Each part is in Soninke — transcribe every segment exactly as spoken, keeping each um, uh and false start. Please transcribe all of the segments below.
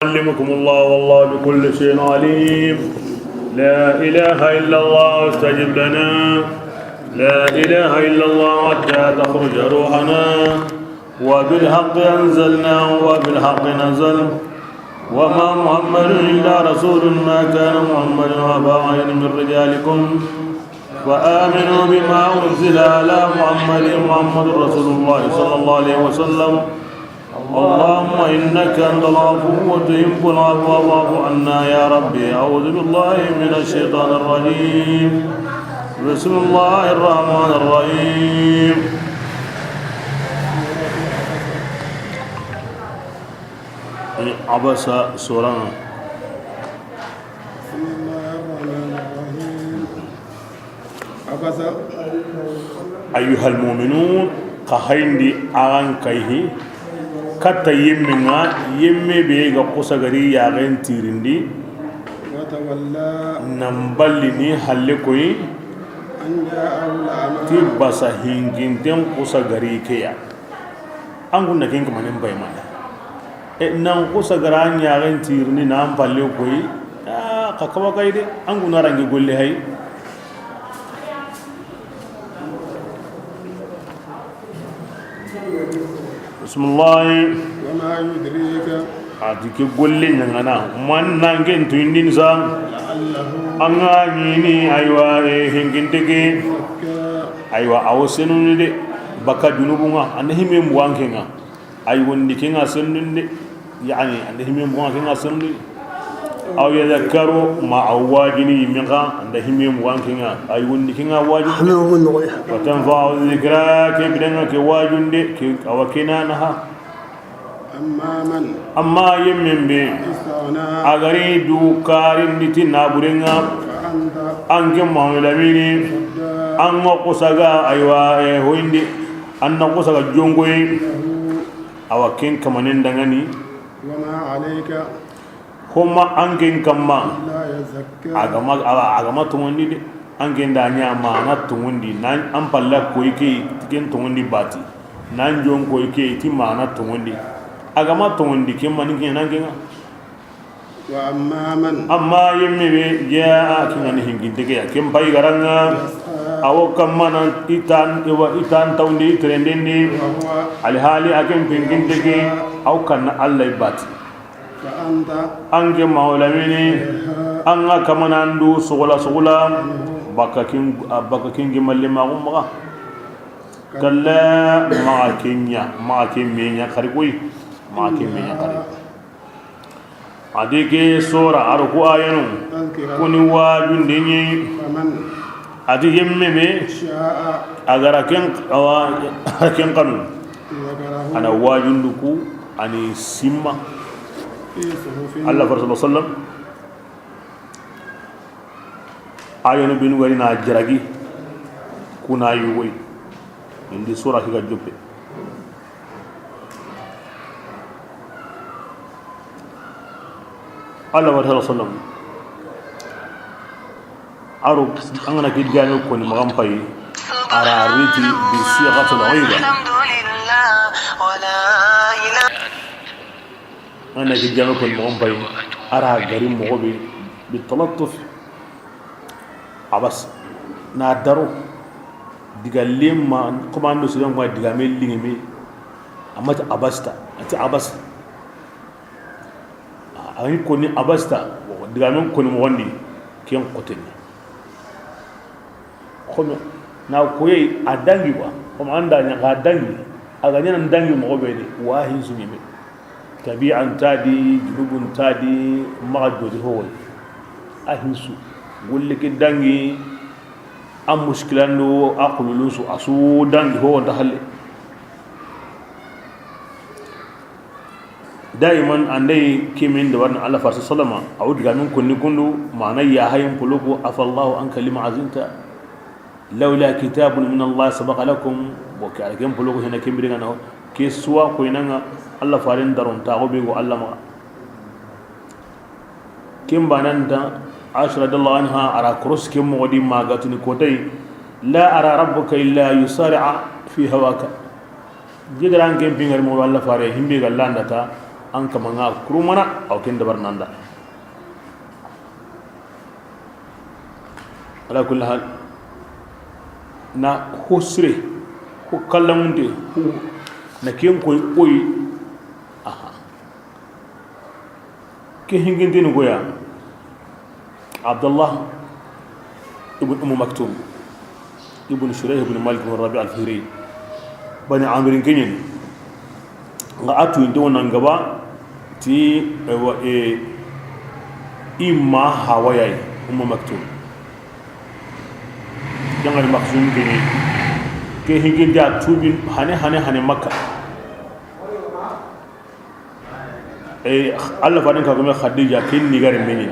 يعلمكم الله والله بكل شيء عليم. لا إله إلا الله استجب لنا. لا إله إلا الله حتى تخرج روحنا. وبالحق أنزلناه وبالحق نزل. وما محمد إلا رسول. ما كان محمد أبا أحد من رجالكم. فآمنوا بما أنزل على محمد. محمد رسول الله صلى الله عليه وسلم. اللهم إنك أنت العفو تحب العفو فاعف عنا يا ربي. أعوذ بالله من الشيطان الرجيم. بسم الله الرحمن الرحيم. عبس سورة. بسم الله الرحمن الرحيم. Abasa. Ayyuhal mu'minun, xa hayindi axa n kayfi, katta yinme ŋa, yinme be ga xusa gari yaxen tirindi, Watawalla. Nan ballini halle koyi, An ja'ahul a'ma. Ti basa hinkinten xusa gari ke ya. An kun na ken kamanen bay mana. E, nan xusa gara ɲaxen tirindi nan palle koyi. A, xa kawa kay de. An kun na rangi golle hay. Bismillah. Wa ma yudrika. A ti ke golle ɲaŋana. Man nan ken tuyindini sa. La'allahu. An ga ɲini, aywa, e, hinkinte ke. Aywa, a wo senuni de, baka junubun ŋa, an da hime mugan ke ŋa. Ay wondi ke ŋa senuni de, yani, an da hime mugan ke ŋa senuni. Aw yadhakkaru, ma a wajini yinme xa, an da hime mugan ke ŋa. Ay wondi ke ŋa wajini. Wa tanfa'u dhikra, ke biren ŋa ke wajunde, ke awa ke na naha. Amma man. Amma yinme be. Istaghna. A gari du karindi ti naburen ŋa. Fa anta. An ke Mahamadu Lamini. Sadda. An ŋa xusa ga, aywa, e, hoyindi. An na xusa ga jonkoyi. Lahu. Awa ken kamanen dangani. Wa ma alayka. Homa an ken kamma. Illa yazakka. A ga ma, a, a ga ma tongondi de. An ken da ɲa mana tongondi. Nan an palla koyi ke ken tongondi bati. Nan jonko ke ti mana tongondi. A ga ma tongondi, ke mani ke nan ke ŋa. Wa amma man. Amma yinme be, ja'a, ke ŋa ni hinkinte ke ya. Ken pay ga ra ŋa. Yas'a. A wo kamma nan i tan, i wa, i tan tawndi, i terendendi. Wa huwa. Alhali a ken pinkinte ke, a wo kanna Alla bati. Fa anta. An ke Mahamadu Lamini, an ga kamanan du sugula sugula, baka kin, baka kin gimalle ma gumma. Kalla, maxa ke ɲa, maxa ke me ɲa xari koyi, maxa ke me ɲa xari. A di ke sora, a ro ku ayanu, kuni wajunde ɲi. A di yinme be, a ga ra ken, awa, ken kanu. A na wajundu ku, a ni simma. Allah fara sallallahu alaihi wasallam. Ayanu binu wari na jaragi, kuna yugoy. Indi sura ki ga joppe. Allah wa sallam. A ro, an ga na ke digame koni maxa n pay, a ra riti bi sigatil ghaiba. An ga na ke digame koni maxa n pay, a ra gari moxo be, bi talattuf. Abas. Na daro. Diga lemma, comme an do siren ko digame lingeme. Amma ti abasta, a ti abas. A yi koni abasta, digamen koni moxondi, ken xoteni. Xono, na koyey a dangi quoi, comme an da ɲa xa dangi, a ga ɲana dangi moxo be de, wa hinsu ɲeme. Tabi'an ta di, junubun ta di, maxa jodi fo woy. A hinsu, golle ke dangi, a muskilando, a xululun su, a su dangi fo wonta xalle. Daiman an da yi ke min da warni Allah farsa sallama, a wo digamin konni kundu, mana ya hayin poloku, afallahu anka lima azinta, laula kitabun min Allah sabaqa lakum, bo ke ara ken poloku hina ken biri ŋa na, ke suwa ko inanga Allah faren daron ta go be go Allah ma. Ken bananta, Aisha radiyallahu anha, a ra koros ke moxo di magatuni kotay, la ara rabbuka illa yusari'a fi hawaka. Jigaran ken pingari moxo Allah fare, himbe ga landa ta, An kama ŋa kurumana, aw ken dabar nanda. Ala kulli hal, na ho sire, ho kallamunte, ho na ken koy oy. Aha. Ke hinginteni goya. Abdullah ibn Umm Maktum, ibn Shurayh ibn Malik ibn Rabi al-Fihri, Bani Amirin keñen. Nga a tuyinte wo nan gaba ti, ewa, e, i ma hawayay, Umm Maktum. Jangani Maksum keñe. Ke hinginte a tubin hane, hane, hane Makka. E, Allah faaren ka gume Khadija ken ni gare menini.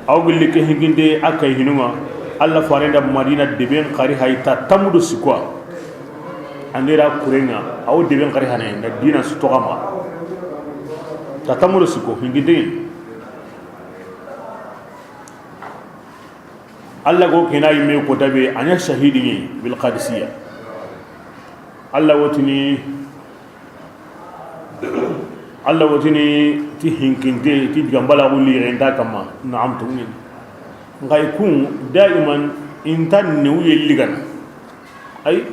Aw gilli ke hinginte a kay hinuma. Allah faaren da Madina deben xari hay ta tamudo sikwa. Andira kurenga aw deben xari hane na dina su toxama. Ta tamudo sikko hinginte. Allah go kena yimme ko tabe anya shahidi ni bil Qadisiyya. Allah wotini Allah wotini ti hinkinte ti digambala gulli renta kama. Naam, tungin. Ngai kun daiman intan ne uye ligana. Ay,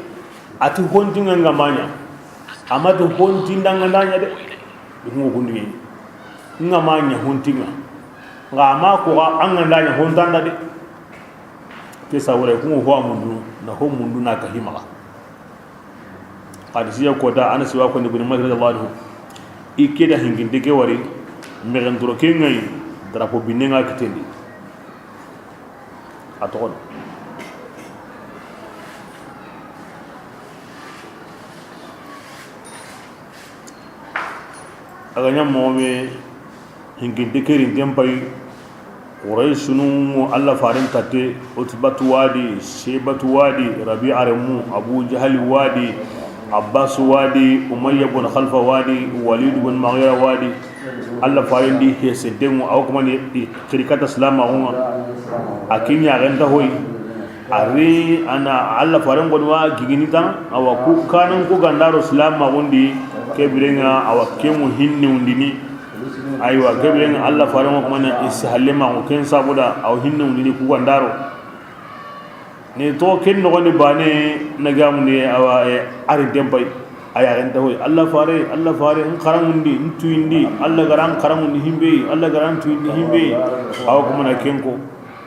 ati hontinga ngamanya. Amati hontinda ngandanya de. Dungo gundini. Ngamanya hontinga. Nga ma ko ga angandanya hontanda de. Ke sawure kungo ho amundu na ho mundu na kahima. Qadisiyya kota Anas wa ko ni Ibn Malik radiyallahu anhu. I ke da hinginte ke wari, mexen doro ke ŋa yi, drapeau binne ŋa kitendi. A toxono. A ga ɲa moxo me, hinkinte kerinten pay, Qurayšunu ŋo Allah faren tatte, Utbatu wa di, Shaybatu wa di, Rabi'a renmu, Abu Jahali wa di, Abbasu wa di, Umayya bun Xalfa wa di, Walidu bun Mughira wa di. Allah faren di hesenten ŋo, awa kumani xiri kata silamaxun ŋa. A ke ɲaxen nta hoyi. A ri a na Allah faren xoni wa gigini tan, awa ku kanan ku gandaro silamaxun di, ke biren ŋa awa ke mu hinne wundini. Aywa, ke biren ŋa Allah faren ŋo kumana i si halle maxu ken sabuda, awa hinne wundini ku gandaro. Ni to ken noxondi bane na gamundi, awa, e, a ri den pay. A yaxen nta hoyi, Allah fare, Allah fare, n xaranŋundi, n tuyindi, Allah gara n xaranŋundi himbe, Allah gara n tuyindi himbe. Awa kumana ken ko.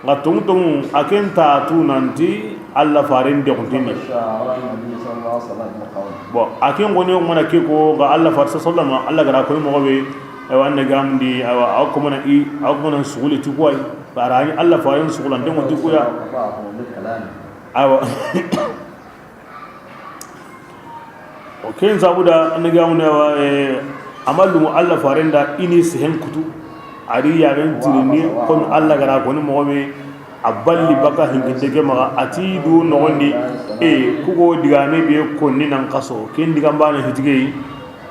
Nga tongu tongu, a ken ta tu nanti Allah faren de kuntini. Bon, a ken goni o mana ke ko, ga Allah fare sallallahu, Allah gara ko moxo be, aywa, an na gamundi, aywa, awa kumana i, awa kumana sugule ti ko ay. Bara ni Allah faren sugulan de ti ko ya. Aywa. O ken sabuda, an ga muna wa, e, amalu Allah faren da i ni sehen kutu. A ri yaxen tirini, kon Allah gara koni moxo me, a balli baka hinkinte ke maxa, a ti du noxondi, e, kugo digame be konni nan xaso, ken digambana hitige,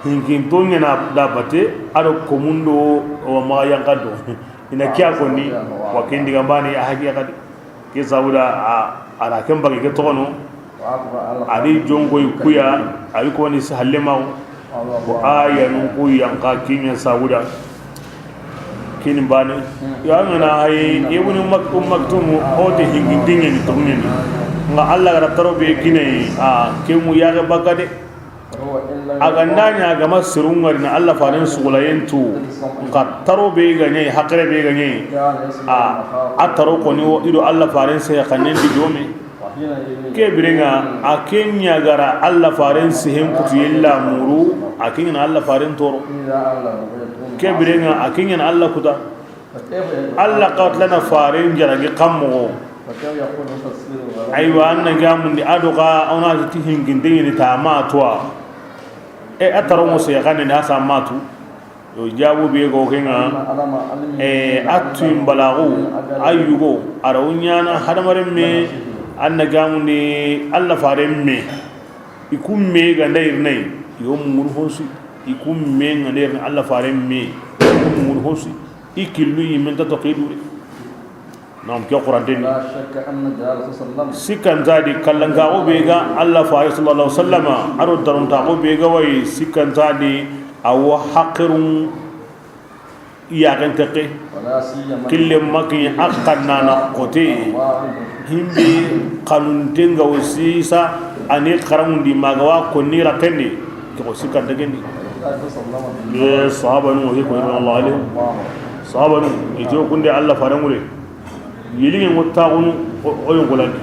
hinkinto ɲana da bate, a do komundo, wa maxa yankanto. I na kiya konni, wa ken digambana a haqiqa di. Ke sabuda a, a ra ken bagi ke toxono. A di jonkoy kuya, a ri koni si halle maxu. Ko a yanun ku yanka kiɲa sabuda. Kini bane. Ya ngana hay Ibn Mak-, Umm Maktum, hote hingindinge ni tongeni. Nga Allah gara taro be kine, a, ke mu yaxe baka de. A ga nda ɲa a ga ma serun ŋari na Allah faren sugulayen tu, nka taro be ga ɲa, hakere be ga ɲa, a, a taro koni wo, i do Allah faren se xannen di jome. Ke biren ŋa, a ke ɲa gara Allah faren sehen kutu yella muru, a ke ɲa na Allah faren toro. Ke biren ŋa, a ke ɲa na Allah kuta. Allah xa tilana faren jaragi xa moxo. Aywa, an na gamundi a do xa, a wa na ti hinginde ɲi ni ta ma tuwa. E, a taro mo se xannen di a sa ma tu. Yo, jabu be go ke ŋa, e, a tuyin balaxu, a yugo, a ra wo ɲana hadamaren me, an na gamundi Allah faren me. I kun me ga nda yirinayi, yo mungunu honsu. I kun me ga nda yirini Allah faren me, yo mungunu honsu. I killu yi men ta to ke dure. Nam ke Qur'an teni. Sikka nta a di kallankaxu be ga Allah fare sallallahu alaihi wasallama, a do darontaxu be ga wa yi, sikka nta a di A wo haqirun yaxen texe. Kille makin a xannana xote. Himbe xanunten ga wo sisa, ani xaramundi maga wa konni raxendi. Ke xo sikkanta kendi. Ye sahabanu wo ke ko, radiyallahu anhum. Sahabanu i to kunde Allah farenŋure. Yiliŋe ŋo taxunu o yonkolandi.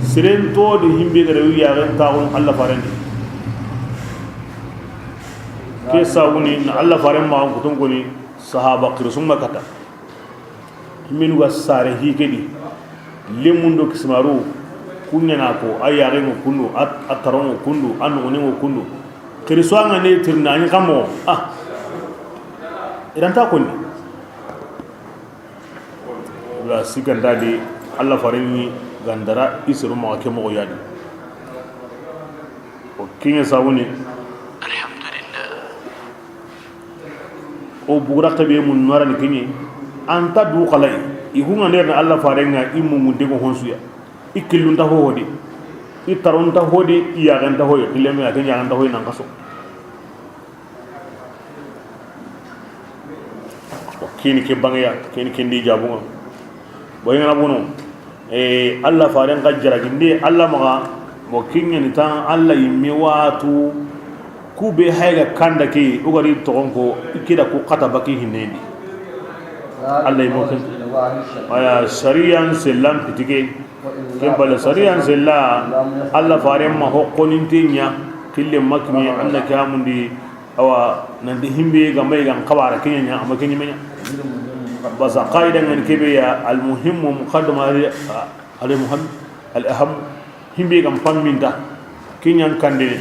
Siren to di himbe ga da wi yaxen taxunu Allah farendi. Ke sawuni na Allah faren ma kutun koni sahaba xirsun ma kata. Minu ga sare hike di. Lemundo kismaru kunyana ko, a yaxen ŋo kundu, a taron ŋo kundu, a noxonen ŋo kundu. Xirsu anga ne tirna ani kamo. Ah. Iranta konni. Wala sikkanta di, Allah farenni gandara i soro maxa ke moxo yadi. O kiɲe sabuni. Alhamdulillah. O bugura xebe mun norani kiɲe. Anta du xalai. I hunga nerna Allah farenga i mungunde go honsuya. I killunta hohodi. I taronta hodi, i yaxenta hoyi. Xileme a ke yaxenta hoyi nan kaso. Kini ke bangeya, kini kendi jabunga. Bo yengana bono, eh, Allah faren ka jaraginde Allah maga. Bo kinyani tan Allah yimme watu. Kube hayga kanda ke, ugari togonko, ikida ku kata baki hinendi. Allah yimo ken. Aya, sariyan sellan pitike. Ken bale sariyan sella, Allah faren ma hokkoninten ɲa, kille makmi anna kamundi. Awa, nanti himbe ga mai gan kabara kenya ɲa, amma kenya menya. Basa qaida ngan kebe ya, al muhimmu muqaddam al, al muhim, al aham. Himbe gan pamminta kenya kandene.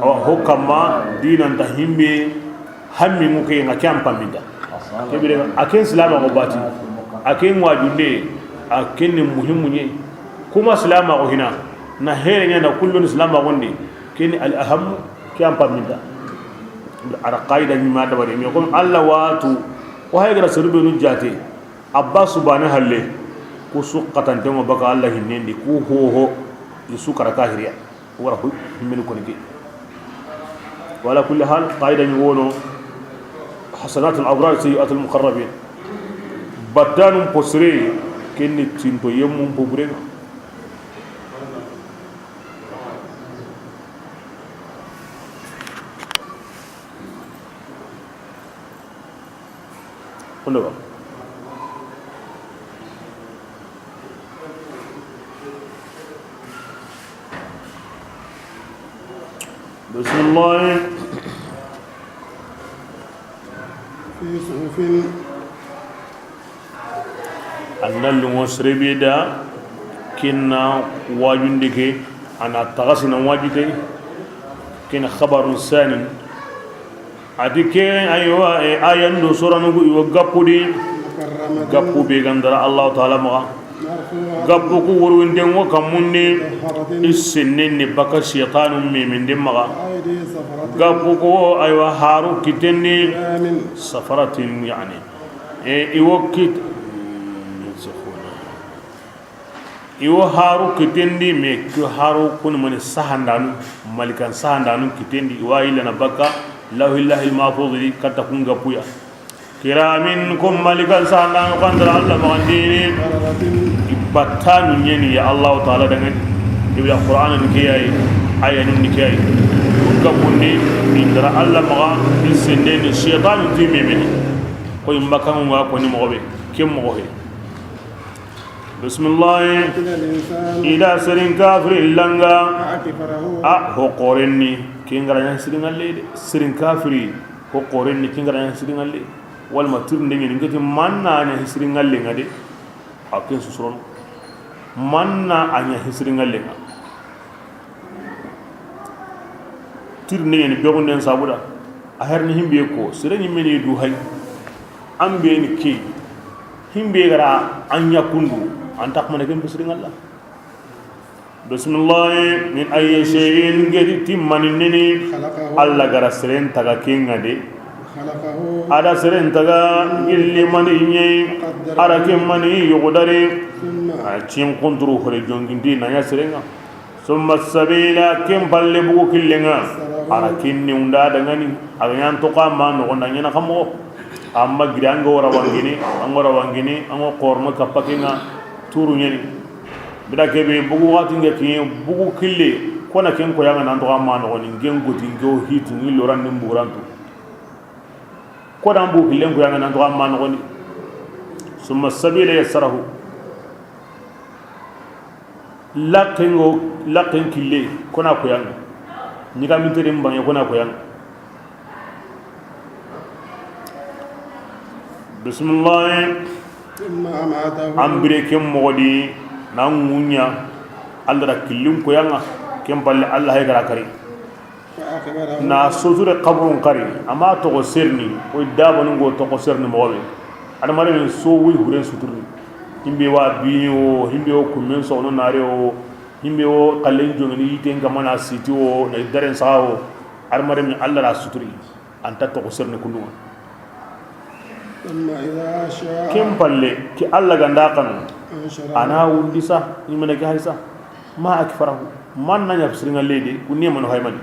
Awa, ho kamma dinanta himbe hammi ŋo ke ŋa ke an pamminta. Kebire a ken silama ko bati. A ken wajunde, a ken ni muhimmu ɲe. Kuma silama ko hina na here ɲa na kullun silama gondi. Ken ni al aham ke an pamminta. Ara qaida ni ma dabari me ko Allah watu. Ko hay gara serbe nu jate. Abba subhanahu halle. Ku su katante ŋo baka Allah hinnendi ku hoho. Isu kara kahiriya. Wara hu, himmini koni ke. Wala kulli hal, qaida ni wono, hasanatul abrar sayyiatul muqarrabin. Battanun posre, kenni tinto yemmun poburenga. Kondo ba. Bismillah. Fi suhufin. Anna lungo serebe da kinna wajundi ke, ana tagasina wajite, kina khabarun sanin. Ati ke, aywa, e, ayan do soranugu iwo gappudi. Gappu be gandara Allah Ta'ala maga. Gappu ku wurwinde ŋo kammunni. I sennen ni baka shaytanu meminde maga. Gappu ku, aywa, haru kitendi. Safaratin, yani. E, iwo kit-, Iwo haru kitendi, me ku haru kun mani sahandanu, malikan sahandanu kitendi, iwa ilana baka, lawhil, lawhil mahfuz di, katta kun gapuya. Kiramin kun malikan sahandanu kandara Allah magandini, ibatanu ɲeni ya Allah Ta'ala dangan, ibda Qur'an ni kiyayi, aya ni kiyayi. Kun gapundi, indara Allah maga, in sendeni, shaytanu ti memeni. Ko imbaka nga ko ni mogobe, kem mogobe. Bismillah. Ida serin kafiri langa. A ho korenni kingara ɲa siringalle de. Serin kafiri ho korenni kingara ɲa siringalle. Walma tirnde ɲi ngati manna ɲa siringalle nga de. A ken susuron. Manna a ɲa siringalle nga. Tirinde ɲeni begunden sabuda. A herni himbe ko sere ɲimmeni du hay. An be ni ke himbe gara an ɲa kundu. An taxmana ken bisirin Allah. Bismillah. Min ayyi shay'in, gedi timmani nini. Allah gara seren taga kenga de. Ada seren taga gilli mani ɲe. Ara ken mani yogodare. A cin kunturu hore jongindi na ɲa serenga. Summa sabila, ken palle bugu killenga. A ra kinni unda dangani, a ga ɲan toxo ma noxon da ɲana xa moxo. Amma giri an ga wara wangini, an ga wara wangini, an ga xorono kappa ke ŋa turu ɲani. Bida kebe bugu waxati ŋa kiɲe bugu kille, kona ken koyaŋa nan toxo ma noxoni, ŋen goti, ŋen hitu, ŋen loran, ŋen bugurantu. Kona bugu killen koyaŋa nan toxo ma noxoni. Summa sabila yassarahu. Laqqen ŋo, laqqen kille, kona koyaŋa. Ɲiga mintere mbange, kona koyaŋa. Bisimilahi. An bire ken moxo di, na ŋuɲa, Alla da killin koyaŋa, ken palle Alla hay gara kari. Na suture xaburun kari, a ma toxo serni, o dabanu ŋo toxo serni moxo be. Adamaren so wuyi huren suturni. Himbe wa bini wo, himbe wo kummen soxono nare wo, himbe wo xallen jongini yiten kamana siti wo, na daren saxa wo. Adamaren Alla da suturi. Anta toxo serni kunduŋa. Ken palle, ki Alla ga nda xanu, a na wundi sa, i mene ke hay sa. Ma akfarahu, man na ɲa fisirinŋa lede, ku nemanu haymani.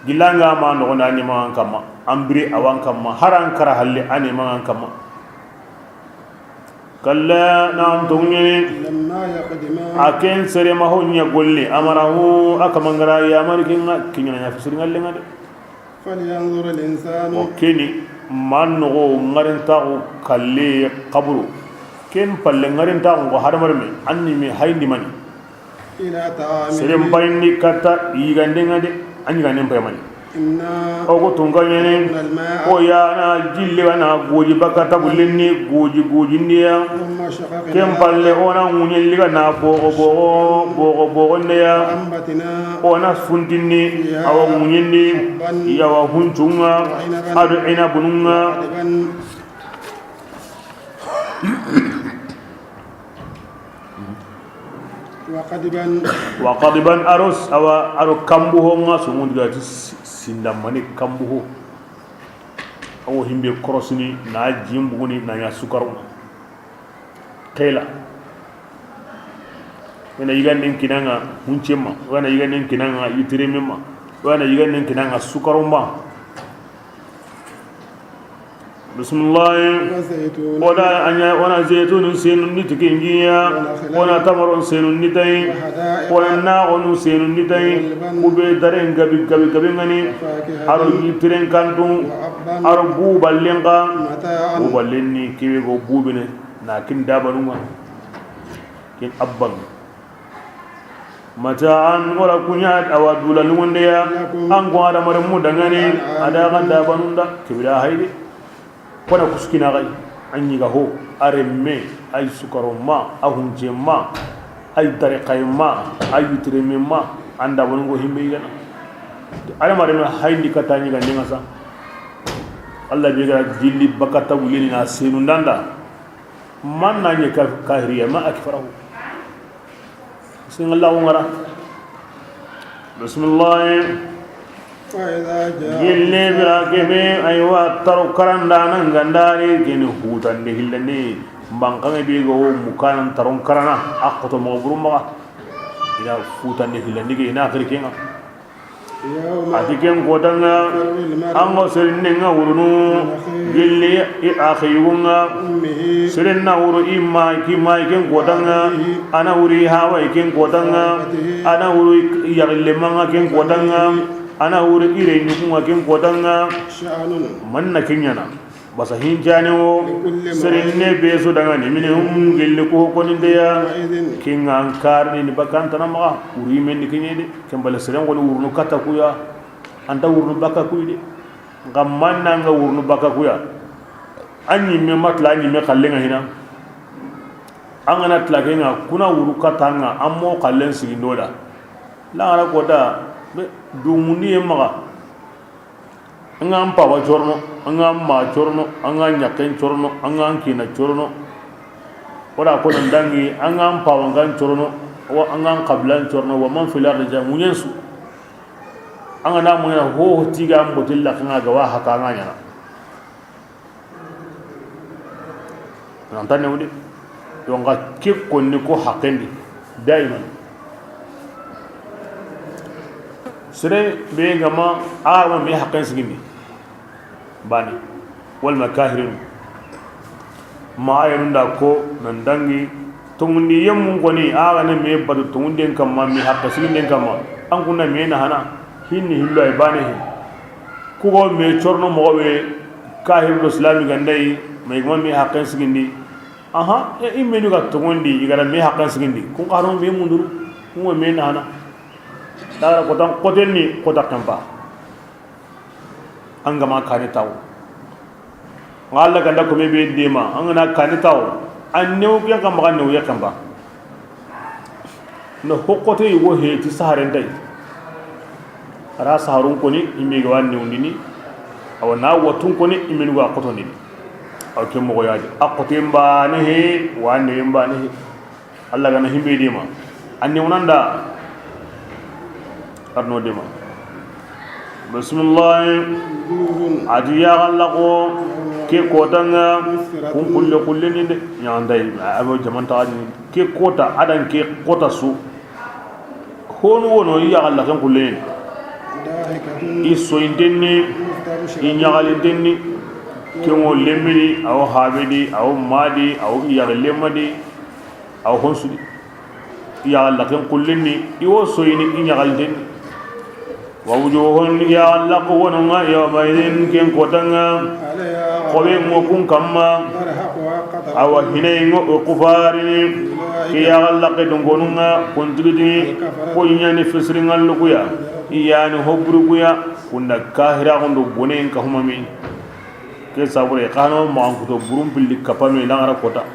Gilla ŋa ma noxon da, a nemaŋa an kamma, an bire a wa an kamma, hari an kara halle, a nemaŋa an kamma. Kalla, na an toŋu ɲeni. A ken sere ma ho ɲa golle, amarahu, a kaman ga ra yamari ken ŋa, kiɲana ɲa fisirinŋa lenŋa de. Falyanzur al-insanu. O keni, man noxo ŋarintaxu kalle xaburu. Ken palle ŋarintaxu ko hadamaren me, an ni me hayndi mani. Ila ta'amin. Seren payindi katta yiganden ŋa de, an yiganden pay mani. Inna. O ko tunka ɲene. Al-ma'a. O ya na jille wa na goji baka tabullenni goji gojindiya. Ken palle o na ŋuɲen liga na bogo bogo, bogo bogo ndeya. O na sundinni, awa ŋuɲindi, yawa huncuŋa, ado inabununŋa. Wa qadiban. Wa qadiban, aro s-, awa, aro kambuho ŋa, somundigati si-, sindamani kambuho. Awo himbe korosini, na jimbuguni, na ɲa sukaro. Xela. Wana yiganden kinaŋa huncemma, wana yiganden kinaŋa yitirememma, wana yiganden kinaŋa sukaromma. Bisimilahi. Wa zaytun. Wala anya, wana zaytun senun ni tikingiya, wana tamaron senun ni tayi, wana naxonu senun ni tayi, kube daren gabi gabi gabi ŋani, aro yitiren kantu, aro buballen xa, buballen ni kebe go bubine. Na kin dabanunŋa. Kin abban. Mata'an, wala kuɲa, awa dula lungundeya. An ko adamaren mu dangani, a da ga dabanunda, kibira hayde. Kona kuskina gai, an yiga ho, a remme, ay sukaro ma, a hunje ma, ay tariqay ma, ay yitireme ma, an dabanungo himbe yigana. Adamaren hayndi kata ɲiga ndenga sa. Allah be ga jilli bakata wulini na senu ndanda. Man na ɲi ka-, kahiriya, ma akfarahu. Bismillah, wongara. Bismillah. Gille bira kebe, aywa, taro karanda nan gandari, geni hutande hillani. Mbankange be go mukanan taron karana, akkoto mo buru maga. Ina hutande hillani ge, ina akhir kenga. A ti ken kotanŋa, an ga serinne ŋa wurunu, gilli i axi yugunŋa, seren na wuru i ma, ki ma i ken kotanŋa, a na wuri i hawa i ken kotanŋa, a na wuri i yaxille manŋa ken kotanŋa, a na wuri i re ɲugunŋa ken kotanŋa. Man na ken ɲana. Basa hincane wo, serinne be su dangani, minhum, gilli ko konindeya, kinga an karni ni bakantana maga, wuri men ni kinyede, kembale seren woni wurnu kata kuya, anta wurnu baka kuyi de. Ngamman nanga wurnu baka kuya. Anyi me matla, anyi me kallenga hina. Angana tla kenga, kuna wuru katanga, ammo kallen sigindoda. La ara kota, be, dumundi yemma. An ga an pawa corono, an ga an ma corono, an ga an ɲakken corono, an ga an kina corono. Wala ko nan dangi, an ga an pawa ngan corono, wa an ga an qablan corono, wa man fil ardi jami'an, munyen su. An ga na munya ho, ho tiga an botilla kan ga wa haka an ga ɲana. Nan tanne wudi. Yo nga ke konni ko hakendi. Daiman. Sere be ga ma, a ma me haqqen sigindi. Bani. Wal ma kahirin. Ma ayanu nda ko nan dangi. Tongundi yemmun koni, a ga na me batu tongunden kamma, me haqqe siginden kamma. An kunna me na hana. Hinni hillo ay bane hin. Kugo me corno mogo be kahir do islami gandai, ma i ga ma me haqqen sigindi. Aha, e, i menu ga tongondi, i ga ra me haqqen sigindi. Kun xaro me munduru, kun me na hana. Dara kotan koten ni kota kempa. An ga ma kani taw. Nga Allah ganda ko me be dema, an ga na kani taw. An new ken kamba, an new ya kamba. No hokkote yugo he ti saharen tay. Ara saharun koni, i me ga wa newndini. Awa na watun koni, i me ga kotondini. Aw ke mogo yadi. A kote mbane he, wa ne mbane he. Allah gana himbe dema. An newnanda. Arno dema. Bismillah. A di ya Allah ko ke kotanga kun kulle kulle ni de. Ya ndai abo jamanta ni ke kota adan ke kota su. Honu wono i ya Allah kan kulle ni. I soyintenni, i ɲagalintenni. Ke ngo lemmini, aw habedi, aw madi, aw i ya lemmadi. Aw honsudi. I ya Allah kan kulle ni, i wo soyini, i ɲagalintenni. Wa wujuhun ya Allah ko wononga yawma idhin ken kotanga. Kobe ngo kun kamma. Awa hinay ngo o kufarini. Ke ya Allah ke dungonunga kun tigitigi. Ko ɲani fisri ngallukuya. Iyani hobrukuya. Kunda kahira gondo bonen ka humami. Ke sabure kano ma an kuto burum pilli kapame langara kota.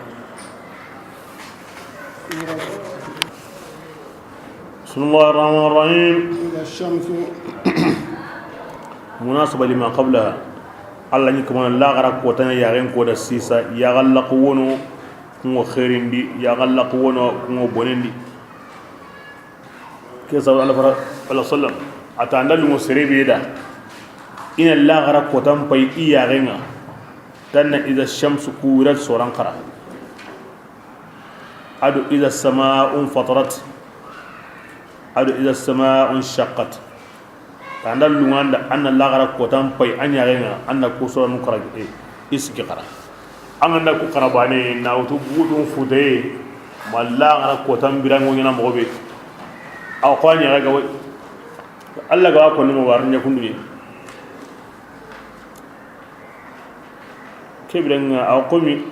بسم الله الرحمن الرحيم. إذا الشمس. مناسبة لما قبلها. Allah ni kamana laxara kotana yaxen koda sisa, yaxallaqu wono kungo xerindi, yaxallaqu wono kungo bonendi. Ke sabu Allah fara, Allah sallam, a ta anda lungo serebe da. Ina laxara kotan pay i yaxenga. Tanna إذا الشمس كورت soran xara. Ado إذا السماء انفطرت. Ado إذا السماء انشقت. Anda lunganda anna laxara kotan pay a ɲaxenga anna ku soranu xara, e, i siki xara. An ganda ku xara bane na wutu budun futaye ma laxara kotan birango ɲana moxo be. Aw ko a ɲaxe ga way. Allah ga ko ni mo war ɲa kundu ni. Kebirenga a komi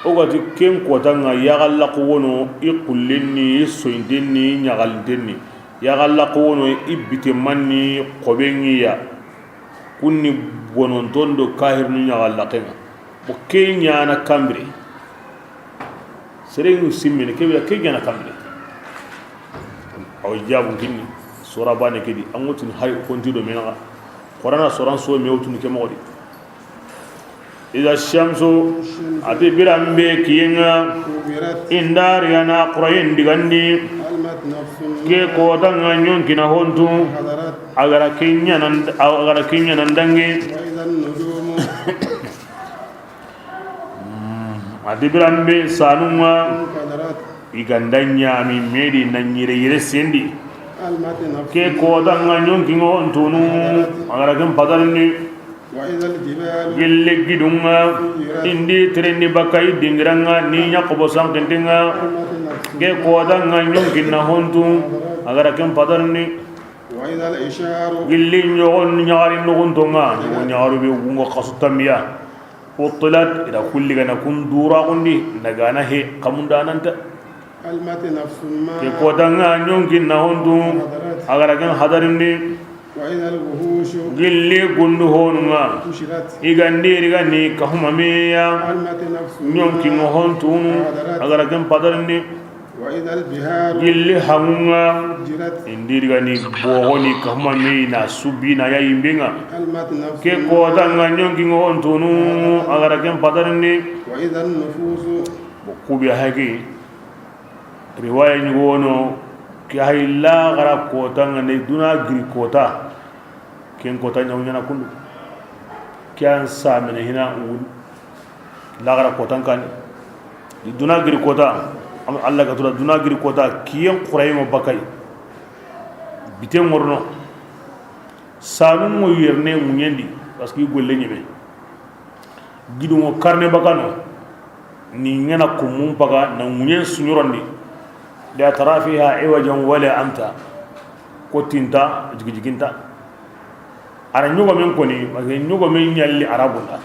o gati ken kotanga yaxallaqu wono i xullenni, i soyintenni, i ɲaxalintenni. Yaxallaqu wono i bite manni xobengiya. Kunni bononton do kahirnu ɲaxallaqenga. Bo ke ɲana kambire. Serengu simmene kebe ke ɲana kambe. Aw jabun kinni sora bane kedi an wutun hay konti do menaga. Qur'ana soran so me wutun ke moxodi. إذا الشمس. Ati birambe kiyenga. Indari ana qurayin digandi. Ke kotanga ɲonkina hontu. Agara kinyana, agara kinyana ndangi. A di biranbe sanunga i ganda ɲami medi na ɲire yire sendi. Ke kotanga ɲonkingo ntunu. Agara ken padarni. Gille gidunga indi terendi baka i dingiranga ni ɲakobo sankintinga. Ke kotanga ɲonkinna hontu. Agara ken padarni. Gilli ɲogon ɲagari nuguntonga ɲogo ɲagaru be wungo xasu tambiya. Uttilat ida kulli gana kun dura gundi nagana he kamundananta. Ke kotanga ɲonkin na hondu. Agara ken hadarindi. Gilli gundu honunga. Igandi rigani kahuma meya. Ɲonkin hontunu. Agara ken padarindi. Gilli hangunga. Indiriga ni bogoni kahuma mei na subi na ya yimbenga. Ke kotanga ɲonkingo hontunu. Agara ken padarindi. Bo kubi haki. Riwaya ɲugono. Ke hay lagara kotanga ne duna giri kota. Ken kota ɲaw ɲana kundu. Ke an samene hina wun. Lagara kotan kani. Duna giri kota. Am Allah ga tura duna giri kota kiyen qurayi mo bakay. Biten ngorno. Sanun ŋo yerne ŋuɲendi, parce que i golle ɲeme. Gidunŋo karne bakano, ni ŋana kumun paga na ŋuɲen suɲorondi. La tara fiha iwajan wala amta. Ko tinta, jigi jiginta. Ara ɲogomen koni, parce que ɲogomen ɲalli Arabunda.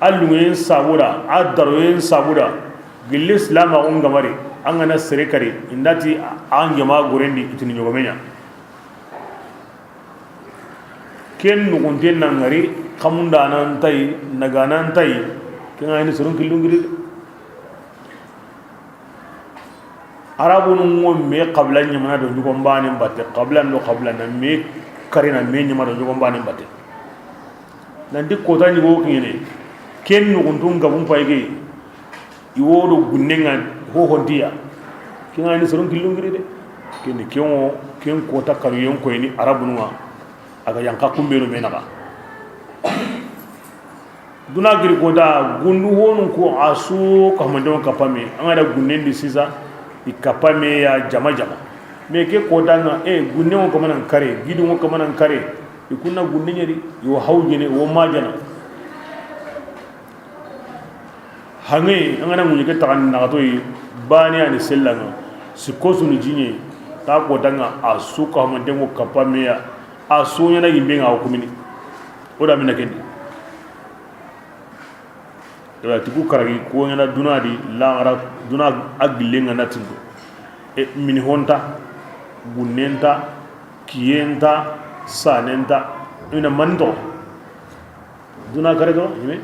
A lunŋoyen sabuda, a daroyen sabuda, gilli silamaxun gamari, an gana sere kari, indati an jama gorendi itini ɲogomeɲa. Ken nuxunten na ŋari, xamundanan tayi, naganan tayi, ken ga ni soron killungiri. Arabunun ŋo me xabila ɲamana do ɲogon banen batte, xabila do xabila na me karina me ɲama do ɲogon banen batte. Nanti kota ɲigo kiɲene, ken nuxuntun gabun payge, i wo do gunnenŋa hohontiya. Ken ga ni soron killungiri de. Ken ni ken ŋo, ken kota kanuyen koyini Arabunun ŋa, a ga yanka kumbenu me naxa. Duna giri kota gundu honun ko a su kahumanten ŋo kapame, an ga da gunnen di sisa, i kapame ya jama jama. Mais ke kota ŋa, e, gunnen ŋo kamanan kare, gidun ŋo kamanan kare, i kunna gunnen ɲeri, i wo hawjene, i wo majana. Hanŋe, an gana ŋuɲe ke taxandi naxatoyi, bane ani sellanŋa, sikko sunu jiɲe, ta kota ŋa a su kahumanten ŋo kapame ya, a su ɲana yimbe ŋa wo kumini. O da mina kendi. Wala tiku karagi ko ɲana duna di, laxara duna a gillen ŋa na tinto. E, mini honta, gunnenta, kiyenta, sanenta, ina manto. Duna kare do, ime.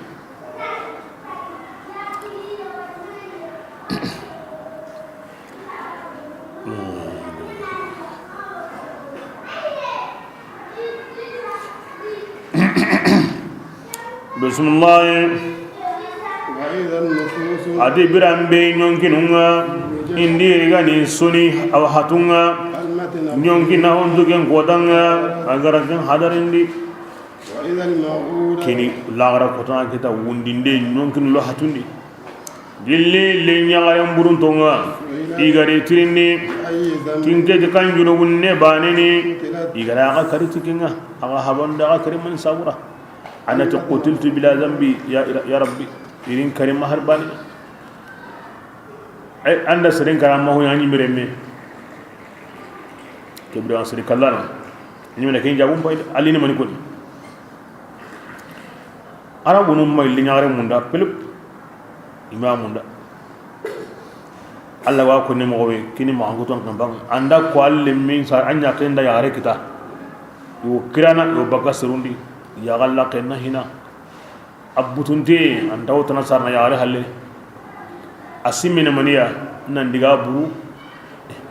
Bisimilahi. وإذا النفوس A di biranbe ɲonkinun ŋa, indi riga ni suni awa hatun ŋa, المتنفس ɲonkina hontu ken kotan ŋa, a gara ken hadarindi. وإذا الموءودة Kini laxara kotana kita wundinde ɲonkin lo hatundi. Gilli le ɲaxaren burunton ŋa, i gari tirindi, بأي ذنب tinke ti kan junubun ne baneni, قتلت i gara axa kari ti ken ŋa, axa habanda axa kari mani sabura. Anati قتلت بلا ذنب يا، يا ربي. Irin kari mahar bani. Ay, anda seren kara ma ho ɲa ɲi miremme. Kebira seri kallana. Ɲi mena ken jabun pay, alini mani koni. Arabunun ma illi ɲaxare munda, pelep. Ima munda. Allah wa ko ne moxo be, kini ma hanguton kan bang. Anda ko alle min sa anya kenda yaxare kita. Yo kirana, yo baka serundi. Ya galla kenna hina. A butunte, an tawo tana sarana yaxare halle. A simmene maniya, nan diga buru.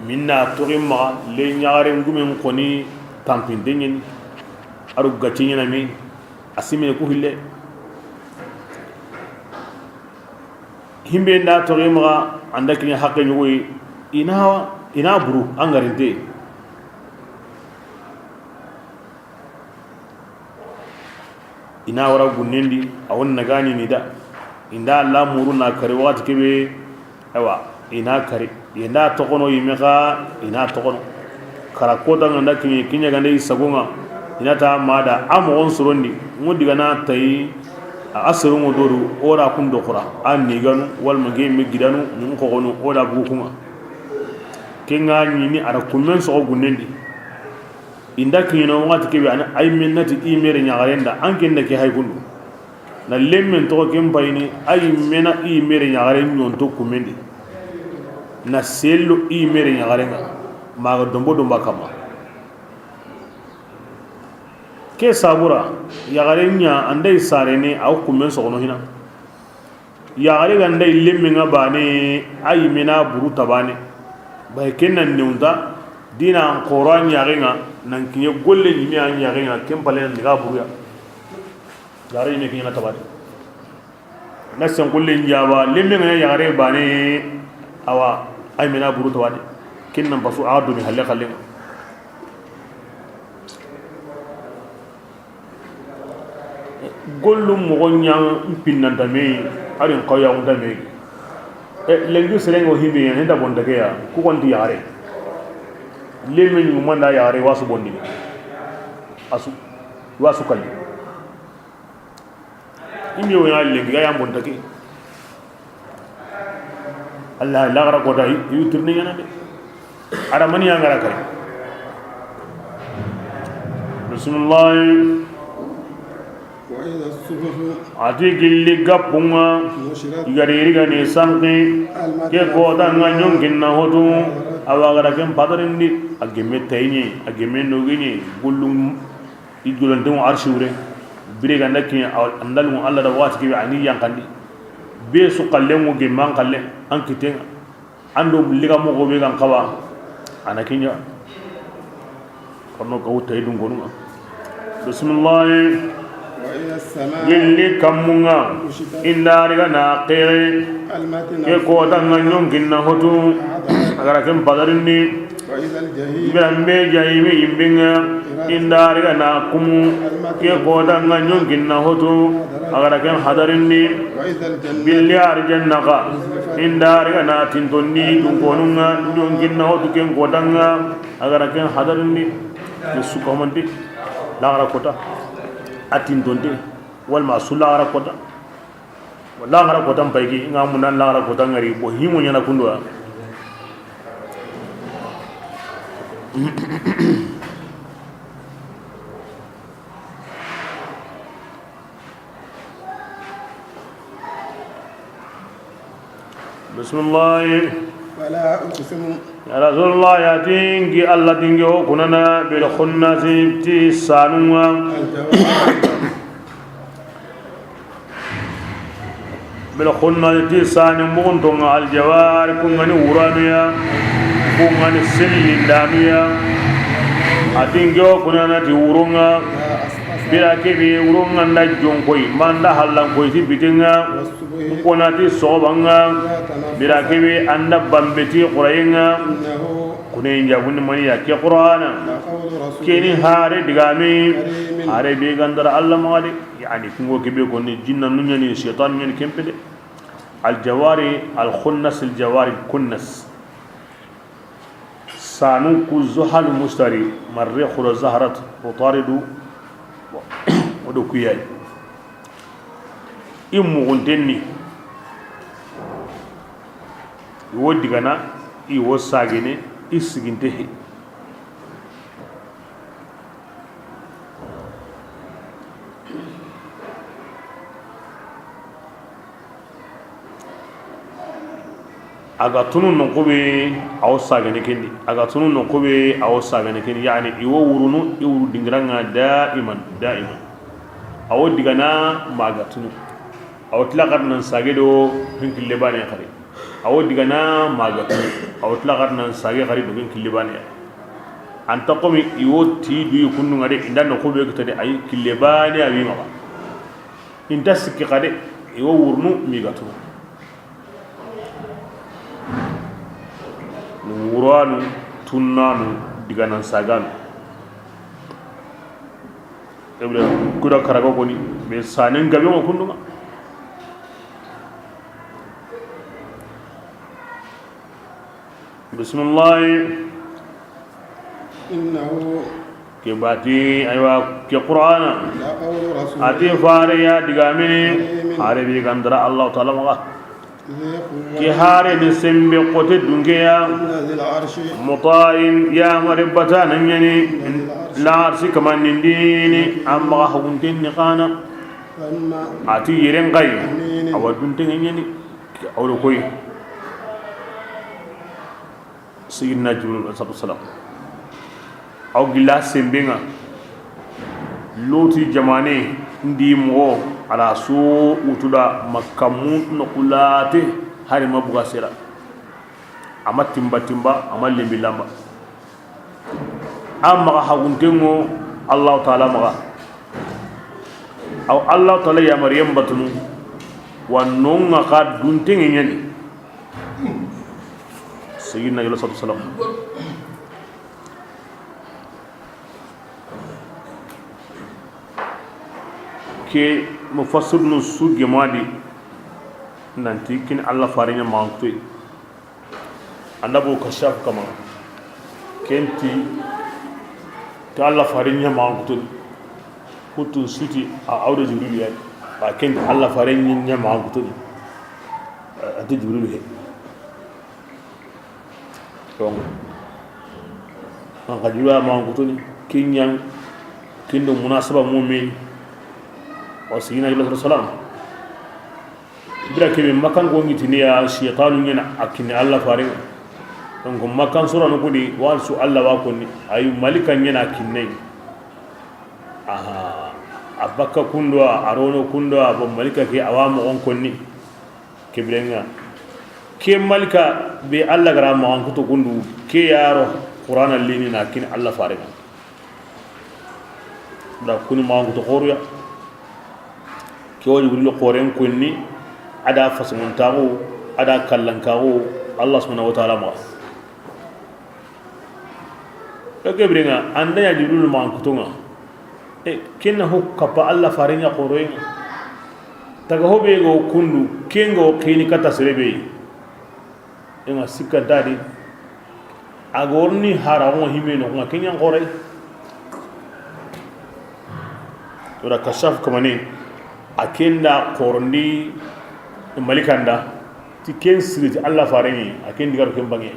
Minna toxi maxa, le ɲaxare ngumen xoni tampinte ɲeni. Aru gacce ɲenami. A simine ku hille. Himbe nda toxi maxa, anda kiɲa haqqe ɲogoyi. Ina, ina buru, an garinte. Ina wara gunnendi, a won nagani ni da. Inda la muru na kari waxati kebe. Awa, ina kari. Yenda toxono yimme xa, ina toxono. Kara kota nga nda kiɲe, kiɲe gande i sagonga. Ina ta mada, a moxon sorondi. Ngo digana tayi, a, a sorongo doru, ora kundo xora. A niganu, walma ge me gidanu, mun xoxonu, oda bugu kunga. Kenga ɲini ara kummen soxo gunnendi. Inda kiɲeno waxati kebe, ana ay mennati i mere ɲaxarenda, an kenda ke hay kundu. Na lemmen toxo ken payini, ay mena i mere ɲaxare ɲonto kumendi. Na sello i mere ɲaxarenga, maga dombo domba kama. Ke sabura, yaxare ɲa anday sarene, aw kummen soxono hina. Yaxare ganda i lemmen ŋa bane, a yimena buru tabane. Bay ken nan newunta, dina an xoro a ɲaxen ŋa, nan kiɲe golle ɲime a ɲaxen ŋa, ken pale nan diga buruya. Yaxare yime kiɲe na tabane. Na sen golle ɲaba, lemmen ŋa yaxare bane, awa, a yimena buru tabane. Ken nan basu a doni halle xallen ŋa. Gollum moxo ɲa n pinnanta me, a ri n xawyaxunta me. E, lenki serengo himbe ɲa, henta bonta ke ya, ku xonti yaxare. Lemme ɲugu manda yaxare, wasu bondini. Asu. Wa su kalli. I mbi wo ya lenki ga ya mbonta ke. Allah, laxara kota, i wi tirni ɲana de. Adamani ya ngara kari. Bismillah. وإذا الصحف A ti gilli gappunga, نشرت i gari ri ga ni sanki, المتن ke kota nga ɲonkinna hotu, awa gara ken padarindi, a gemme tayni, a gemme nogini, gullum i jolantengu arsi wure, bire ganda kiɲa, andalungu Allah da wati kebe ani yankandi, be su kallengu gemme an kalle, an kitenga. Ando liga moxo be gan xawa, a na kiɲa. Kono ka wuta i dun konunga. Bismillah. وإذا السماء Gilli kammunga, كشطت inda riga na xere, المتن ke kota nga ɲonkinna hotu, a gara ken padarindi. وإذا الجحيم Birambe jahimi yimbinga, inda riga na kumu, ke kota nga ɲonkinna hotu, a gara ken hadarindi. وإذا الجنة Billi arjanna ka, inda riga na tintondi dun konunga, ɲonkinna hotu ken kotanga, a gara ken hadarindi. Ke su kamanti, laxara kota, a tintonte, walma su laxara kota. Laxara kota mpayki, nga munda laxara kota ngari, bo himo ɲana kunduwa. Bismillah. فلا أقسم Ya Rasulullah, ya tingi Allah tingi ho kunana bil khunnasi ti sanunga. الجوار Bil khunnasi ti sani muguntonga aljawari kungani wuranuya, kungani sillindanuya. A tingi ho kunana ti wurunga. Bira kebe wurunga nda jonkoi, manda hallankoy ti bitinga. Kona ti sogobanga. Bira kebe anda bambeti qurayenga. Kune jabundi maniya ke Qur'ana. Keni hare digami. Hare be gandara Allah magadi. Yani kungo kebe koni jinna nunyani, shaytan nunyani kempede. Aljawari alkhunnas, aljawari kunnas. Sanu ku zuhalu mustari, marrikhu la zahrat, utaridu, o do kuyay. I muguntenni, i wo digana, i wo sagene, i siginte he. A ga tunu noqu be, a wo sagene kendi. A ga tunu noqu be, a wo sagene kendi. Yani, i wo wurunu, i wuru dingiranga daiman, daiman. A wo digana ma ga tunu. A wo tila xari nan sage do hin kille bane xari. A wo digana ma ga tunu. A wo tila xari nan sage xari do hin kille bane. Anta komi i wo ti du yi kundu ngade, inda noqu be kitade ay kille bane a wi maxa. Inta sikki xade, i wo wurunu mi ga tunu. Wuranu, tunnanu, diganan saganu. Ebda kuda karago koni, be sanen gabe ngo kundunga. Bismillahi. إنه Ke bati, aywa, ke Qur'ana. لقول رسول A ti fare ya digamini, كريم fare bi gandara Allah Ta'ala maxa. ذي قوة Ke hare ni sembe kote dunkeya. عند ذي العرش. Muta'in, ya mari batana ɲani. عند ذي العرش. La arsi kamandindini, amma hagunten ni kana. ثم A ti yeren kai, أمين. Awa dunten ɲani. Awro koy. Sayyidina Jibril alayhi salatu wasalam. Aw gilla sembenga. Loti jamane ndi moxo ala so wutuda makkamu no kulate hari ma buga sera. Ama timba timba, ama lembi lamba. An maxa haguntengo Allah Ta'ala maxa. Aw Allah Ta'ala yamariyen batunu. Wa nonga xa duntenge ɲani. Sayyidina Yunus alayhi salam. Ke mufassirnu su gemadi nanti kin Allah farinya mankutoy. Anda bo kashaf kama. Kenti ta Allah farinya mankutoy. Kuttun su ti a, a wa do Jibril ya. Ba ken Allah fare ɲi ɲa ma kutu ni. A ti Jibril he. Donc, an ka Jibril ma kutu ni. Ken ɲa, ken do munasaba mu'min. Wa sayyidina Jibril alayhi salam. Bira kebe Makkan ko ŋitini ya, shaytanu ɲa na a kinni Allah fare. Donc Makkan sura no kudi, wa su Allah wa konni, ay malika ɲa na a kinni. Aha, a bakka kundo, a rono kundo, a bo malika ke a wa moxon konni. Kebirenga. Ke malika be Allah ga ra moxon kutu kundu, ke ya ro Qur'ana lini na a kinni Allah fare. Da kuni ma kutu xoruya. Ke wa Jibril xoren konni, a da fasumuntaxu, a da kallankaxu, Allah subhanahu wa ta'ala ma. Ke birenga, an da ɲa Jibril ma kutunga. E, ken na ho kappa Allah fare ɲa xoroyenga. Taga ho be go kundu, ken go xini kata sere be. Ŋa sikkanta di. A ga wori ni hara ŋo himbe no ŋa ken ɲa xoray. Wala kashaf kamane. A ken da xorondi malikanda. Ti ken siri ti Allah fare ni, a ken diga ken bange.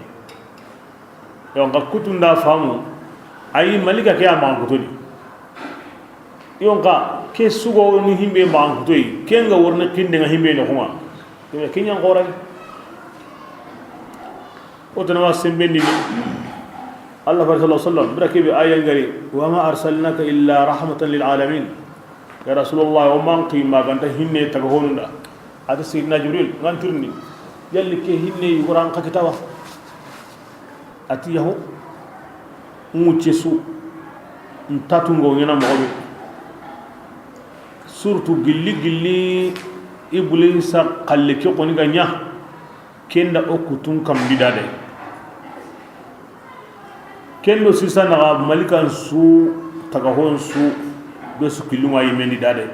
Yo, nka kutunda famu. Ayi malika ke a ma kutuni. Yo, nka ke sugo ni himbe ma kutoyi, ken ga wori ni kinde ŋa himbe no kuma. Yo, ken ɲa xoray. O tana wa sembendi ni. Allah fare sallallahu alayhi wasallam, bira kebe aya ngari, "Wa ma arsalnaka illa rahmatan lil alamin." Ya Rasulullah, o man xi ma ga nta hinne taga honunda. A ti Sayyidina Jibril, ŋa n tirindi. Yalli ke hinne yugo ra n xa kita wa? A ti yaho. Ŋucce su. N tatungo ɲa na moxo be. Surtout gilli gilli Iblisa xalle ke xoni ga ɲa. Ken da o kutun kambi da de. Ken do sisa naxa malikan su, taga hon su, be su killunga yimendi da de.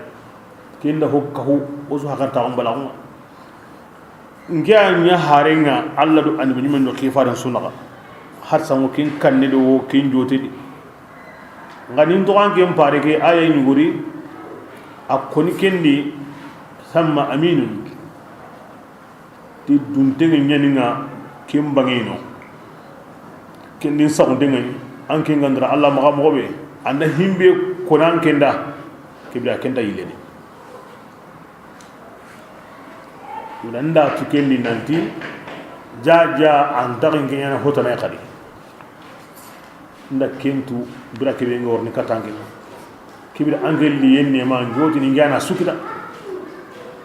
Ken da ho kahu, o su hakarta on balaxu. Nke a ɲa harenga Allah do annabi ɲimen do xifaren su naxa. Har sango ken kanne do wo ken jotedi. Nga nin toxan ken pare ke aya ɲuguri, a koni kendi samma aminun. Ti dunteŋe ɲaninga ken bangeno. Ken din saxunteŋe, an ken gandara Allah maxa moxo be, anda himbe konan kenda, kibira kenta yilene. Wala nda tu kendi nanti, ja, ja, an taxin ke ɲana hotana xadi. Nda kentu bira kebe nga worni katanke. Kibira angel li yenne ma joti ni ngana sukida.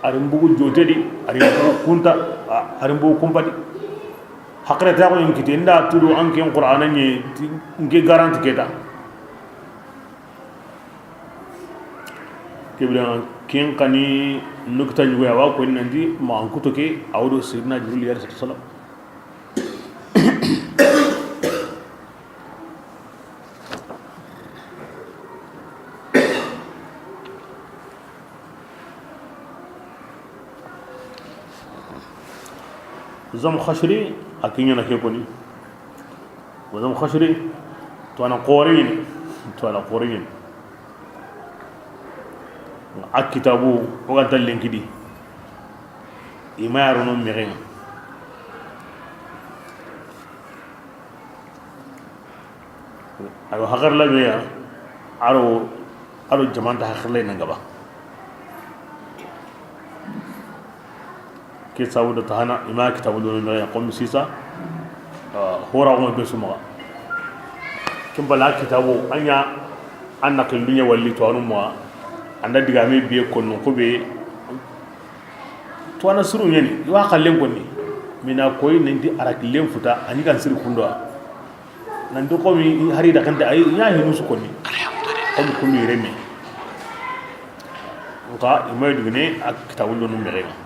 Ari mbugu jotedi, ari mbugu kunta, a-, ari mbugu kumpadi. Hakre ta ko en kite nda tudu an ken Qur'ana nye ti, nge garanti keta. Kibira ken kani nukta ɲugo ya wa ko nandi ma an kuto ke awdo Sayyidina Jibril alayhi salatu wasalam. Zam Khashri, a kiɲana ke koni. Zam Khashri, to ana xoreɲini, to ana xoreɲini. A kitabu, o ga dallen kidi. Ima yaro no mexenga. Ayo, hakarla be ya, aro, aro jamanta hakarla nan gaba. Ke sabu da tahana, ima kitabu do no ya, comme sisa, ah, hora ko be suma. Kin bala kitabu, anya, anna ke lunya walli to anu ma, anda diga me biye konno ko be, to ana suru nyani, wa kallen konni. Mina koy nanti arak len futa, ani kan sir kundo. Nanti komi hari da kanta ay, nya hinu su konni. Komi kumi reme. Nka imay dugune a kitabu lo no mexenga.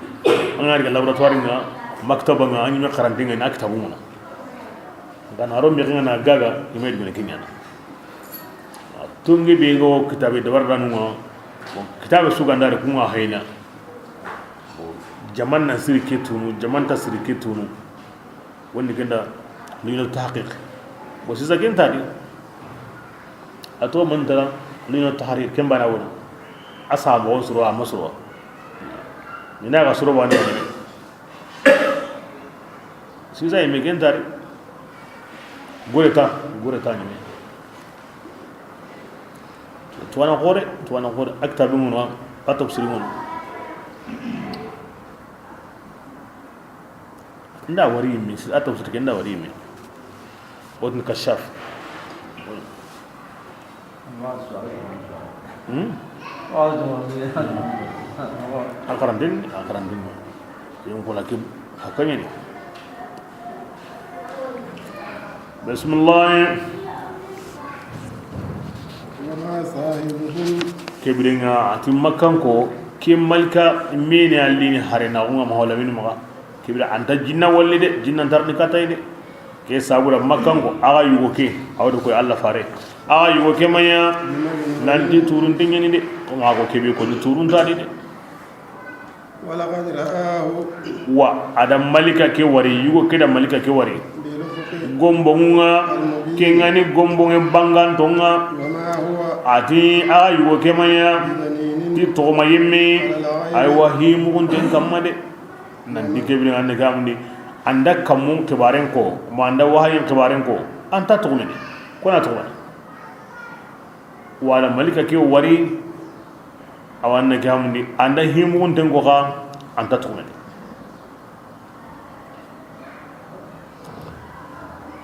An ga daga laboratoire nga, maktaba nga, an yi me karante nga na kitabu nga. Nka na ro mexenga na gaga, imay dugune kiɲana. Tungi be ngo kitabe dabar danu nga. Bon, kitabe su ganda de kunga hayna. Bon, jaman na siri ke tunu, jaman ta siri ke tunu. Woni kenda lino tahqiq. Bon, sisa kenta di. Ato man tara lino tahrir ken bana woni. A sa moxon soro, a ma soro. Mina ga soro bane. Sisa yime ken tari. Gore ta, gore ta ɲime. Tuwana xore, tuwana xore. A kitabi ŋono, a tafsiri ŋono. Nda wari yime, a tafsiri ke nda wari yime. Wotini Kashaf. Hmm? A karandin, a karandin. Yon kola kim, hakanyani. Bismillah. وما صاحبكم. Kebirenga, ati Makkanko, ke malika mene allini hare na unga mahola min maga. Kebira anta jinna walli de, jinna ntarni katay de. Ke sabura Makkanko, aga yugo ke, awdo koy Allah fare. Aga yugo ke maya, nanti turun tingeni de. Ko ma ko kebe ko ni turun tadi de. ولقد رآه. Wa, ada malika ke wari, yugo ke da malika ke wari. بالأفق. Gombonga, المبين. Kengani gombonge bangantonga. وما هو. Ati, aga yugo ke maya. بضنين. Ti togoma yemme. على الغيب. Aywa, himugun ten kamma de. Nanti kebiri ande kamdi. Anda kammun kibaren ko, ma anda wahayin kibaren ko. Anta togomene. Kona togomene. Wala malika ke wari. Awa, an na ke hamundi, an da himuxunten ko xa, an ta tuxumene.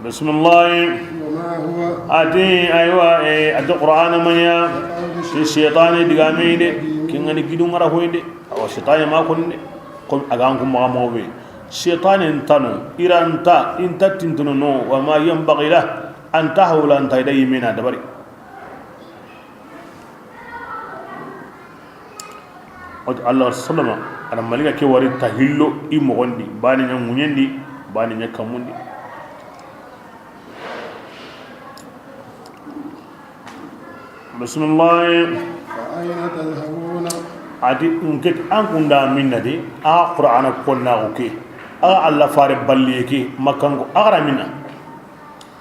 Bisimillahi. وما هو. A ti, aywa, eh, a ti Qur'ana ma ɲa, بقول ti seytaane digaame de, ke ŋa ni gidun ŋara hoy de. Awa, seytaane ma konni de. Ko a ga an ku maxa moxo be. Seytaane ntano, i ra nta, i nta tintino no, وما ينبغي له, an ta hawla, an ta i da yimena dabari. Wati Allah sallama, a na malika ke wari ta hillo i moxon di, bani ɲa ŋuɲen di, bani ɲa kammun di. Bisimillahi. فأين تذهبون. A ti, n ke ti an kunda minna de, a Qur'ana konna ko ke, a Allah fare balliye ke, Makkanko, a ga ra minna.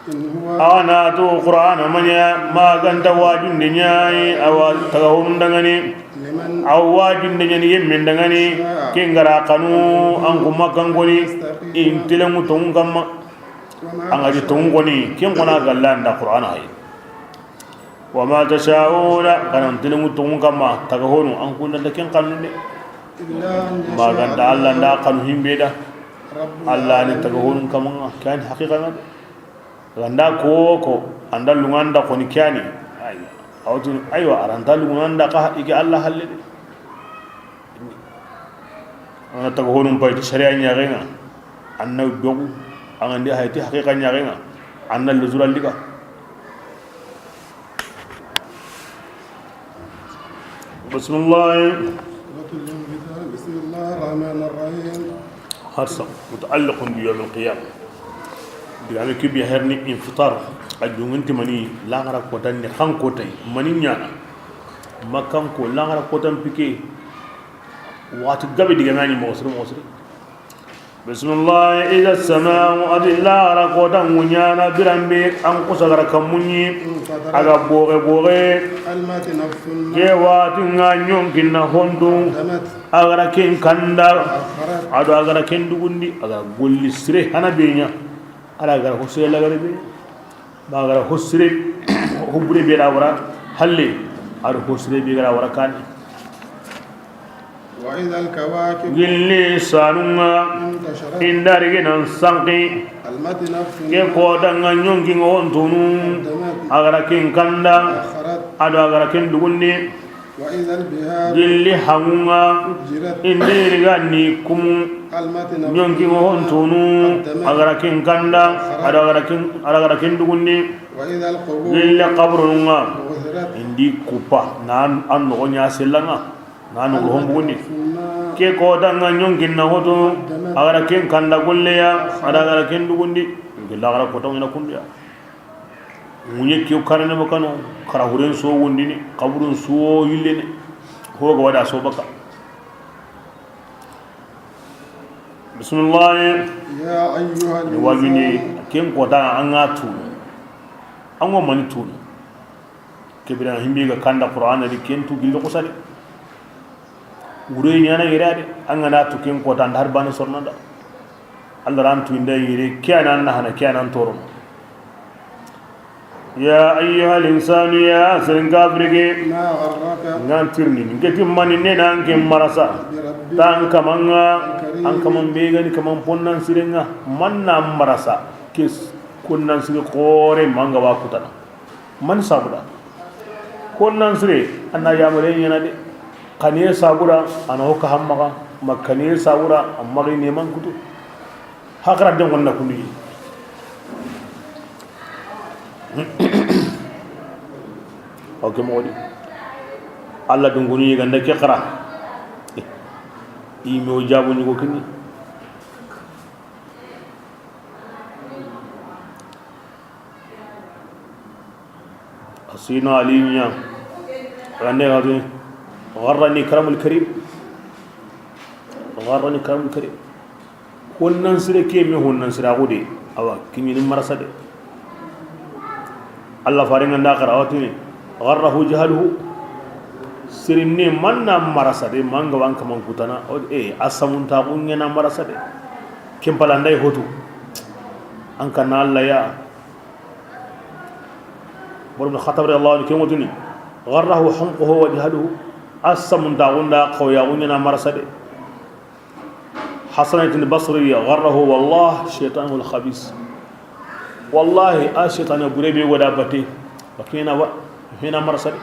إن هو. Awa na tu Qur'ana ma ɲa, ma ga nta wajunde ɲa yi, awa taga honun dangani. لمن. Awa wajunde ɲa ni yemmen dangani, شاء. Ken ga ra xanu, an ku Makkankoni, يستقيم. In telenŋu tonŋun kamma. وما. An ga di tonŋun koni, ken kona galla nda Qur'ana hay. وما تشاءون, xa na telenŋu tonŋun kamma, taga honu, an kunda nda ken xanunde. إلا أن. Ma ga nta يشاء الله. Allah nda xanu himbe da. رب. Allah ni taga honun kamma, kan haqiqa na. Ganda ko ko, an da lunganda koni kiyani. Aywa. Awtun, aywa, a ra nta lunganda ka, i ke Allah halle de. An na taga honun pay ti sariya ɲaxen ŋa. An na dogu, an ga ndi hay ti haqiqa ɲaxen ŋa. An na luzura liga. Bisimillahi. سورة الانفطار. بسم الله الرحمن الرحيم. Harsa, متعلق بيوم القيامة. Digaame ke be herni infitar, a jungunti mani, laxara kotan ni, xan kotay, mani ɲana. Makkanko, laxara kotan pike, waxati gabe digaame ni moxo siri, moxo siri. Bisimillahi, إذا السماء, a ti laxara kotan ŋuɲana biranbe, an kusa ga ra kammun ɲi, انفطرت. A ga boxe boxe. علمت نفس ما. Ke waxati ŋa ɲonkinna hontu. قدمت. A ga ra ken kanda. وأخرت. A do a ga ra ken dugundi, a ga ra golli sire hana be ɲa. A ra ga ra ho sire lagare be. Ma ga ra ho sire, ho bure be ra wara halle, a do ho sire be ga ra wara kani. وإذا الكواكب. Gilli sanun ŋa. انتثرت. I nda ri ga nan sanki. علمت نفس. Ke kotan ŋa ɲonkin ŋa hontunu. قدمت. A ga ra ken kanda. وأخرت. A do a ga ra ken dugundi. وإذا البحار. Gilli hanun ŋa. فجرت. I nda ri ga ni kumu. علمت نفس. Ɲonkin ŋa hontunu. قدمت. A ga ra ken kanda. وأخرت. A do a ga ra ken, a do a ga ra ken dugundi. وإذا القبور. Gilli qaburun ŋa. بعثرت. I ndi kupa. Na an noxo ɲa sellan ŋa. Na noxo honbugundi. Ke kotan ŋa ɲonkinna hoto, a ga ra ken kanda golleya, a da a ga ra ken dugundi. Nke laxara kotan ŋa na kunduya. Ŋuɲe ke karane bakano, kara huren so wondini, qaburun so yillene. Ho ga wada so baka. Bisimillahi. يا أيها الإنسان. Ni wajuni, ken kota an ga tu. An go mani tu. Kebira himbe ga kanda Qur'ana di, ken tu gilli xusari. Wure ɲaana yere de, an ga na tu ken kota, an da har bane sorona da. Allah ran tu inda yere, ke ya na an nahana, ke ya na an torono. Ya ayyuhal insanu, ya seren kafiri ke. ما غرك N ga an tirindini, n ke ti mani ne na an ke marasa. بربك Tan kaman ŋa, الكريم an kaman be ga ni kaman ponnan siren ŋa. Man na an marasa, ke s-, ponnan sire xoore ma an ga wa kutana. Man sabu da. Ponnan sire, an na yamare ɲaana de. Kaniye sabu da, a na ho ka hamma ga, ma kaniye sabu da, amma ga ni man kutu. Hakara den gonna kundu yi. Ok, moxo di. Allah dungunu yi ganda ke xara. I me o jabu ɲugo kini. Asina alinya. Rande gadi. غرني كرم الكريم. غرني كرم الكريم. Honnan sire ke me honnan sire ago de. Awa, kiɲini marasa de. Allah faringa nda xara watini. غره جهله. Sirinne man na marasa de, man ga wa an kaman kutana. O, e, a samunta ku ɲaana marasa de. Ken pala nday hotu. An kana Allah ya. Umar bin Khattab radiyallahu anhu ken wotini. غره حمقه وجهله. A samunta ku nda xawya ku ɲaana marasa de. Hasan al Basri غره والله شيطانه الخبيث. Wallahi, a shaytana bure be goda bate. Wa kena wa, hena marasa de.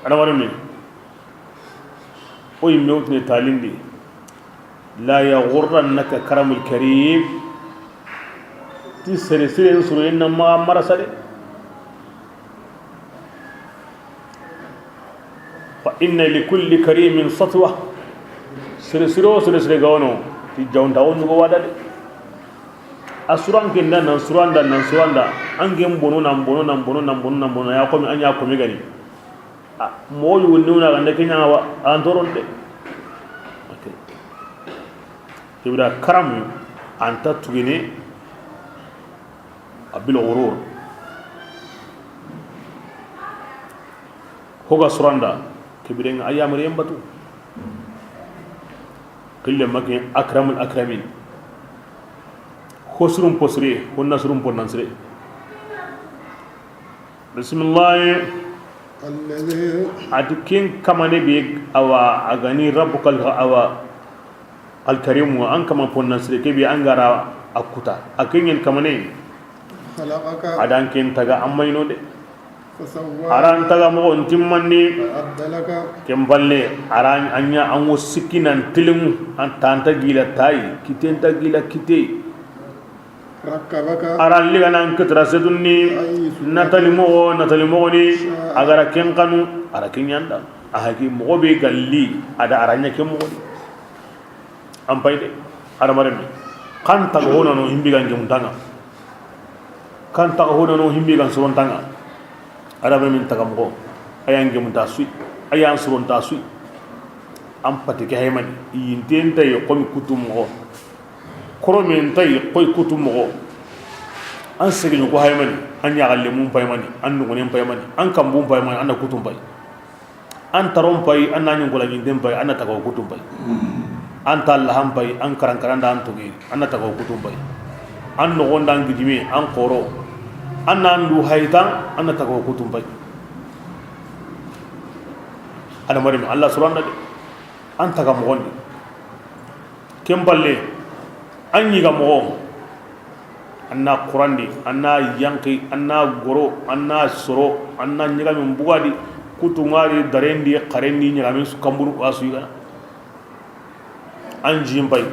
Adamaren me. O yimme wutini talindi. لا يغرنك كرم الكريم. Ti sere sire suru inna ma marasa de. فإن لكل كريم سطوة. Sere siro, sere sire ga wono, ti jawnta wonu go wada de. A suran kenda nan suranda, nan suranda. An gen bono, nan bono, nan bono, nan bono, nan bono. Ya komi, an ya komi gani. A, mo yu ni una ganda kenya wa, an toron de. Ok. Kibra karam, anta tugine, a bil ghurur. Hoga suranda, kibirenga ayyamar yambatu. Kille makin akramul akramin. Hosrum posre, honna srum ponnansre. Bismillah. الذي Ati ken kamane be awa a gani rabbukal awa alkarimu an kama ponnansre ke be an gara a kuta. A kenyen kamane خلقك a dan ken taga amma ino de. فسواك Aran taga moxo n timmandi. فعدلك Ken balle, aran anya an wo sikki nan tilimu, an tanta gila tayi, kitenta gila kite. ركبك Aran liga nan kitra sedunni, حيث natali moxo, natali moxo ni, شاء agara ken kanu, ara ken yanda. A haki moxo be galli, ada aranya ken moxo ni. An pay de, adamaren me. Kan taga honano himbi gan gemuntanga. Kan taga honano himbi gan surontanga. Adamaren min taga moxo. Ayan gemunta sui. Ayan suronta sui. An pati ke haymani. Yinten tay komi kutu moxo. Koromen tay koy kutu moxo. An segiñu ko haymani. An yaxalle mun paymani. An nugunen paymani. An kambun paymani. An na kutum pay. An taron pay, an na ɲunkola ɲinden pay, an na taga wo kutum pay. An ta lahan pay, an karankaranda an togi, an na taga wo kutum pay. An nogonda an gidime, an xoro. An na an du haytan, an na taga wo kutum pay. Adamaren, Allah suranda de. An taga moxondi. Ken balle, an ɲiga moxo, an na xurandi, an na yanki, an na goro, an na soro, an na ɲigamin bugadi, kutu ŋari, darendi, xarendi, ɲigamin su kamburu, wa su yigana. An jin pay,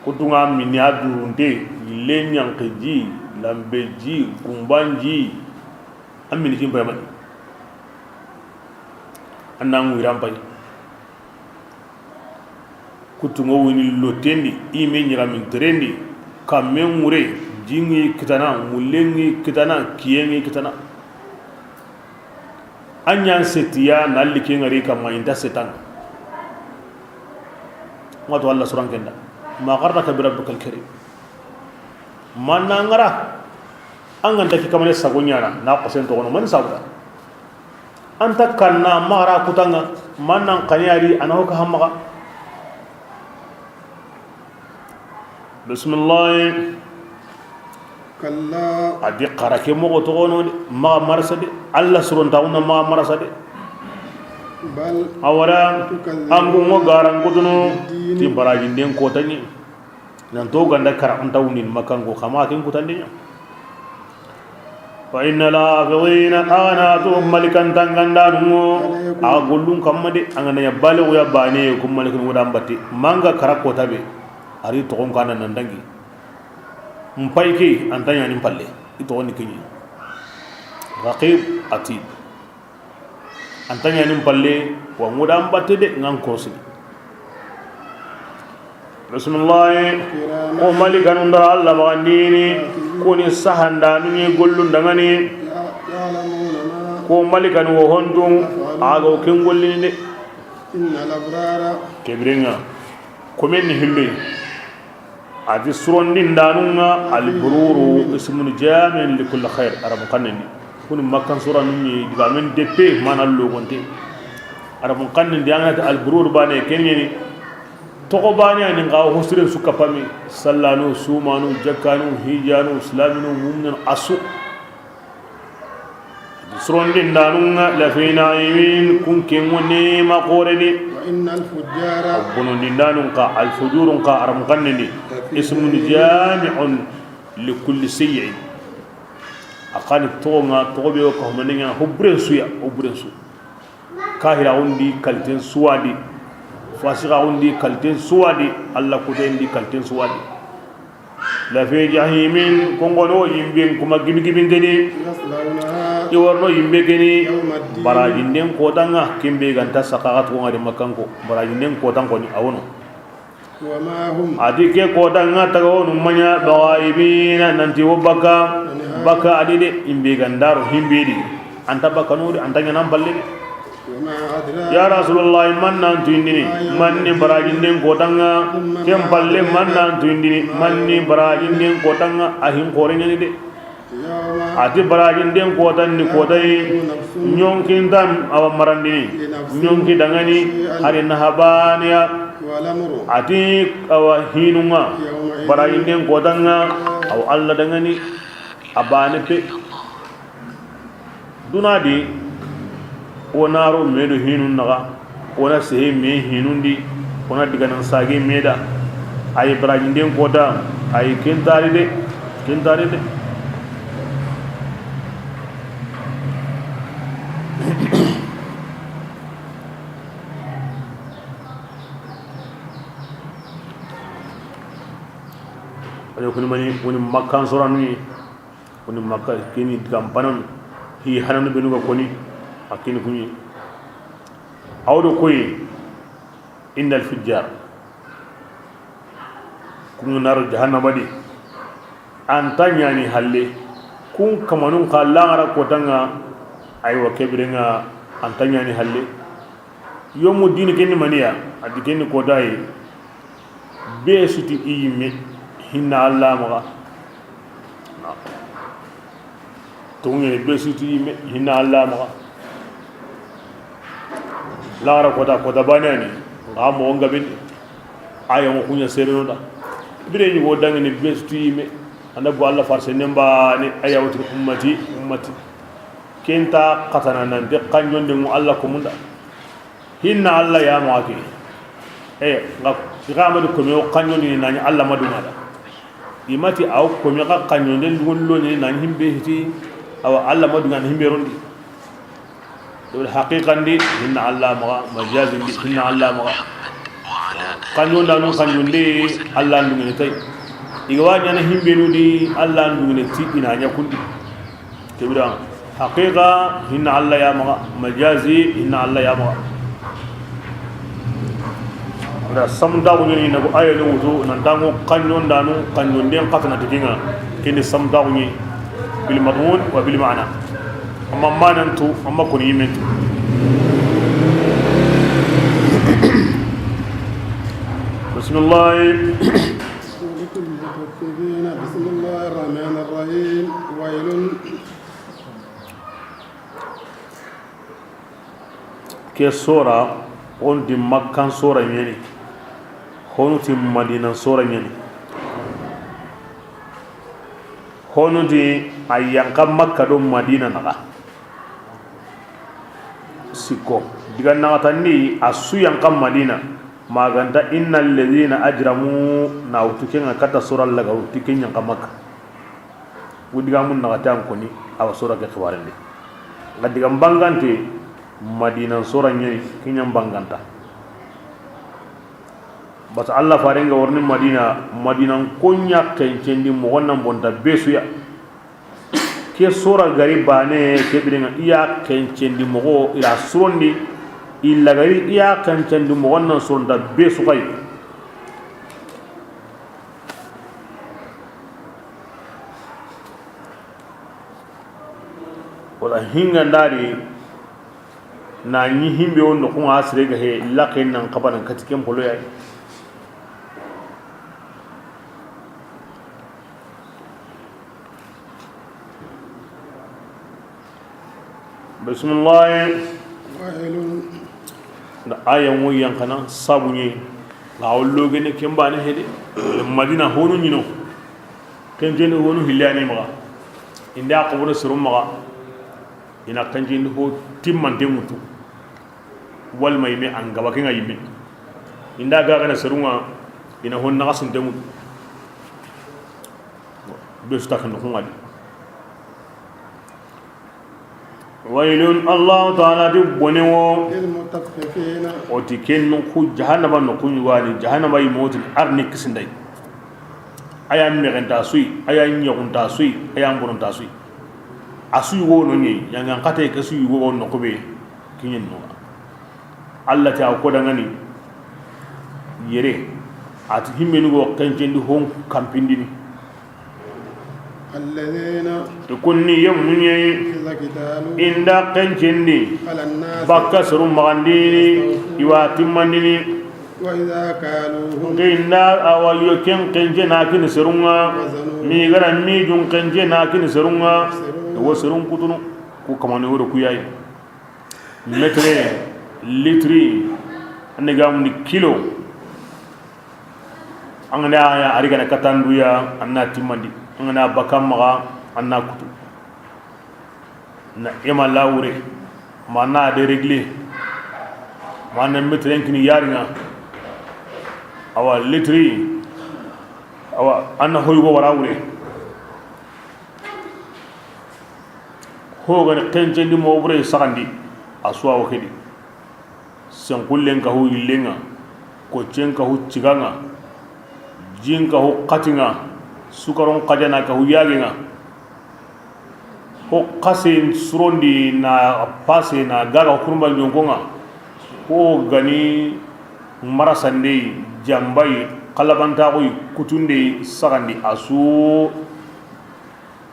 kutu ŋa mini a durunte, yille ɲanki ji, lambe ji, gumban ji, an mini jin pay mani. An na ŋuiran pay. Kutunŋo wini lottendi, i me ɲagamin terendi, kamme ŋure, jinŋi kitana, mullenŋi kitana, kiyenŋi kitana. A ɲan setiya, na like ŋari kamma, inta setan. Ŋato Allah suran kenda. Ma gharraka bi rabbikal karim. Manna ŋara, an ganta ki kamane sago ɲana, na xosen toxono, mani sabuda. An ta kanna maxa ra kutanga, man nan kani a di, a na ho ka hammaxa. Bismillahi. كلا. A di xara ke moxo toxono de, maxa marasa de. Allah surontaxuna maxa marasa de. بل. Awara. تكذبون. An gungo garan kutunu. بالدين. Ti barajinden kotaɲi. Nan to ganda kara an ta wundini Makkanko, xa maxa ken kutande ɲa. وإن لحافظين, a ga na tu malikan tangandanun ŋo, a ga gollun kamma de, an ga na ɲa baligu ya bane, kun malikan wudan batte, manga kara kota be, a ri toxon kana nan dangi. Mpay ke, an ta ɲanin palle, i toxon ni keɲi. Raqib, Atid. An ta ɲanin palle, wa ŋudan batte de, ŋan korosini. Bismillahi. Ko malikanu nda Allah magandini, kuni sahandanu ni gollun dangani. Ko malikanu wo hontun, a ga wo ken gollini de. Kebirenga. Komen ni himbe. A ti surondindanun ŋa, albururu ismun jami'un li kulli khair, Arabun xannen di. Kuni Makkan suranun ni, digamen deppe, mana logonte. Arabun xannen di, an ga na ti albururu bane, ken ɲeni. Toxo bane, a ni ŋa, ho siren su kapami. Sallanu, sumanu, jakkanu, hijanu, islaminu, muminu, asu. Surondindanun ŋa lafi na'imin, kun ken ŋo nema xore ni. وإن الفجار. Bonondindanun xa, alfujurun xa, Arabun xannen di. لفي Ismun جحيم. Jami'un li kulli sayyi'in. A xa ni toxo ŋa, toxo be wo ka humane ɲa, ho buren su ya, ho buren su. Kahiraxun di kalten suwadi. Fasiqaxun di kalten suwadi. Allah kuten di kalten suwadi. Lafi jahimin, kongono yimben kuma gibi gibinte ni. يصلونها. I warno yimbe keni. يوم الدين. Barajinden kotanga, kimbe ganta sakaxat ko ngari Makkanko. Barajinden kotan koni, a wono. وما هم. A ti ke kotanga taga wonu maɲa, bighaibina, nanti wo baka, عنها. Baka a di de, imbe gandaro himbe di. An ta baka nuri, an ta ɲanan balle de. وما أدراك. Ya Rasulullah, man nan tuyindini, ما يوم الدين. Man ni barajinden kotanga, ثم ما أدراك. Ken palle man nan tuyindini, ما يوم الدين. Man ni barajinden kotanga, a hin xore ɲani de. يوم. A ti barajinden kotan ni kotayi, لا تملك نفس. Ɲonkintan awa marandini, لنفس. Ɲonki dangani, شيئا. Hari nahabaniya. والأمر. A ti awa hinunga, يومئذ. Barajinden kotanga, awa Allah dangani, a bane pe. Duna di, wo na ro me do hinun naxa, wo na sehe me hinun di, wo na diganan sage me da. Ayi barajinden kota, ayi kentari de, kentari de. Ayo kuni mani, kuni Makkan soranu ni. Kuni Makka kini digan bananu, hi hananu benu ga koni, a kini kuni. Awdo koyi, innal fujjar. Kunu naru jahannama di. An ta ɲani halle. Kun kamanun ka langara kotanga, aywa kebirenga an ta ɲani halle. Yomu dini kenni maniya, a di kenni kodayi. Be suti i yimme, hinna Allah maxa. Tongene be suti i yimme, hinna Allah maxa. Laxara kota, kota banani. Nga mo nga ben. Aya mo kunya sereno da. Bire ni go dangini be suti i yimme. Anda go Allah farse nemba ni aya wuti ummati, ummati. Kenta katana nan de kanjon de mo Allah ko munda. Hinna Allah ya maxa ke. E, nga, i ga ma di komi o kanjondi ni nani Allah ma dunga da. I ma ti aw komi xa kanjonde ndugol lo ni nani himbe hiti, awa Allah ma dunga ni himbe rondi. Do haqiqan di, hinna Allah maxa, majazin di, hinna Allah maxa. Kanjonda no kanjonde, Allah ndungene tay. I ga wa ɲana himbe no di, Allah ndungene ti ina ɲa kundi. Kebira, haqiqa, hinna Allah ya maxa, majazi, hinna Allah ya maxa. Wala samunta ko ni na ko ayo no wutu, nan tango kanjon danu, kanjon den katana tikinga. Kini samunta ko ni bil madmun wa bil ma'na. Amma manan tu, amma ko ni yimen tu. Bismillah. سورة المطففين. بسم الله الرحمن الرحيم. ويل. Ke sora, o nti Makkan sora ɲeni, honu ti Madinan sora ɲeni. Honu ti a yanqa Makka do Madina naxa. Sikko diga naxatandi a su yanqa Madina, ma ga nta inna alladhina ajramu na wutu kenŋa kata sora laga wutu ken yanqa Makka. Wo digamun naxati an koni, awa sora ke xibarendi. Nga diga bangante Madinan sora ɲeni, kiɲan banganta. Bata Allah farenga warni Madina, Madinan koɲa kencendi moxon nan bonta besuya. Ke sora gari bane, ke birenga iya kencendi moxo ira surondi, illa gari iya kencendi moxon nan suronta besu xay. Wala hinga ndari na ɲi himbe wondo kunga asire ga he laqe nan xabanan kati ken polo yayi. Bismillah. Wailun. Nda aya ŋo yanqana sabu ɲe. Ga wollo gene kembane hede. Madina honu ɲino. Kenjeni honu hillani maxa. Inda xoboro soro maxa. Ina kenjeni ho timmante ŋutu. Walma yime an gaba kenga yime. Inda ga gana serunga ina hon naxa sunte ŋutu. Be su ta kan xunga di. Wailun, Allahu taala ti bone wo. Lilmutaffifina. O ti ken noxu jahannaba noxu ɲugani, jahannaba yi moti arni kisinday. Aya mexenta suyi, aya ɲexunta suyi, aya mboronta suyi. A suyi wo no ɲi yangan xate ke suyi wo no xube. Kiɲen noga. Allah ti a ko dangani yere, a ti himmenu go kencendi hon kampindini. Alladhina. Ti kunni ye muɲe. Idha iktalu. Inda kencendi. Ala nnasi. Bakka soru maxandini. Yastawfuna. Iwa timmandini. Wa idha kaluhum. Nge inda awa yo ken kence na kini serunga. Wazanuhum. Mi gara mi jun kence na kini serunga. Yukhsirun. Wo serun kutunu. Ku kamane woro kuyayi. Metre, litri, an ga mundi kilo. An ga na a ri gana katanduya, an na timmandi. An ga na bakka maxa, an na kutu. Na ema lawure, ma na deregle, ma na metre kini yaringa. Awa litri, awa an na hoyugo wara wure. Hogani kencendi moxo bure saxandi, a suwa wo kedi. Senkullen kahu yillenga, koccen kahu ciganga, jin kahu xatinga, sukaron xajana kahu yagenga. Ho xasen surondi na pase na gaga kurumba jonkonga. Ho gani marasandei, jambai, xalabantaxoy, kutundei saxandi a su.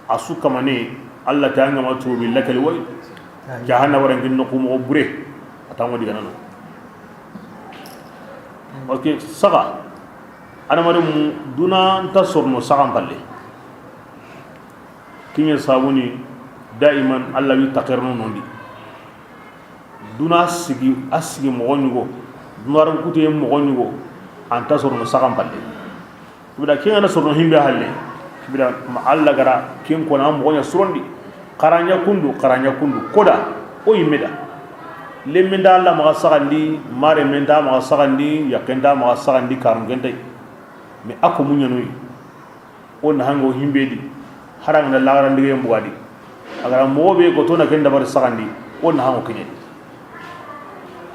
A su kamane, Allah ta ngama tubi lakali way. Jahannaba ran kin noxu moxo bure. A tango diga nano. Ok, saxa. Adamaren mu duna nta sorno saxan palle. Kiɲe sabuni daiman Allah wi takerno nondi. Duna sigi, a sigi moxo ɲugo, dunaran kuteye moxo ɲugo, anta sorono saxan palle. Kibida ken gana sorono himbe halle. Kibida ma Allah gara ken kona moxo ɲa surondi. Xaraɲa kundu, xaraɲa kundu. Koda, o yimme da. Lemmen da Allah maxa saxandi, mare men da maxa saxandi, yakken da maxa saxandi, karun gentay. Mais a ko muɲanoyi. O na hango himbe di, haranga na lagaran dige mbugadi. Agara moxo be ko tona ken dabari saxandi, o na hango keɲe.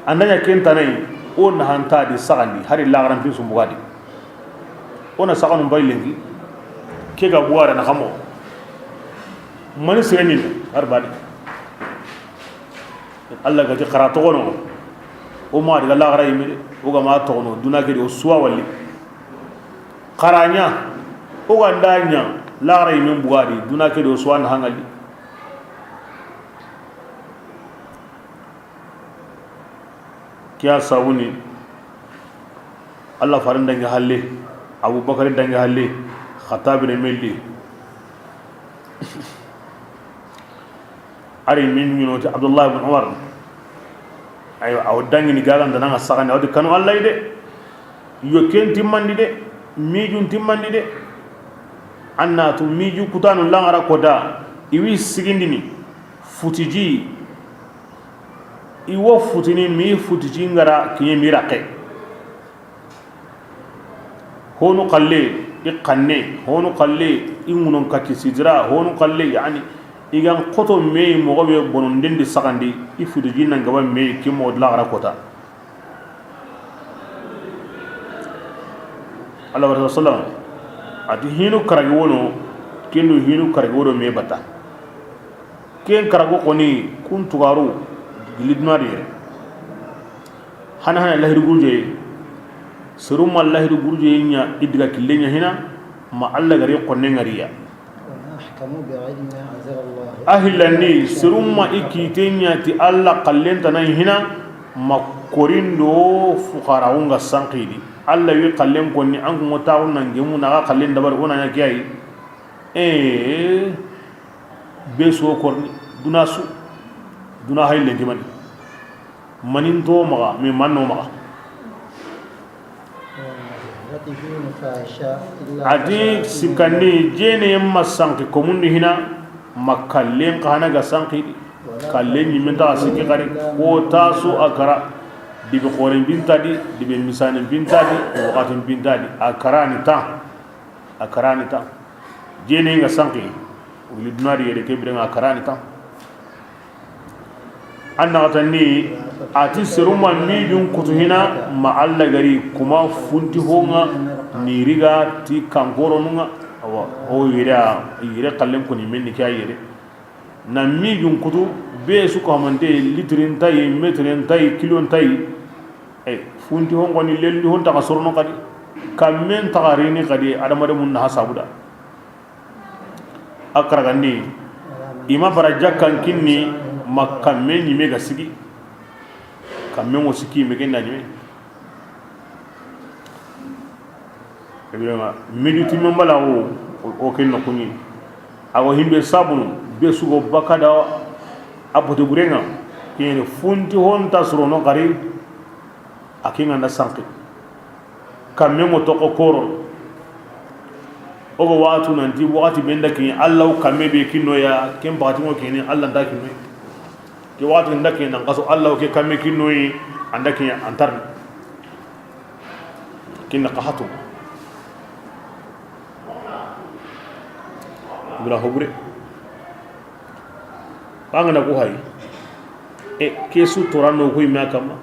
Andanya ken tanai, o na hanta di saxandi, hari lagaran pin sumbugadi. O na saxanu bay lengi, ke ga buwara na xamo. Mani sireni, har badi. Allah gati xara toxono. O ma diga laxara yimede, o ga ma toxono duna ke di o suwa walli. Xaraɲa, o ga nda ɲa laxara yimen bugadi duna ke di o suwa na hangali. Kiya sabuni. Allah faren dangi halle, Abubakar dangi halle, Xattabi ne melli. Ari min ɲino ti Abdullah ibn Umar. Aywa, awa dangini gagan dana nga sagandi, awa di kanu Allah yi de. Yo ken timmandi de, mijun timmandi de. Annatu miju kutanu langara koda, iwi sigindini, futiji, iwo futini mi futiji ngara kiye mi raqe. Honu xalle, i xanne, honu xalle, i ŋunon kaki sidira, honu xalle, yani, i gan xoto me moxo be bono ndendi sagandi, i fudu jinna ngaba me kimo dula gara kota. Allah wa sallam ati hinu karagi wono, kendo hinu karagi wono me bata. Ken karago xoni kun tugaru gilli duna di yere. Hana hana lahidu gurjeye, serumma lahidu gurjeye ɲa i diga kille ɲa hina, ma Allah gari xonne ngariya. ومن أحكم بعلمه أنزل الله. A hillandi, serumma i kite ɲa ti Allah xallen tana hina, ma korindo fuqaraxu nga sanqidi. Allah wi xallen konni an kungo taxu nan gemu naxa xallen dabari wona ɲa kiyayi. Eh, be so korni, duna su, duna hay lenki mani. Manin to maxa, me manno maxa. Ati sikkanni jene yemma sanki komundi hina, ma kallen xana ga sanki di. Kallen ɲimen taxa sikki xari, ko tasu a kara, dibe xoren bintadi, dibe misanin bintadi, waxatin bintadi, a karani ta. A karani ta. Jene nga sanki. Wili dunari yere ke birenga a karani ta. Anna xatandi ati seruma mijun kutu hina ma Allah gari kuma funti honga ni riga ti kankoronunga. Awa, o yere, yere kallen koni menni kya yere. Na mijun kutu be su ko hamante litrin tayi, metrin tayi, kilon tayi. E, funti hon goni lelli hon taxa sorono kadi. Kammen taxa rini kadi adamade mun na hasabuda. A karagandi ima bara jakkan kinni ma kamme ɲime ga sigi. Kamme mo sikki me genda ɲime. Ibrahima, midi timma mbala o, o, o ken no kuni. Ago himbe sabunu, be sugo bakada a bote burenga. Kene funti honta surono kari, a kinga na sanki. Kamme mo toko koro. Ogo watu nanti wakati benda kini Allah kamme be kinoya, ken bakati mo kini Allah nda kinoya. Ke wakati nda kini nan kaso Allah ke kamme kinoyi, anda kini antarni. Kinna ka hatu. Ibra hobure. Bangana ko hay. E, kesu torano ko ima kama.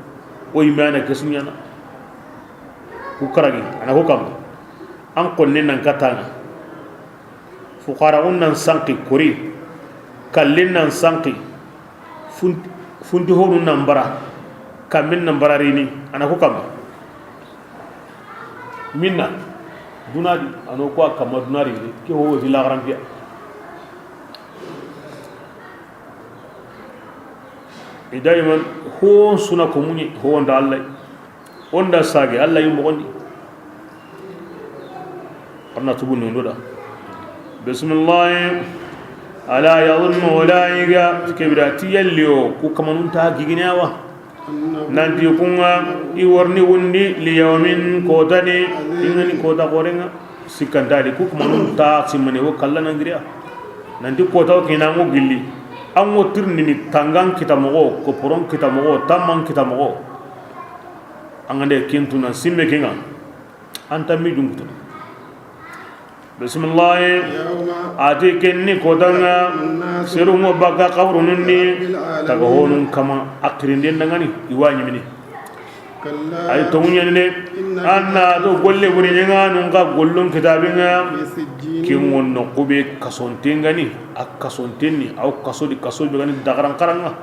O imana kesu ɲana. Ku karagi, ana ko kama. An konne nan katanga. Fuqara un nan sanki kori. Kallin nan sanki. Fun-, funti honu nan bara, kammin nan bara rini, ana ko kamma. Minna, dunadi, ano ko a kamma dunadi, ke ho woti lagarantiya. E daiman, ho suna ko muɲi, ho wonda Allah. Onda sage Allah yi mogondi. Arna tubu nondo da. Bismillah. Ala yadhunnu ulaika, kebira ti yalliyo ku kamanun ta gigine awa. Nanti kunga i warni wundi li yawmin kotani, ingani kota korenga. Sikkantadi ku kamanun ta simmane wo kalla nangiriya. Nanti kota wo kina ngo gilli. An ngo tirnini tangan kita mogo, koporon kita mogo, tamman kita mogo. Angande kintu nan simme kinga. Anta mi jungutu. Bismillah. Ati kenni kotanga. Seru mo baka kaburununni. Taga honun kama akirinde nangani iwa ɲimini. Ay tonguɲani de. Anna to golle buri ɲanganun ka gollun kitabinga. Kin wonno kube kasontengani. A kasontenni aw kasodi kasobi gani dagaran karanga.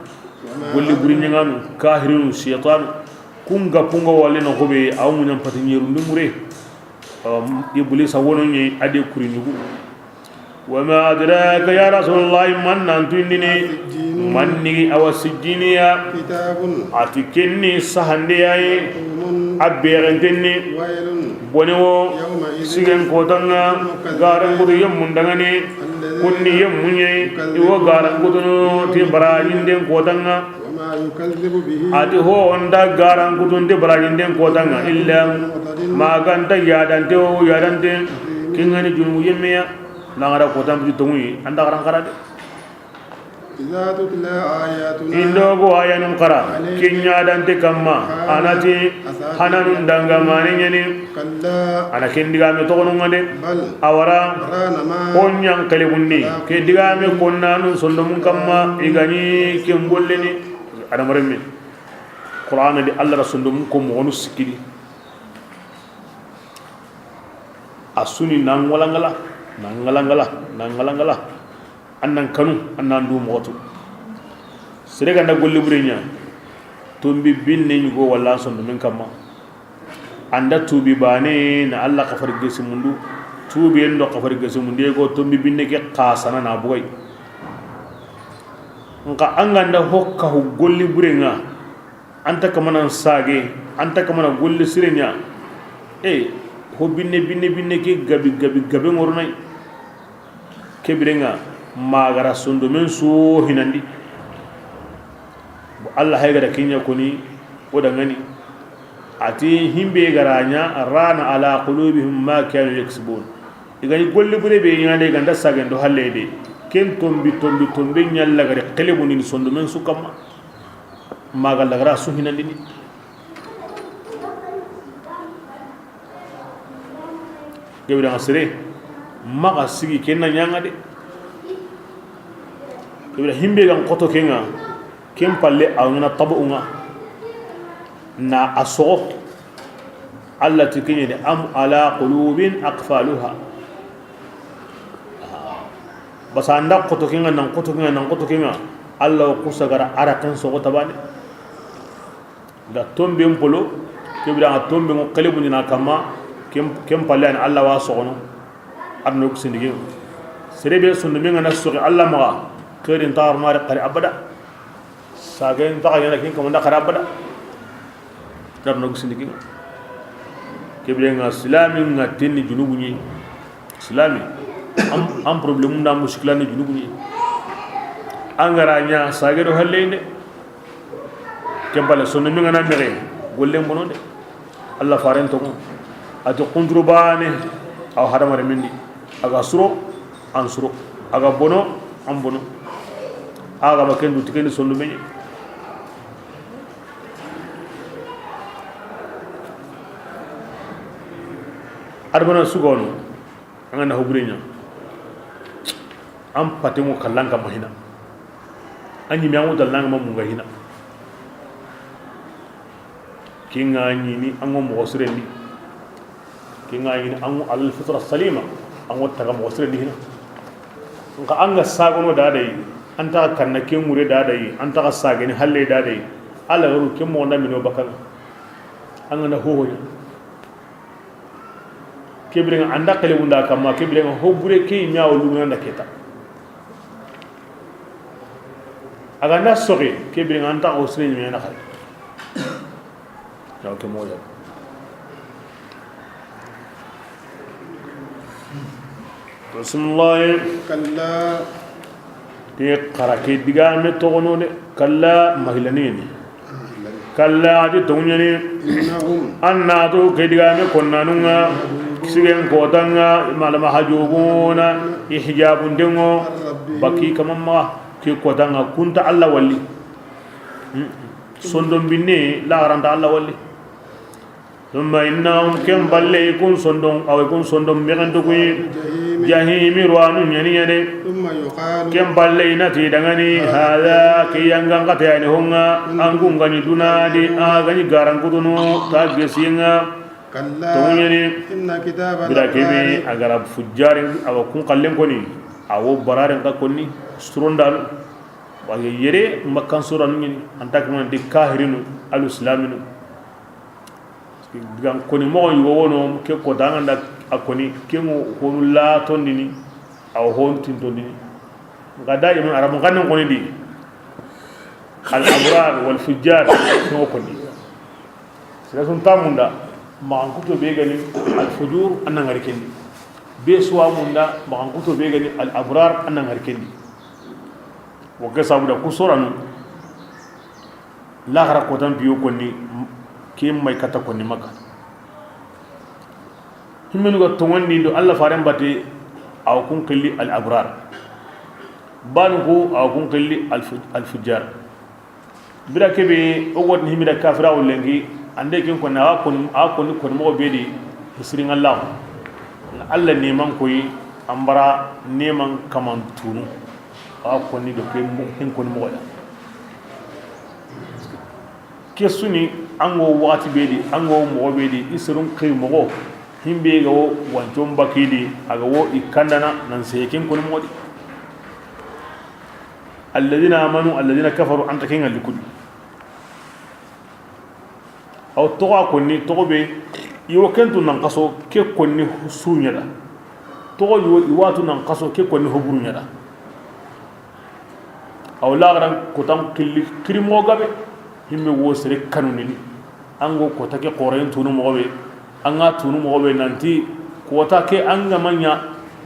Golle buri ɲanganu kahirinu shaytanu. Kun ga kunga wale no gobe aw munan pati ɲerundi mure. Iblisa wono ɲe ade kuri ɲugu. Wa ma adraka ya rasulullahi, man nan tuindini, man ni awa sijjiniya. Ati kenni sahande yayi. A begentenni. Bone wo sigen kotanga. Garan gudu yemmun dangani. Kunni yemmun ɲe iwo garan gudu no ti barajinden kotanga. يكذب به A ti ho o nta garankutunte barajinden kotanŋa, إلا illa كل معتد ma ga nta yadante o yadante, أثيم ken ga ni junubu yemmeya, nangara kotan biti tonŋuyi, an da garan xara de. إذا تتلى آياتنا I nda o ga ayanun xara, عليه ken yadante kamma, قال a na ti, أساطير hananun dangamane ɲa ni. كلا A na ken digame toxonun ŋa de. بل A wara, ران ما o ɲa n xelebundi, على ke digame قلوبهم konnanun sondomun kamma, ما كانوا i ga ni ken golleni. Adamarenme, Qur'ana di Allah ra sondomun ko moxonu sikkidi. A su ni na ŋalangala, na ŋalangala, na ŋalangala. An nan kanu, an nan du moxotu. Sere ga nda golli bure ɲa, tonbi binne ɲugo walla sondomen kamma. An da tubi bane na Allah kafari gesimundu. Tubiyen do kafari gesimundu, yego tonbi binne ke xasana na bugay. Nka an ga nda hokka hu golli bure ŋa, an ta kamana sage, an ta kamana golli sire ɲa. E, ho binne, binne, binne ke gabi, gabi, gabe ŋoronay. Ke bire ŋa, ma gara sondomen su hinandi. Bo Allah hay gara kiɲa koni, o da ŋani. A ti himbe gara ɲa, rana ala qulubihim ma kanu yaksibun. I ga ni golli bure be ɲa de, i ga nda sagen do halle de. Ken tonbi, tonbi, tonbi ɲa la gari xelebundini sondomen su kamma. Ma ga la gara su hinandini. Ke bire ŋa sere, maxa sigi ken na ɲaŋa de. Ke bire himbe ga n xoto ke ŋa, ken palle a ŋa na tabu ŋa. Na a soxo. Allah ti kiɲe de, am ala qulubin aqfaluha. Basa an da xoto ke ŋa, nan xoto ke ŋa, nan xoto ke ŋa. Allah o kusa gara ara ken soxo tabane. Da tomben polo, ke bire ŋa tomben ŋo xelebundina kamma, ken, ken palle an Allah wa soxono, ar no kusindigi. Sere be sondomen ŋa na soxi Allah maxa, xeerin ta armare xari abada. Sagen ta ga ɲa na ken kamma nda xari abada. Ar no kusindigi. Ke bire ŋa silami ŋa tenni junubu ɲi. Silami, an, an problème nda muskila ni junubu ɲi. An gara ɲa sage do halle de. Ken palle sondomen ŋa na mexe, gollen bono de. Allah faren toxo. A ti xunturu bane, aw hadamare mindi. A ga suro, an suro. A ga bono, an bono. A ga ma ken du ti ken ni sondomen ɲa. Adamana sugono. An ga na ho bure ɲa, an patenŋo kallan kamma hina. An ɲime an ŋo dallan kamma munga hina. Ke ŋa ɲini an ŋo moxo sirendi. Ke ŋa ɲini an ŋo alal fitra salima. An ŋo taga moxo sirendi hina. Nka an ga sagono dadayi, an taxa kanna ke ŋure dadayi, an taxa sageni halle dadayi. Ala garu ke moxo nda mino bakanga. An ga na hoho ɲa. Ke bire ŋa an da xelebunda kamma, ke bire ŋa ho bure ke ɲa o luguna nda keta. A ga nda soxe, ke bire ŋa an ta o sire ɲime na xari. Yaw ke moya. Bismillah. Kalla. Ke xara ke digame toxono de. Kalla, mahilani ni. Kalla, a ti tonŋu ɲa ni. إنهم An na tu ke digame konnanun ŋa, sigen kotan ŋa, malama hajubuna, i hijabundenŋo, عن ربهم baki kamamma, ke kotan ŋa, kunta Allah walli. Hmm. Sondon binne, laxaranta Allah walli. ثم إنهم ken palle kun sondon, aw kun sondon mexen to kuyi. جحيم. Jahimi ruwanu ɲa ni ɲa de. ثم يقال Ken palle i na ti dangani, هذا ke yangan kata yani honga, an kun ga ni dunadi, a ga ni garankutunu, ta gesinga. كلا Tonŋu ɲa ni. إن كتاب Bira kebe, الأبرار a gara fujjari, a ga kun kallen koni, a wo bararen ka koni, surondal, wa yere makkan suranu ɲa ni, an ta kuma di kahirinu, al islaminu. Digan koni moxo yugo wono ke kota an ga nda a koni ke ŋo honu latondini, a wo honu tintondini. Nka daiman arabu xannen koni di, al abrar wal fujjar no koni. Sira sun tamunda, maxan kuto be ga ni al fujur, an na ŋari ken di. Be suwa munda, maxan kuto be ga ni al abrar, an na ŋari ken di. Wo ke sabu da ku soranu. Laxara kotan piyo konni, ke may kata konni Makka. Himmenu ga toŋondi do Allah faren bate, awa kun xilli al abrar. Banu ko awa kun xilli al fu-, al fujjar. Bira kebe o wotni himira kafira wulengi, ande kin konni, awa kon, awa konni, konni moxo be di hisirin Allah. Allah neman koyi, an bara neman kaman tunu. Awa konni do ke mo-, ken konni moxo ya. Ke suni, an go waxati be di, an go moxo be di, i serun xiri moxo, himbe ga wo wancon bakidi, a ga wo i kandana, nan seye ken koni moxo di. Alladina amanu, alladina kafaru, anta ken ŋa likudi. Aw toxo a konni, toxo be, i wo kentu nan xaso, ke konni suɲa da. Toxo yo i watu nan xaso, ke konni hoburu ɲa da. Aw laxaran kotan xilli xiri moxo gabe, himme wo sere kanunini. An go kota ke xoren tunu moxo be, an ga tunu moxo be nanti kota ke an ga ma ɲa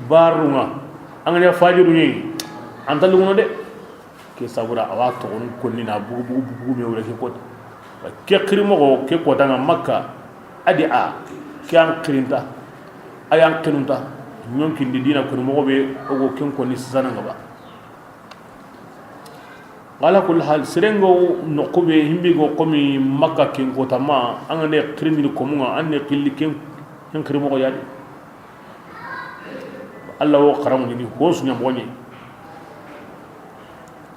barunga, an ga ɲa fajiru ɲi, an ta lungono de. Ke sabura awa toxonu konni na bugu, bugu, bugu, bugu me wure ke kota. Ke xiri moxo, ke kota ŋa Makka, a di a, ke an xirinta, a yan xinunta, ɲonkindi dina koni moxo be, o go ken konni sisana ŋa ba. Ala kulli hal, serengo noqu be himbi go komi Makka ken kota ma, an ga ne xirindini komunga, an ne xilli ken, ken xiri moxo ya di. Allah wo xaranŋundini ho su ɲa moxo ɲi.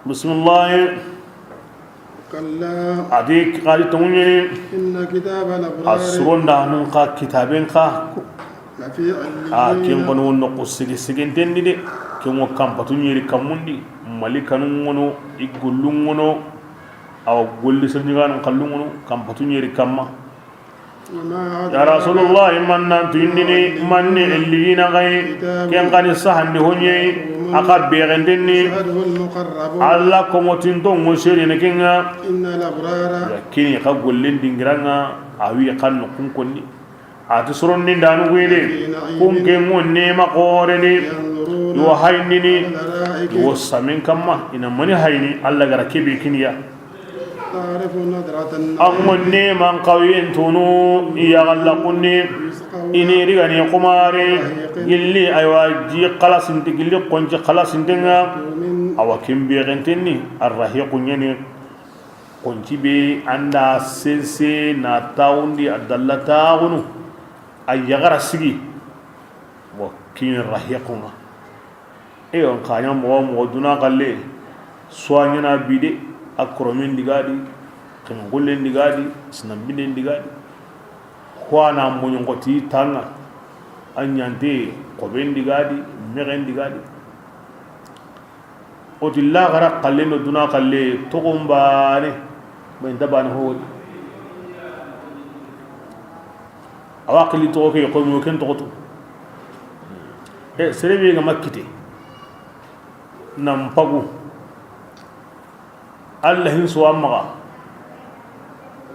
Bismillah. كلا. A di, a di tonŋu ɲeni. إن كتاب الأبرار. A suronda nun xa kitaben xa. لفي عليين. A ken kono noqu sigi siginten di de. Ken wo kanpatu ɲeri kammundi. Malikanun ŋono, i gullun ŋono. Awa golli sirɲiganun kallun ŋono, kanpatu ɲeri kamma. Ya Rasulullah, man nan tuyindini, man ni illiyina xa yi, ken xa ni sahandi ho ɲi, a xa bexentenni, Allah komotinto ŋo serene ken ŋa. Ya kini xa gollen dingiranŋa, a wi xa noqun konni. A ti sorondindanu guyi de, kun ke ŋo nema xoreni, i wo hayindini, i wo samin kamma, i na mani hayini, Allah ga ra kebe kiniya. An ŋo neman xawiyen tunu, i yaxalla kunni, i ni rigani xumare, gilli, aywa, ji xalasinte, gilli xonci xalasinten ŋa, awa ken bexentenni, arrahiqu ɲeni, xonci be an da sense na taxundi, a dalla taxunu, a yaxara sigi, bon, kin rahiqun ŋa. Eyo, n xa ɲa moxo moxo duna xalle, soignana bi de, a koromen diga di, xenxullen diga di, sinanbinnen diga di, xo a na moɲonxoti tanga, a ɲante xoben diga di, mexen diga di. O ti laxara xalle no duna xalle toxon bane, ma inta bane ho wodi. Awa xili toxo ke, xo mo ken toxotu. E, sere be ga ma kite, nan pagu, Allah hin so a maxa,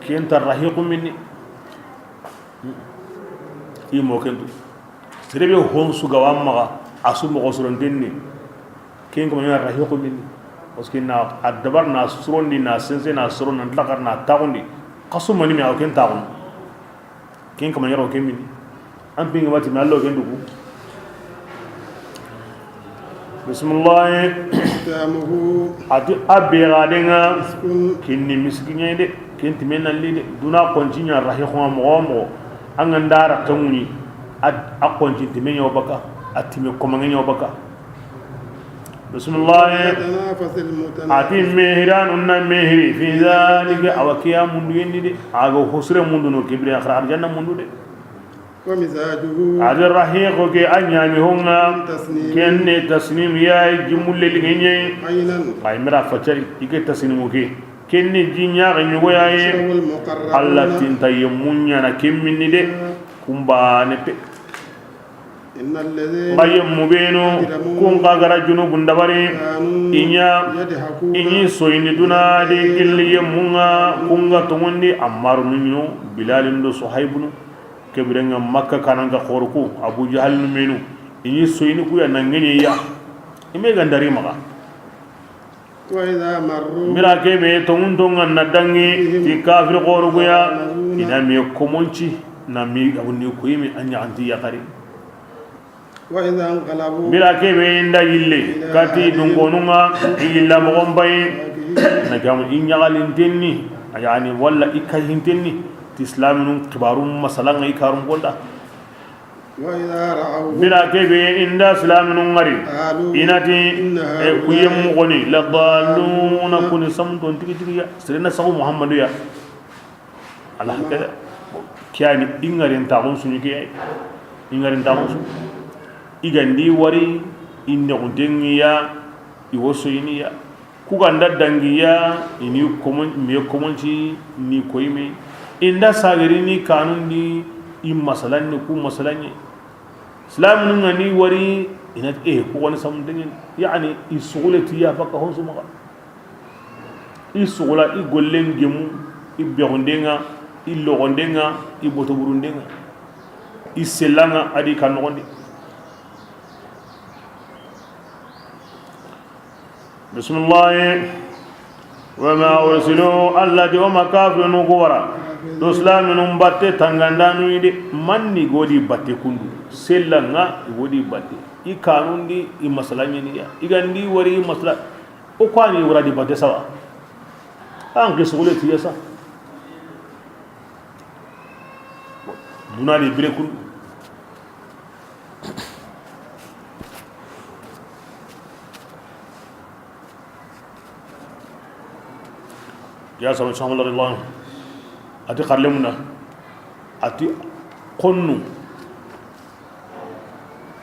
ken ta rahiqu minni. I mo ken tu. Sere be hon su ga wa maxa, a su moxo sorontenni. Ken kama ɲa rahiqu minni. Parce que na a dabar na surondi, na sense na suron, na laxar na taxundi. Xasu mani me aw ken taxundi. Ken kama ɲaro ken minni. An pinga mati me allo ken dugu. Bismillah. ختامه. A ti a bexadenŋa. مسك. Kinni miskiɲe de. Ken time na li de. Duna xonci ɲa rahiqun ŋa moxo moxo. An ga nda ra xemuni. A xonci time ɲa baka. A time komanŋe ɲa baka. Bismillah. يتنافس المتنافسون. A ti mehiranu na mehiri fi zalika, awa kiya mundu yendi de. A ga hosre mundu no kibri akhra arjanna mundu de. ومزاجه. A di rahiqu ke a ɲami honŋa. من تسنيم. Kenne tasnim ya jimulle liŋeɲe. عينا. Ay mira facari ike tasnimu ke. Kenne ji ɲaxe ɲugo yaye. يشربه المقربون. Allah tinta yemmu ɲana kemminni de. Kumbane pe. إن الذين. Nga yemmu benu, أجرموا. Kun ga gara junubun dabari, كانوا. I ɲa, يضحكون. I ɲi soyini duna de gilli yemmunŋa, kun ga tonŋundi Ammaru nu ɲi no, Bilalin do Suhaybunu, kebirenŋa Makka kananka xoroku, Abu Jahal nu menu, i ɲi soyini kuya na ŋeɲe ya, i me gandari maxa. وإذا مروا Bira ke be tonŋun tonŋa na dangi ti kafiri xoruguya, i na mi komonci, na mi abunni koyimi a ɲaxanti yaxari. وإذا انقلبوا Bira ke be i nda yille kati dunkonunŋa, i yilla moxon bayi, na gamu i ɲaxalintenni, yani walla i kahintenni ti silaminun xibarun masalanŋa i karun konda. وإذا رأوهم Bira ke be i nda silaminun ŋari, قالوا i na ti, إن e, هؤلاء kuyen moxoni la dalluna, kuni samunton tigi tigi ya, sere na saxu Muhammadu ya. Ala hakada. Kiyani i ŋarintaxun su ni ke ya. I ŋarintaxun su. I ga ndi wari, i nexunten ŋi ya, i wo soyini ya. Ku ga nda dangi ya, i ni komon, me komonci ni koyime. I nda sagerini kanundi, i masalanni ku masalanni. Silaminun ŋa ni wari, i na ti, e, ku xoni samunten ŋi. Yani, i sugule ti ya baka honsu maxa. I sugula, i gollen gemu, i bexundenŋa, i loxondenŋa, i botoburundenŋa, i sellanŋa, a di kan noxondi. Bisimilahi. وما أرسلوا, Alla di o ma kafirinu ku wara do silaminun batte tangandanu yi de. Manni godi batte kundu, sellanŋa godi batte, i kanundi, i masala ɲeni ya, i ga ndi wari, i masala. O ko ani wara di batte sawa. An ke sugule tiya sa. Duna ni bire kun. Ya sama sama la Allah. Ati xarlemuna. Ati konnu.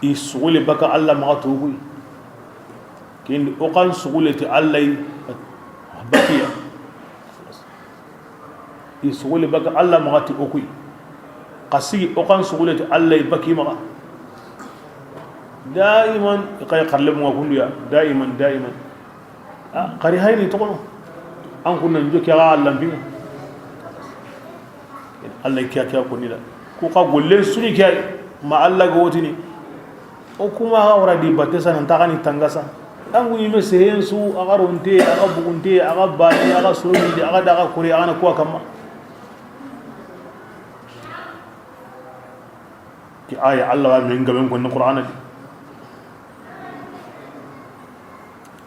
I sugule baka Alla maxa toxuy. Kendi o kan sugule ti Alla yi bakiya. I sugule baka Alla maxa ti o kuy. Xa sigi o kan sugule ti Alla yi baki maxa. Daiman i xay xarle mu ŋa kunduya. Daiman, daiman. A, xari hayni toxono. An kunna njoki axa Alla mpinga. Alla kiya kiya koni da. Ku xa gollen suni kiya ma Alla ga wotini. O kuma axa wara di batte sa nan taxani tangasa. An gu yime sehen su, axa ronte, axa bugunte, axa bani, axa sorominde, axa daga kore, axa na kuwa kamma. Ki aya Alla wa men gaben konni Qur'ana di.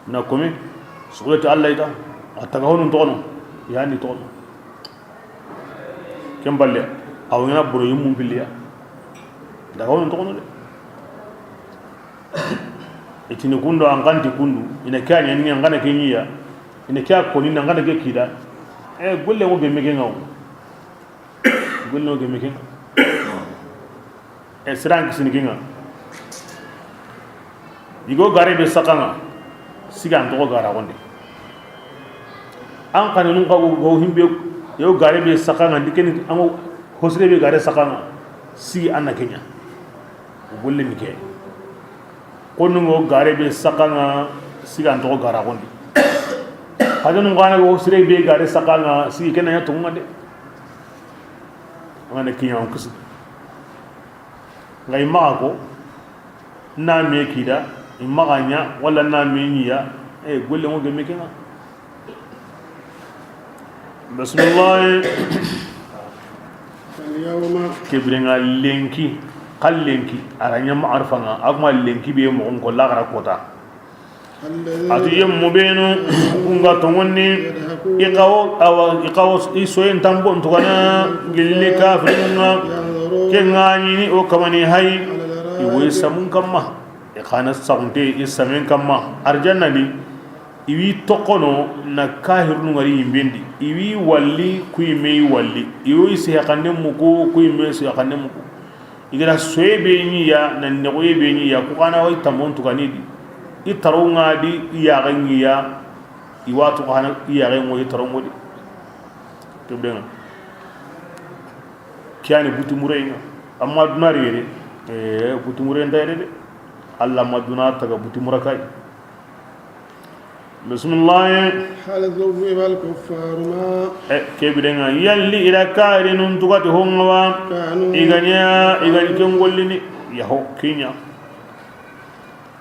Na komi, suguleti Alla yi ta, a taga honun toxono, yani toxono. Ken balle, awo ŋana boro yimmun pilliya. Daga honun toxono de. Itini kundo, an kanti kundu, ina kiya ɲani, an kana ke ɲiya. Ina kiya koni, an kana ke kida. E, golle ŋo gemme ke ŋa wo. Golle ŋo gemme ke ŋa. E, siran kisini ke ŋa. Yigo gare be saxa ŋa, siga an toxo gara gonde. An xananun xa go himbe, yo gare be saxa ŋa, ndi keni an go hosire be gare saxa ŋa, sigi an na ke ɲa. Golle ni ke. Konungo gare be saxa ŋa, siga an toxo gara gondi. Hadanu ngana go sire be gare saxa ŋa, sigi ken na ɲa tonŋa de. Ngana kiɲa on kisi. Ngay maxa ko, na me kida, i maxa ɲa, wala na me ɲiya, e, golle ŋo gemme ke ŋa. Bismillah. اليوم Ke biren ŋa lenki, xa lenki, a ra ɲa ma arfa ŋa, a kuma lenki be moxon ko laxara kota. الذين Ati yemmu benu, ku ŋa tonŋonni, يضحكون i xawo, awa, i xawo, i soyen tambon tugana, gilli kafirun ŋa, ينظرون ke ŋa ɲini o kamani hay, على الأرائك i woy samun kamma, i xana saxunte, i samen kamma, arjanna ni, I wi toxono na kahirunu ŋari yimbendi. I wi walli, ku yimme i walli. I wo i sehexande muku, ku yimme sehexande muku. I ga da soye be ɲiya, na nexoye be ɲiya, ku xana wa i tamon tuganidi. I taro ŋa di, i yaxe ɲiya, i watu xana i yaxe ŋo i taro ŋo di. Kebdenga. Kiyani butumure ŋa. Amma dunari yere, eh, butumure nda yere de. Allah ma duna taga butumura kay. Bismillah. هل ثوب الكفار ما E, ke birenga, yalli i da kahirinun tugati honga wa? كانوا I ga ɲa, i ga ɲi ken gollini. Yaho, kiɲa.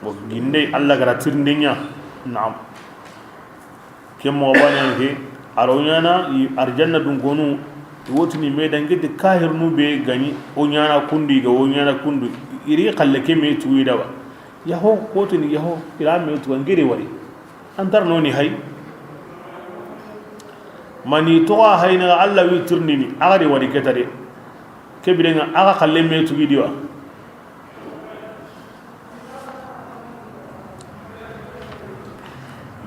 Bo ginde, Allah gara tirinde ɲa. Naam. Ke moxo baane ke, a ro ɲaana i arjanna dunkonu, i wo tini me dangi ti kahirnu be ga ɲi, o ɲaana kundu, i ga wo ɲaana kundu, i ri xalle ke me tugu i da ba. Yaho, ko tini yaho, i ra me tugu, n giri wari. An tar no ni hay. Mani toxa hay na Alla wi tirindini, a ga ri wari ke ta de. Ke biren ŋa, a ga xalle me tugu i di wa.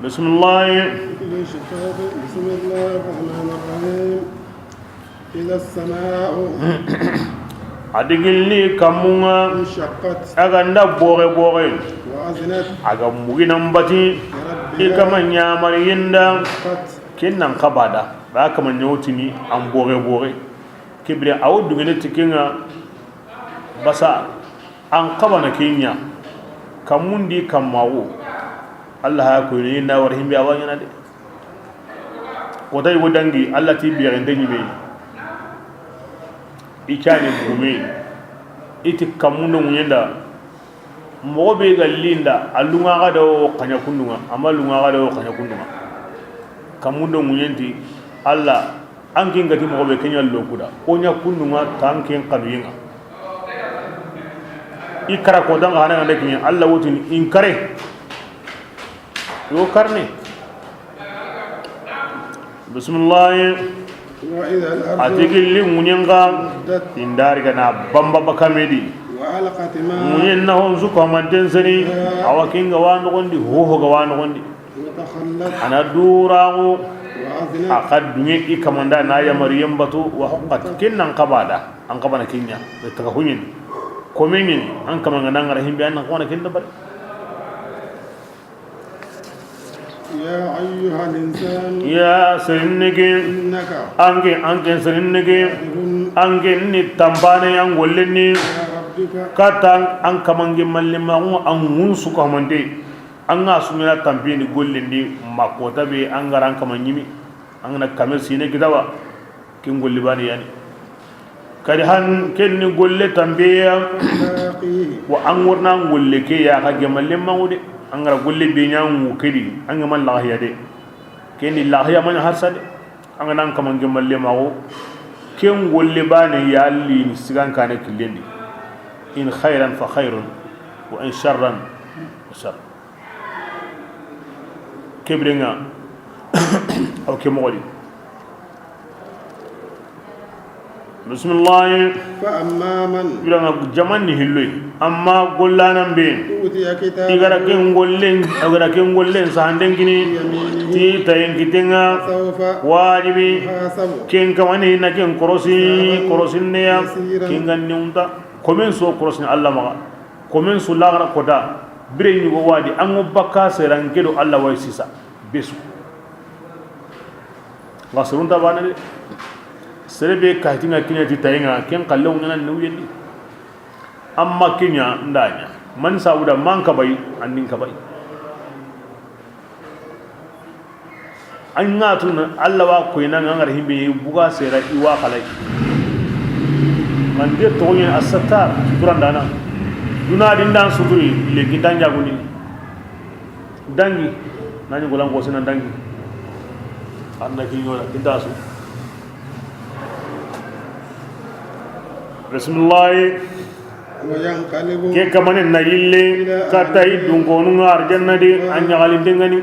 بسم الله. بسم الله الرحمن الرحيم. إذا السماء A di gilli kammun ŋa, انشقت a ga nda boxe boxe, وأذنت a ga muginan bati, لربها i kama ɲamariyen da, وحقت ken nan xaba da, ba kama ɲa wo tini an boxe boxe. Ke bire a wo dungene ti ken ŋa, basa an xabana ke ɲa, kammun di kammaxu, Alla ha ko ni na wara himbe a wa ɲaana de. Kota yogo dangi, Alla ti bixinte ɲime, i cani bugume, i ti kammun do ŋuɲen da, moxo be ga linda, a lunŋa ga do xaɲa kundun ŋa, a ma lunŋa ga do xaɲa kundun ŋa. Kammun do ŋuɲen ti, Alla, an ke n ga ti moxo be ke ɲa lo kuda, o ɲa kundun ŋa, ta an ke n xanuyen ŋa. I kara ko danga hana ngande kiɲe, Alla wo tini in kare. Yo karne. Bismillah. وإذا الأرض A ti gilli ŋuɲen ga, مدت i nda ri ga na bamba bakame di. وألقت ما Ŋuɲen na hon su ko manten seni, فيها a wa ken ga wa noxon di, hoho ga wa noxon di. وتخلت A na duraxu, وأذنت a xa dunŋe i kama nda na yamariyen batu, وحقت ken nan xaba da, an xabana ken ɲa, be taga huɲen, komen ɲen, an kama ŋa na ŋara himbe, an nan xabana ken da bari. يا أيها الإنسان Ya serinne ke, إنك an ke, an ke serinne ke, كادح an ke ni tanpane an gollen ni, إلى ربك kata an kaman gemmalle maxu an ŋun su ko hamante. An ga sumina tanpini gollen di, ma kota be an ga ra an kaman ɲimi. An ga na kame sine kitaba, ken golli bane yani. Kadi han ken ni golle tanpeya, ملاقيه wa an worna golle ke ya xa gemalle maxu de. An ga ra golle be ɲa ŋu ke di, an geman laxiya de. Ken ni laxiya ma ɲa harsa de. An ga na an kaman gemalle maxu, ken golle bane ya li ni sigan kane killen di. إن خيرا فخير، وإن شرا فشر. Ke biren ŋa, aw ke moxo di. Bismillah. فأما من Biren ŋa jaman ni hilloy. Amma gollanan be, أوتي كتابه i ga ra ken gollen, i ga ra ken gollen sahanden kini, بيمينه ti tayen kiten ŋa, فسوف wajibi, يحاسب ken kamane na ken korosi, حسابا korosinne ya, يسيرا ken ga ni unta. Komen so korosini Alla maxa. Komen su laxara kota, bire ɲugo wadi, an ŋo bakka seran ke do Alla way sisa, besu. Nga serun ta bana de. Sere be kayti nga kiɲa ti tayi nga, ken xalle wo ɲana ni wuyen di. Amma kiɲa nda ɲa. Man sawuda man ka bay, an nin ka bay. An ŋa tun Alla wa koyna nga ngara himbe buga sera i wa xalay. Man de toxo ɲen Assatar, suturandana. Duna di ndan suturi, lenki tan jagundi. Dangi, nani golan ko sina dangi. Anna ki ɲola, kinta su. Bismillah. وينقلب Ke kamane na yille, إلى kata أهله i dunkonu nga arjanna de, مسرورا an ɲaxalinde ngani.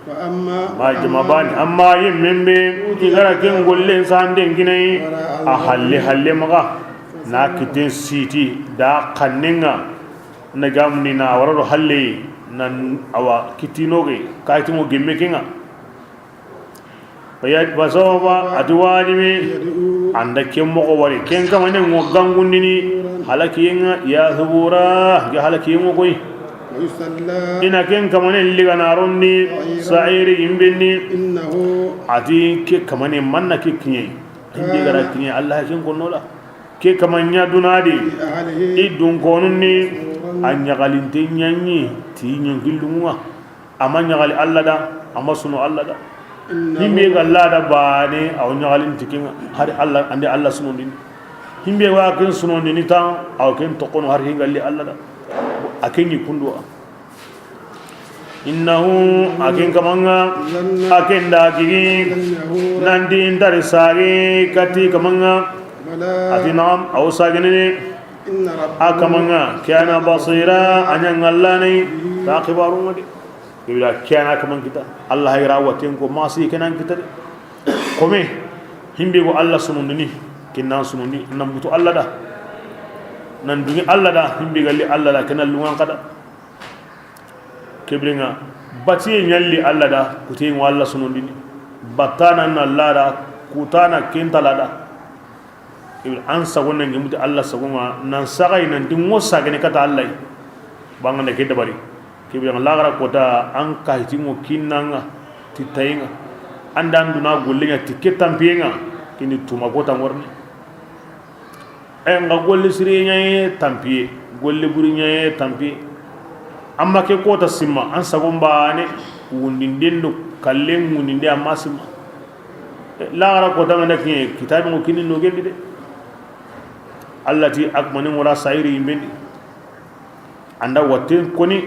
وأما Ma jama من bani, amma yemmen be, أوتي i ga ra ken كتابه gollen sahanden kini a yi, وراء a halle ظهره halle maxa, na kiten siti, da xannen ŋa, na gamuni na wara do halle, nan awa kitino ge, kayitimo gemme ke ŋa. Fa ya-, fa sawfa, a ti wajibi, يدعو an da ken moxo wari, ken kamanen ŋo gangundini, halakiyen ŋa, ya subura, ge halakiyen ŋo koy. ويصلى I na ken kamanen ligana rondi, سعيرا sa'iri yimbenni. إنه A ti ke kamanen manna ke kiɲe. Indi gara كان kiɲe, Allah ken konno la. Ke kaman ɲa duna di, في أهله i dunkonun ni, مسرورا a ɲaxalinte ɲaɲi, ti ɲonkillunŋa. A ma ɲaxali Alla da, a ma suno Alla da. إنه Himbe ga la da bane, a wo ɲaxalin ti ken ŋa, hari Alla, ande Alla sunondini. Himbe wa ken sunondini tan, a wo ken toxono hari hingalli Alla da. A ken ɲi kunduwa. Innahu, a ken kaman ŋa, a ken da gigi, nanti n ta ri sage kati kaman ŋa. A ti naam, a wo sagene de. A kaman ŋa, kana basira, a ɲa ŋallane ta xibaarun ŋa de. Ibra kana kaman kita, Allah hayra waten ko masi kenan kita de. Kome, himbe go Allah sunundini, kinnan sunundi, nan butu Allah da. Nan duni Allah da, himbe galli Allah da, kenan lungan kada. Kebirenga, batiye ɲalli Allah da, kutiye ŋo Allah sunundini. Batana na Allah da, kutana kenta Allah da. Ibra an sago nan gimuti Allah sago ŋa, nan sagai nan dingo sagene kata Allah. Bangana ke dabari. Kebirenga lagara kota an kahiti ŋo kinnanga, ti tayenga. Anda an duna golleŋa, ti ke tampiyenga, kini tuma kota ŋorni. Ay, nga golle sire ɲaye tampiye, golle buri ɲaye tampiye. Amma ke kota simma, an sagon bane, wundinden do kallen wundinde amma simma. Lagara kota manda kiɲe, kitabe ŋo kini no gelli de. Allah ti akmani ŋora sayiri yimbendi. Anda watten koni,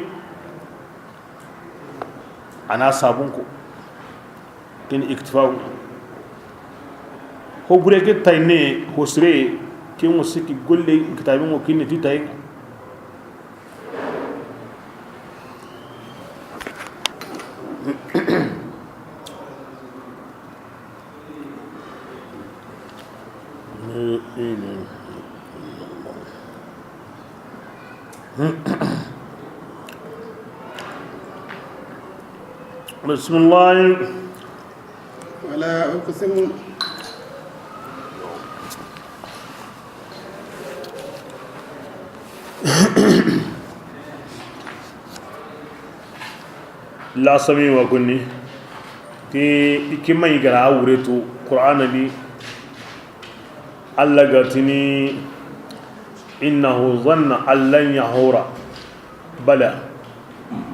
ana sabun ko. Ken iktifawu. Ho bure ke tayne, ho sire, ken ŋo siki golle kitabe ŋo kinni ti tayenga. بسم الله. ولا أقسم. La sami wa kunni. Ti i ke ma i gara a wure tu Qur'ana di. Allah ga tini, innahu zanna an lan yahura. Bala,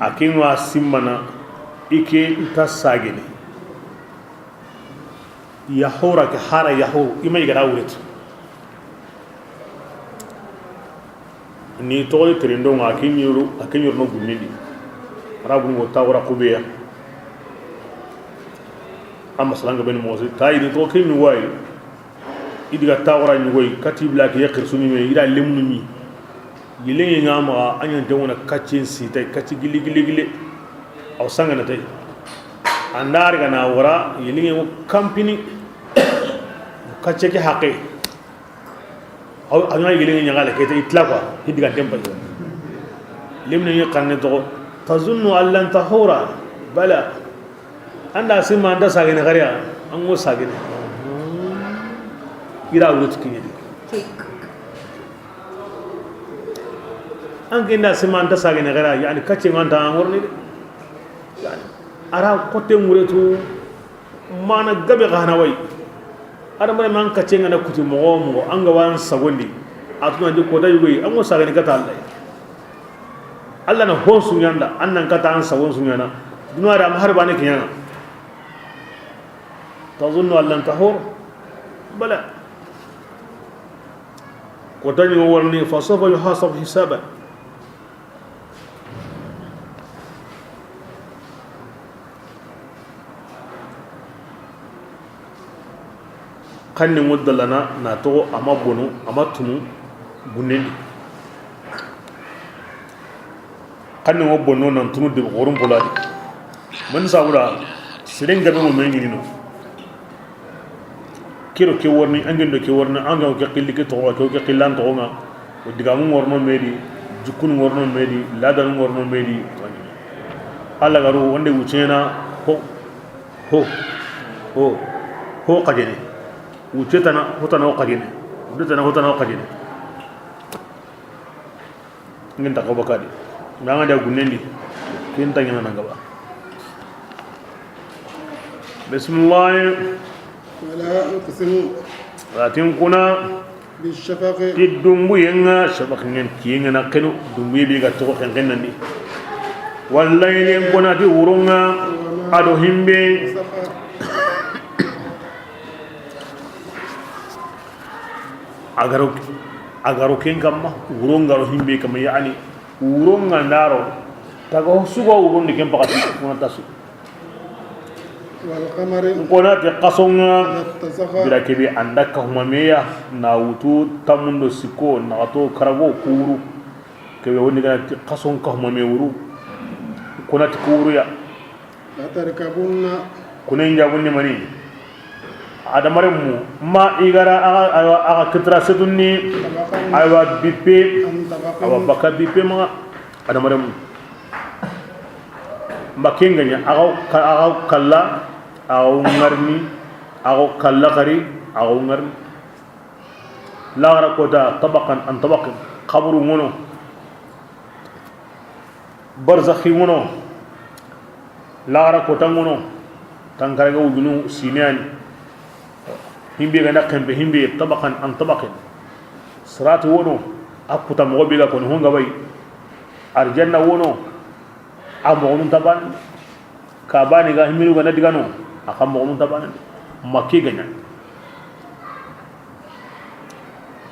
a ke ŋa simmana, i ke nta sagene. Yahura ke hara yahuru, i ma i gara wure tu. Ni toxoy terendo ŋa, a ke ɲoro, a ke ɲoro no gunnini. Arabu ŋo tawra kubeya. Amma salanga ben mosi, tayi ni toxo ke ɲuwayi. I diga tawra ɲugoyi, kati bila ke yakhir suni me, i da lemunu mi. Yelenge ŋa maxa, a ɲa n tewona kaccen sitay, kacce gille, gille, gille. Aw sangana tay. Andar gana wara, yelenge wo kampini. Kacce ke haqe. Aw, aw ɲa yelenge ɲagale, kete itla quoi, hidiga tempa. Lemne ɲi xanne toxo, tazunnu an lan tahura, bala. Anda sima anta sagene xariya, an ŋo sagene. Ira wutu kiɲe di. An ke nda sima anta sagene xariya, yani kacce ŋa nta an ŋorni de. Yani, ara kote ŋure tu, mana gabe xana wayi. Adamare man kacce ŋa na kuti moxo moxo, an ga wan sagondi. A tuna di kota yugoyi, an ŋo sagene kata Allah. Allah na hon suɲanda, an nan kata an sagon suɲana. Duna da ma har bane kiɲana. Tazunnu an lan tahur. Bala. Kota ɲi warni, fa sawfa yuhasabu hisaban. Xanne ŋo dalana na toxo a ma bono, a ma tunu gunnen di. Xanne ŋo bono nan tunu de xorum boladi. Man sawura, seren gabe mo me ɲinino. Kero ke warni, angen do ke warni, anga ke xilli ke toxo, ke, ke xillan toxo ŋa. O digamu ŋorno medi, jukkun ŋorno medi, ladan ŋorno medi. Allah garu wonde wucena ho, ho, ho, ho xajene. Wucetana, hotana ho xajene. Wucetana, hotana ho xajene. Ngin ta ko bakadi. Nanga da gunnen di. Kin ta ɲana nanga ba. Bismillah. Wala uqsimu. Lakin kuna. Bishafaqi. Ti dumbuyenga, shafaq ngen kiyenga na kenu, dumbuye be ga toxo xenxen nandi. Wallayli, kuna ti wurunga, ado himbe. Agaro, agaro ken kamma, wuro ngaro himbe kamma, yani, wuro nga ndaro, Taga suga wurundi ken pakati kuna tasu. والقمر N kona ti xason ŋa. إذا اتسق Bira kebe an da kahuma me ya na wutu tamundo siko na to karago kuru. Kebe woni gana ti xason kahuma me wuru. N kona ti kuru ya. لتركبن Kunen jagundi mani. Adamaren mu ma i gara aga, aga, aga kitra setunni. طبقا Aywa bippe. عن طبق Awa baka bippe ma. Adamaren mu ma kenganya aga, aga kalla, aga ngarni, aga kalla kari, aga ngarni. Laxara kota tabaqan an tabaqin. Xaburu ŋono. Barzakhi ŋono. Laxara kota ŋono. Tankarage wujunu sineyani. Himbe gana kempe himbe tabaqan an tabaqin. Sirati wono. A kuta moxo be ga kono honga bay. Arjanna wono. A moxonun taban. Ka bani ga himinu gana digano. A xa moxonun taban. Makke ganya.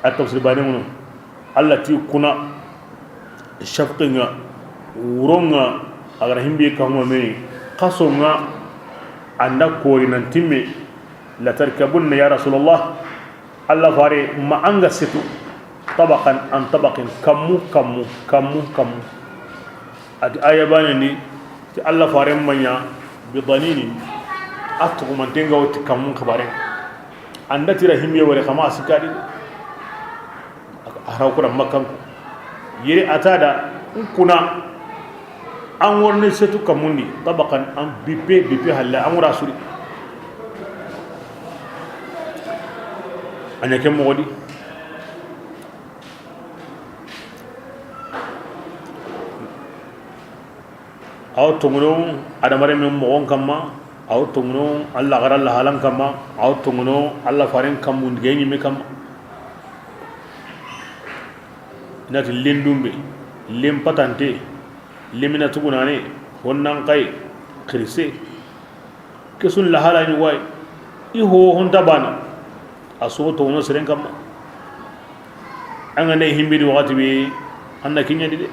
A tafsir bane ŋono. Allah ti kuna shafqi ŋa, wuro ŋa, a gara himbe kahuma me, xaso ŋa, an da kori nan timme, لتركبن يا رسول الله. Allah fare ma an ga setu, tabaqan an tabaqin, kammu, kammu, kammu, kammu. Ati aya bane ni, ti Allah fare manya, bi daninin, a tugumanten ga woti kammun xibaren. An da tira himbe wore xama a sikadi. A haraw kura makkan ko. Yere a ta da, n kuna, an worne setu kamundi, tabaqan an bipe, bipe halle, an wura suri. A ɲa ke moxo di. Aw tongono adamaren men moxon kamma, aw tongono Allah gara lahalan kamma, aw tongono Allah faren kammun dige ɲimme kamma. Inati lendumbe, lempatante, lemina tugunane, honnan kay, xirise. Kesun lahala ni way. I ho honta bana. A so to no seren kamma. An ga ne himbe di wakati be, an na kiɲa di de.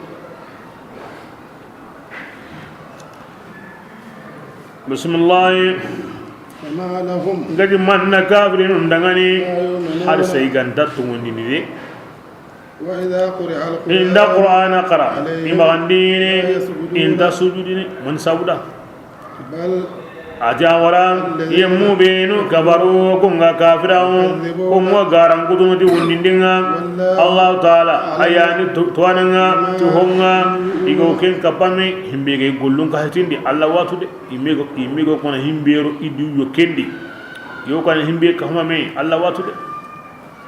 Bismillah. فما لهم Ngadi manna kafirin dangani. لا يؤمنون Har sai ganta tungundini de. وإذا قرئ القرآن Inda Qur'ana qara, عليهم imagandini, لا يسجدون inta sujudini, man sabuda. بل A jawara, الذين yemmu benu, كفروا kabaru, kunga kafirawo, يكذبون kunga garan kudunu di wundindinga. والله Allah Ta'ala, أعلم ayani tu-, tuwananga, بما tuhonga, يكذبون igo ken kapami, himbe ge gollun ka hitindi, Allah watu de, imigo, imigo kona himbero idu yo kendi. Yo kana himbe ka huma me, Allah watu de.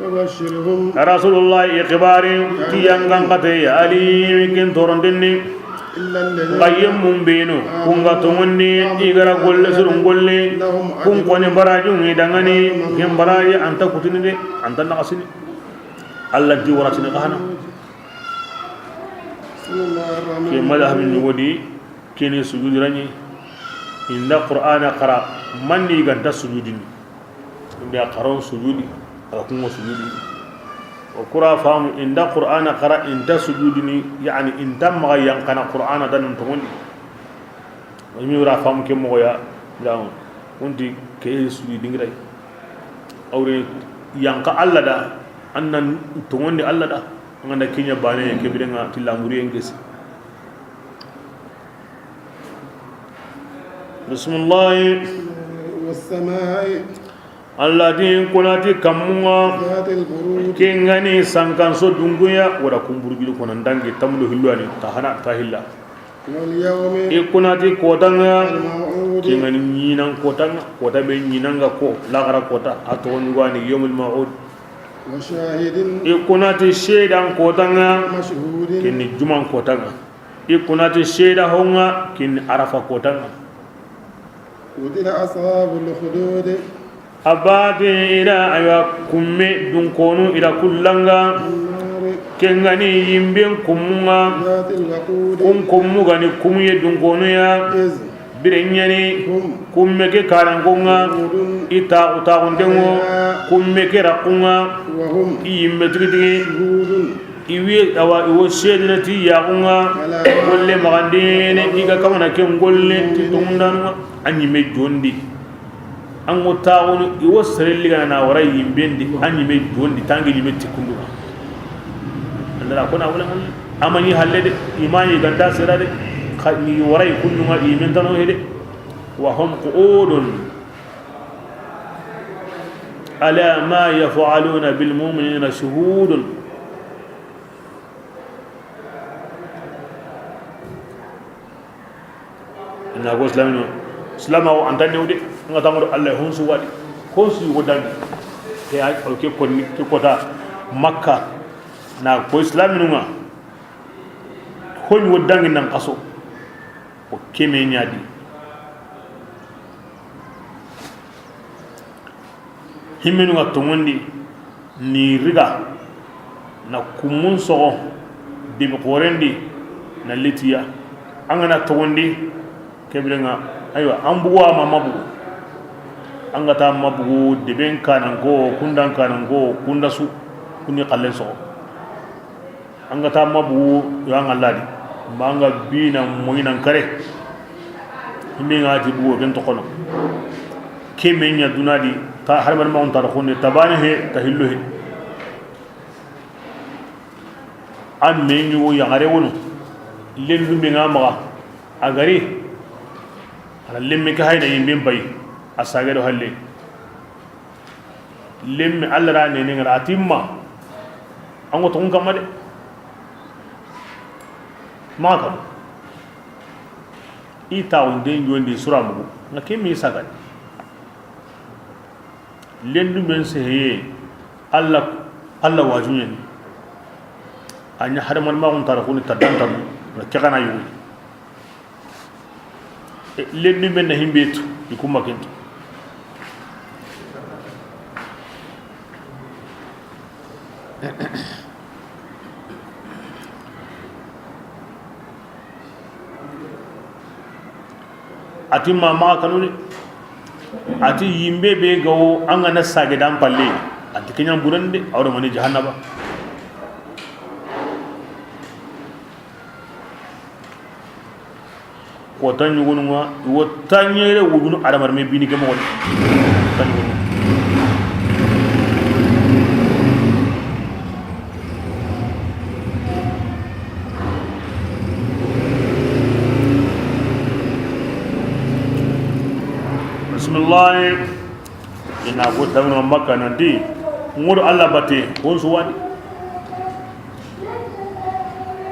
فبشرهم Rasulullah i xibari ti yangan kate ya ali ken torondenni. إلا الذين Ga yemmun benu, kunga tongondi, i gara golle surun golle, لهم kun أجر koni baraju ngi dangani, ken baraji anta kutini de, anta nakasini. Allah di waratini kahana. بسم الله الرحمن Ke الرحيم. Madahami ni wodi, kene sujudi rani. Inda Qur'ana qara, manni ganta sujudini. Inda qaron sujudi, ala kungo sujudi. O kura famu inda Qur'ana qara inta sujudini, yani inta maga yankana Qur'ana danun tongondi. Wani mi wura famu ke mogoya, dan, undi ke sujudi ngirai. Awre yanka Allah da, annan tongondi Allah da, nganda kinya bane ke birenga tilamuri engesi. Bismillah. والسماء Allah di kunati kammunga. ذات البروج Kengani sankanso dunguya, wada kumburugili kona ndangi tamlo hilwani, tahana, tahilla. واليوم I kunati kotanga. الموعود Kengani nyinan kotanga, kota be nyinanga ko, lagara kota, ato nyugani yawmul maw'ud. وشاهد I kunati shedan kotanga. مشهود Kini juman kotanga. I kunati sheda honga kin Arafa kotanga. قتل أصحاب الأخدود. Abati ila aywa kumme dunkonu ila kullanga. النار Kengani yimben kummunga. ذات الوقود. Kun kummu gani kumuye dunkonu ya. إذ Birenyani هم kumme ke karankonga. جنود I taxu taxuntengo عليها kumme ke rakunga. وهم I yimme tigitigi. شهود I wi awa, i wo seedene ti yaxun ŋa golle maxandene, i ga kamana ken golle ti tonŋundaanun ŋa, a ɲi me jondi. An ŋa taxunu, i wo sere ligana na wara yinben di, a ɲi me jondi, tangi ɲi me ti kundu ŋa. An da ra ko na wala, a ma ɲi halle de, i ma ɲi ganda sera de, xa ni wara yi kundu ŋa, i men tano he de. Wa hum qu'udun ala ma yaf'aluna bil mu'minina shuhudun. Na ko silaminu, silamaxu an ta newu de, an ga ta ŋodo Allah honsu wadi, honsu wo dangi. Ke ay, o ke konni, ke kota Makka, na ko silaminu ŋa, honi wo dangi nan xaso, o ke me ɲa di. Himmenu ŋa tonŋundi, ni riga, na kumun soxo, debi xoren di, na litiya. An ga na tonŋundi, ke bire ŋa, aywa, an bugu a ma mabugu. An ga ta mabugu, deben kanan ko, kundan kanan ko, kunda su, kuni xallen soxo. An ga ta mabugu yo an ga ladi, ma an ga bina moyinan kare. Himbe ŋa ti bugu ken toxono. Ke me ɲa duna di, ta harban ma on tar xonne, ta bane he, ta hillo he. An me ɲugo yaxare wono. Lendu me ŋa maxa, a gari. Ala lemme ke hayna yimbe mbay, a sage do halle. Lemme Allah ra nene ŋa ra a ti ma, an ŋa toxon kamma de. Ma kam. I taxunde ɲondi sura mugu. Ŋa ke mi sagani. Lendu men seheye. Allah, Allah waju ɲeni. A ɲa hadaman maxun tara xuni ta dantanu. Ŋa ke xana yugu. Lendu men na himbe tu, i kuma kento. A ti ma maxa kanu de. A ti yimbe be gawo an ga na sage dan palle. A ti ke ɲa burande, a wara mani jahannaba. Ko ta ɲugunu ŋa, i wo ta ɲere wujunu adamar me bini ke moxo de. Ta ɲugunu. Bismillah. I na ko tamino Makka nanti, ŋodo Allah batte, honsu wadi.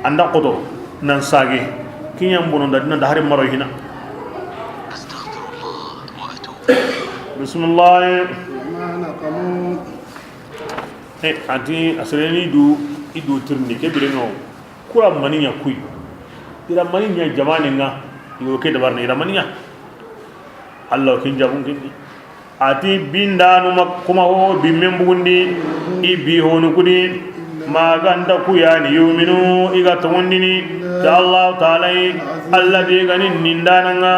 An da xoto, nan sage, ke ɲa bono nda, dina da hari maro hina. Bismillah. E, a ti, a sere ni du, i du tirindi, ke bire ŋa wo. Kura mani ɲa kuyi. I ra mani ɲa jamane ŋa, i wo ke dabarni, i ra mani ɲa. Allah kin jabun kindi. A ti bindanu ma kuma ho, bi men bugundi, i bi honu kudi, ma ga nta ku yani, yu'minu, i ga tongondini, ta Allah Ta'ala yi, Allah be ga ni nindana ŋa,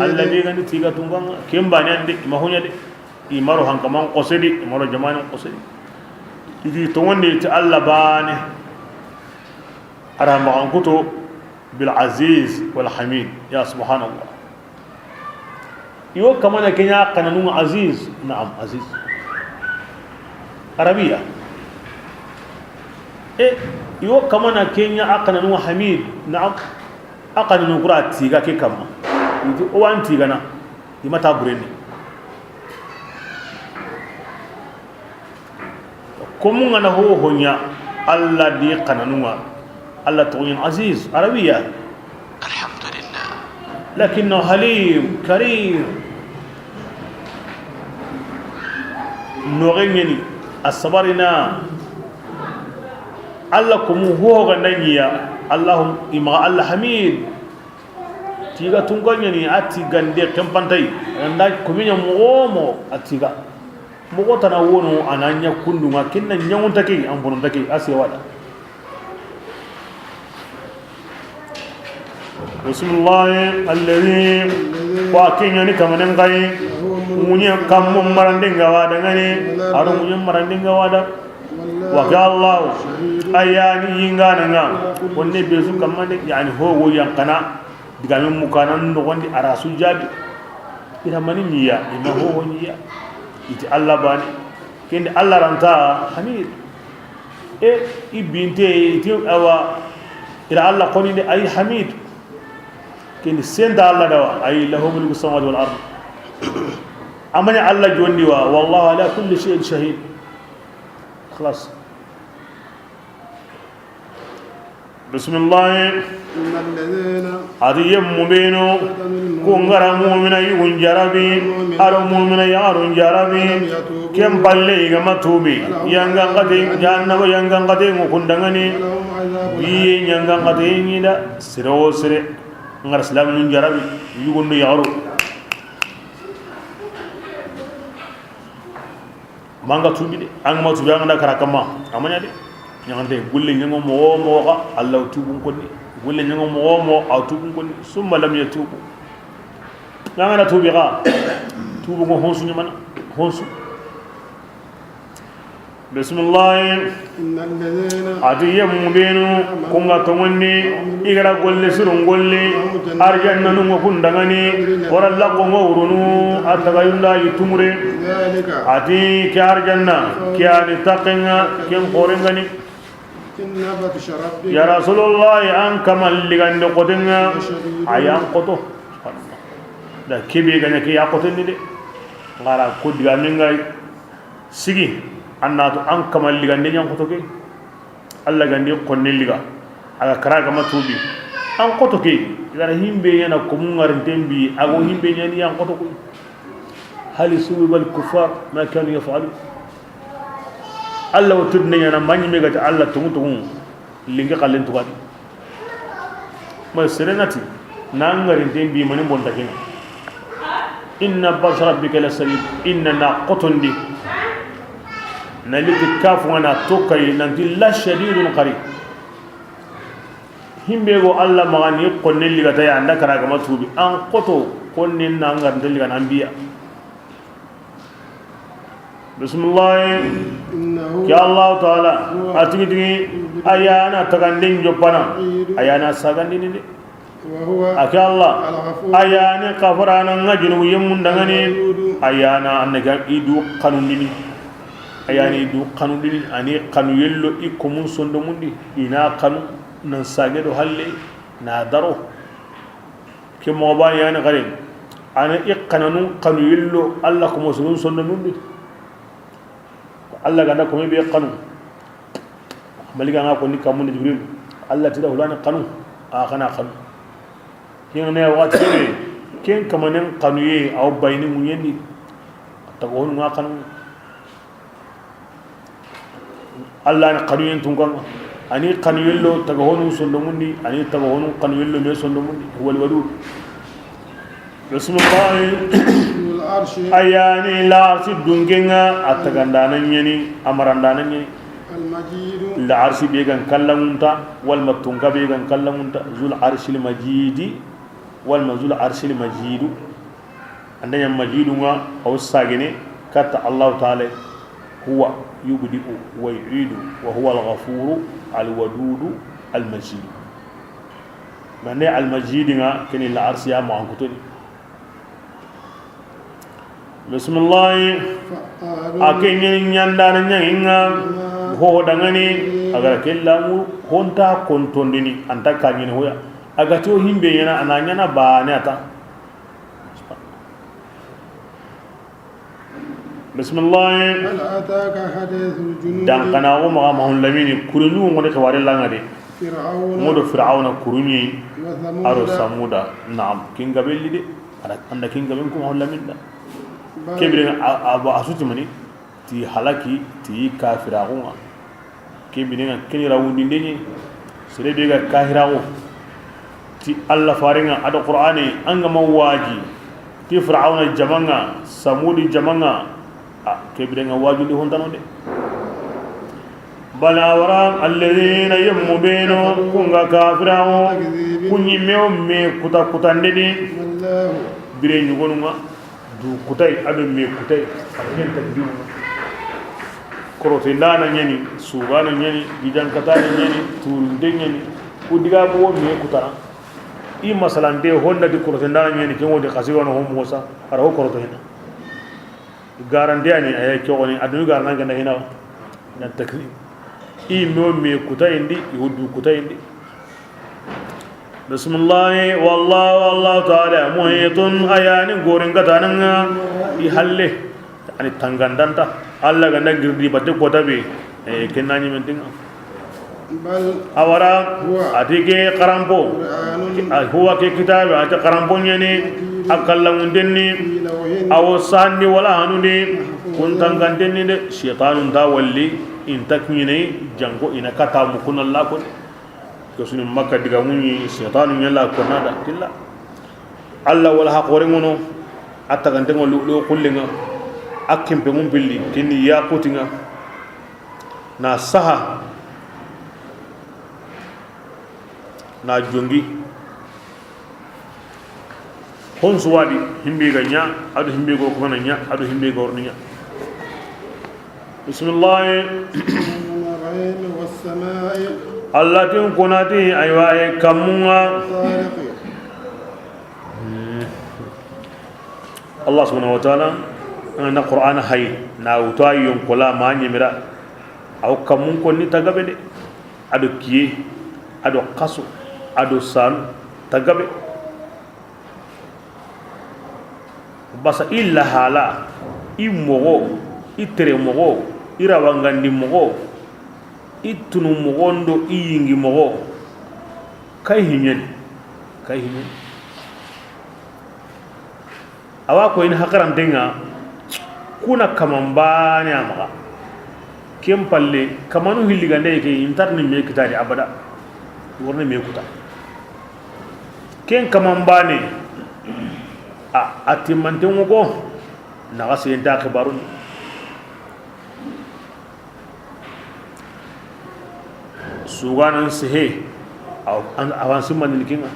Allah be ga ni tiga tunga ŋa, ken bane ande, i ma ho ɲa de, i maro hankaman kosedi, i maro jamanin kosedi. I di tongondi ti Allah bane, ara maxan kuto, bil aziz wal hamid, ya subhanallah. I wo kamana ke ɲa xananun ŋa aziz, naam, aziz. Arabiya. E, i wo kamana ke ɲa a xananun ŋa hamid, naam. A xananun kura tiga ke kamma. I ti o wa n tigana, i ma ta bureni. Komu ŋa na ho ho ɲa, Allah di xananun ŋa, Allah toxon ɲa ni Aziz, Arabiya. Alhamdulillah. Lakinnahu Halim, Karim. Noxe ɲeni, a sabarina. Allah komu ho ho ga nda ɲiya, Allahum-, i maxa Allah Hamid. Tiga tunka ɲeni, a tigande kempantay. Anda komi ɲa moxo moxo, a tiga. Moxo tana wono, a na ɲa kundun ŋa, ken na ɲaŋunta ke, an bononta ke, a sewada. Bismillahi, alladhi, ko a ke ɲa ni kamanen xayi, ŋuɲe kammu maranden ga wada ŋa ni, a do ŋuɲe maranden ga wada. Wa ke Allahu, a ya ni yingana ŋa, wonne be su kamma de, yani ho wo yankana, digamen mukana noxondi a ra su jaabi. I ra mani ɲiya, i ma ho wo ɲiya. I ti Allah bane. Ken di Allah ra nta Hamid. E, i binte, i ti awa, i ra Allah koni de, ay Hamid. Ken di senta Allah da wa, ay lahu mulku samawati wal ard. A ma ɲa Allah jondi wa, wallahu ala kulli shay'in shahid. Khalas. Bismillah. إن الذين A ti yemmu benu, فتنوا المؤمنين ku ŋa ra mu'mina yugun jarabi, a do mu'mina yaxarun jarabi, ken palle i ga ma tubi, yangan xate, jahannaba yangan xate ŋo kundangani, ولهم عذاب biye ɲangan xate ɲi da, sere wo sere, ŋa ra silamun jarabi, yugun do yaxaru. Manga tubi de, an ga ma tubi, an ga na kara kamma, a ma ɲa de. Ɲaŋante, gulle ɲaŋo moxo wo moxo xa, Allah tubun konni. Gulle ɲaŋo moxo wo moxo, a tubun konni. Summa lam yatubu. An ga na tubi xa, tubu ŋo honsu ɲamana, honsu. Bismillah. إن الذين A ti yemmu benu, ku ŋa toŋonni, i ga ra golle sirun golli, arjanna nu ŋo kundangani, wara laxo ŋo wurunu, a tagayunda yi tumure. ذلك A ti ke arjanna, ke yani takenga, ken korengani. إن بطش ربك Ya Rasulullahi, an kamal ligande kotenga, لشديد a yan koto. Da kebe ganya ke ya kotendi de. Ŋa ra ko diga minga sigi, an na to an kamal ligande ɲan koto ke. Allah gandi konne liga. A ga kara ga ma tubi. An koto ke. I ga ra himbe ɲana ko mun ŋarinten bi. A go himbe ɲani an koto ko. هل ثوب الكفار ما كانوا يفعلون. Allah wo tirni ɲana maɲi me ga ti Allah tungu tungu. Linge xallen tugadi. Ma serenati, na ŋarinten bi mani bonta kina. Inna batsha rabbika la shadid, inna na kotondi. Na liti kafu ŋa na tokkayi, nanti la shadidun xari. Himbe go Allah maxa ni konne liga ta ya, an da kara ga ma tubi. An koto konne na ŋarinte liga na an biya. Bismillah. إنه Ke Allah Ta'ala, هو a tigi tigi, يبدئ a ya na taganden joppana, ويعيد a ya na sagandini de. وهو A ke Allah, الغفور a ya ni kafarana ŋa junubu yemmun dangani, الودود a ya na annaga i du kanundini. A ya ni i du kanundini, a ni kanu yello i komun sondomundi, i na kanu nan sage do halle, na daro. Ke moxo ba yani xare, a na i kananu kanu yello Allah komo surun sondomundi. Allah ganda kome be kanu. Maliga ŋa ko ni kamun Jibril. Allah tida hulana kanu. A kana kanu. Ken ne waxati be ken kamanen kanu ye aw bayni munyendi. Tago honu ŋa kanu. Allah ni kanuyen tunkan. A ni kanu yello taga honu sondomundi, a ni taga honu kanu yello me sondomundi. Huwa al-wadud. Bismillah. ذو العرش A ya ni la arsi dungenga, a tagandana ɲani, a marandana ɲani. المجيد La arsi be gan kallamunta, wal matunka be gan kallamunta, zul arshil majidi, wal ma zul arshil majidu. An da ɲa majidu ŋa, aw sagene katta Allahu Ta'ala. Huwa yubdi'u wa yu'idu wa huwa al-ghafuru al-wadudu al-majidu. Mande al-majidi ŋa, keni la arsiya ma an kutoni. Bismillah. فعال A ke ɲani ɲandana ɲaŋi ŋa, ho dangani, a ga ra ke lamu, honta kontondini, anta ka ɲini hoya. A ga to himbe ɲana, a na ɲana bane ata. Bismillah. هل أتاك حديث الجنود Dankana o maxa Mahamadu Lamini, kuruɲu ŋo de xawari langa de. فرعون Ŋo do Fir'auna kuruɲi, وثمود a do Samuda. Naam, ken gabe li de. Ara, an da ken gabe ko Mahamadu Lamini da. بل Kebire a, a, a suti mani. Ti halaki, ti kafiraxu ŋa. Ke bine ŋa, keni rawundinde ɲi. Sere be ga kahiraxu ti Allah fare ŋa, a do Qur'ane, an ga ma waji ti Fir'auna jamaŋa, Samudi jamaŋa. A, ke bine ŋa wajundi hontano de. Bala wara alladhina yammu beno, ku ŋa kafiraxu, ku ɲi me o me kuta kutande di. Bire ɲugonu ŋa. Du kutay, a do me kutay, a ken takdimu. Korotendana ɲani, sugana ɲani, gijankatana ɲani, turunte ɲani. Ku diga bo me kutana. I masalante honna di korotendana ɲani, ke wodi xasi wano ho mosa, ara ho koroto hina. Garante ani aya ke woni adunu garana ganda hina. Na takri. I mo me kutayindi, i wudu kutayindi. Bismillahi, wallahu, Allahu Ta'ala, muhitun, ayani gorin katananga, i halle, ani tangandanta, Allah ganda girdi batte kota be, e, kenna ni mentinga. Bal, awara, huwa, ati ke karampo, Qur'anun, a, huwa ke kitabe, ati karampo ɲani, akallangundenni, fi lawhin, awo sandi wala hanuni, mahfuz, kun tangandenni de, shaytanun da walli, intakmine, janko ina kata mukuna lakon. Ke suni Makka diga muɲi, shaytanu ɲala kona da killa. Allah wala ha xore ŋono, a tagante ŋo lu'lu xullinga, a kempe ŋum billi, kinni yaqutinga, na saha, na jongi. Hon suwadi, himbe ga ɲa, ado himbe go kona ɲa, ado himbe go orni ɲa. Bismillah. الرحمن الرحيم. والسماء. Allah tin konati, aywa, e kamunga. والطارق. Allah subhanahu wa ta'ala, na Qur'an hay, na wuta yon kola ma nyimira. Aw kamun konni tagabe de. Ado kiye, ado kaso, ado sanu, tagabe. Basa i lahala, i moxo, i tere moxo, i rawangandi moxo, i tunu moxo ndo i yingi moxo. Kay hiɲeni, kay hiɲeni. Awa ko in hakarantenga, kuna kaman bane amaxa. Ken palle, kamanu hilligande ke intarni me kitadi abada. Worni me kuta. Ken kaman bane, a, a timmanten ŋo ko, naxa senta xibarun. Suganan sehe, aw, an, awan simmanin kinga.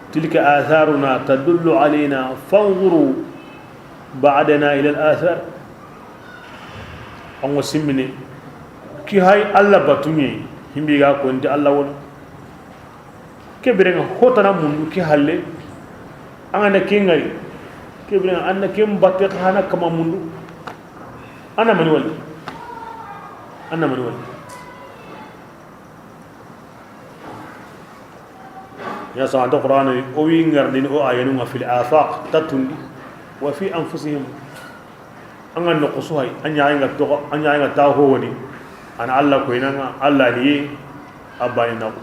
تلك آثارنا تدل علينا فانظروا بعضنا إلى الآثار. An ŋo simmini, ki hay Allah batunye, himbi ga ko nti Allah wona. Ke birenga hotana mundu ki halle, an ga na ke ngari. Ke birenga an na ke mbatte hana kama mundu. An na mani wali. An na mani wali. Ya sa anta Qur'an o wi ngarni o ayanu nga fil afaq tatundi wa fi anfusihim. An ga noqu su hay, an ɲaxen ga toxo, an ɲaxen ga taxo woni. An Allah ko inanga, Allah ni ye, a bani naxu.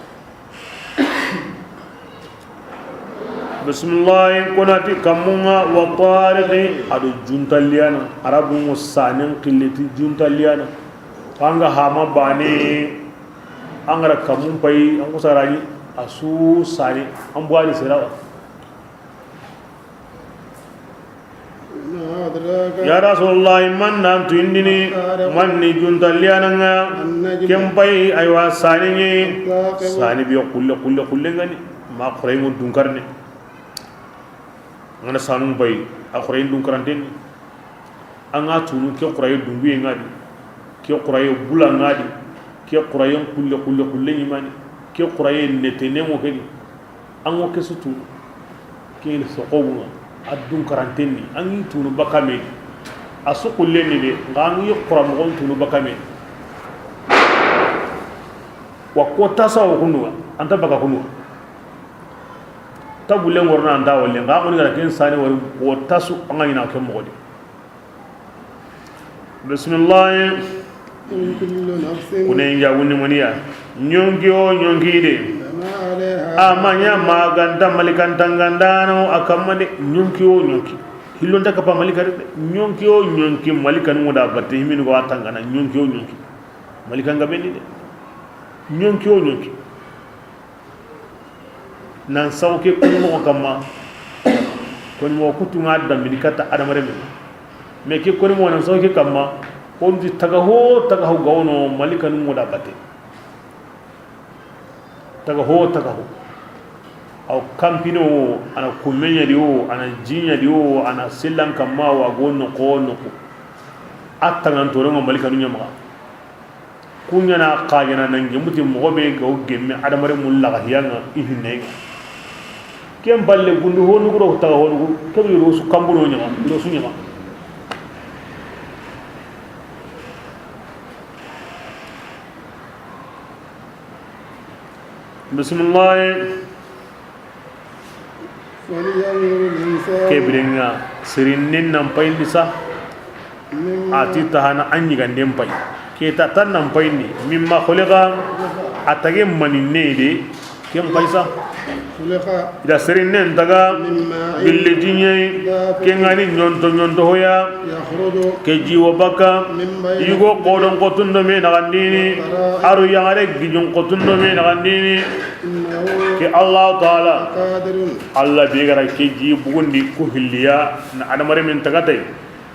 Bismillah, konati kamunga wa tariqi, ado juntalliyana, arabu mo sanen qilleti juntalliyana. Anga hama bane, angara kamun pay, an ko sarani, asu sani, an buwani serawa. Ya Rasulullah, man nan tuyindini, man ni juntalliyananga, ken pay, aywa, sani ni, sani biyo kulle, kulle, kulle ngani, ma Quraymu dunkarne. Ngana sanun pay, a Qurayn dunkaranten. An ga tunu ke Quraye dunguye ngadi, ke Quraye bula ngadi, ke Quraye kulle, kulle, kulle ɲimani, ke Quraye netene mo kedi. An ŋo ke su tunu, ke ni soxobunga, a dunkaranten ni, an ŋi tunu bakame, a su kullen ni de, nga an ŋi Qura moxon tunu bakame. Wa ko tasawo kunuwa, anta baka kunuwa. Tabulle ngorna anta walle, nga ngoni gara ken sani wari ko tasu, an ga ɲina ken moxodi. Bismillah. إن كل نفس. Kune inja wuni maniya. Ɲonki o ɲonki de. لما عليها. Amanya maganta malikantangandano akamma de, ɲonki o ɲonki. Hillonta kapa malika de. Ɲonki o ɲonki malikanu da batte himinu wa tangana ɲonki o ɲonki. Malikanga beni de. Ɲonki o ɲonki. Nan sawo ke koni moxo kamma, koni moxo kutunga dambini katta adamaren me. Mais ke koni moxo nan sawo ke kamma, konti taga ho, taga ho gawono malikanu moda batte. Taga ho, taga ho. Aw kampino wo, ana kumeɲa di wo, ana jiɲa di wo, ana sillan kamma wo, a go noxo, noxo. A tangantoronga malikanu ɲamaxa. Ku ɲa na xajana nan gemu ti moxo be ga wo gemme adamare mun laga hiyanga i hinne. Ken balle gundu honu guro taga honu ke be ro su kambuno ɲama ro su ɲama. Bismillah. فلينظر الإنسان Ke birenga sirinnen nan payindi sa. مما A ti tahana an yiganden pay. Ke ta tan nan payindi. Mimma khuliqa. A tage maninne de. Ken pay sa. خلق Ida sirinnen taga من ماء gilli diɲe. دافق Ken ga ni ɲonto ɲonto hoya. يخرج Ke jiwo baka من بين yugo kodon kotundo me nagandini. الصلصال Aru yagare gijun kotundo me nagandini. إنه Ke Allah Taala, قادر Allah be gara ke ji bugundi ku hilliya na adamare min tagatay.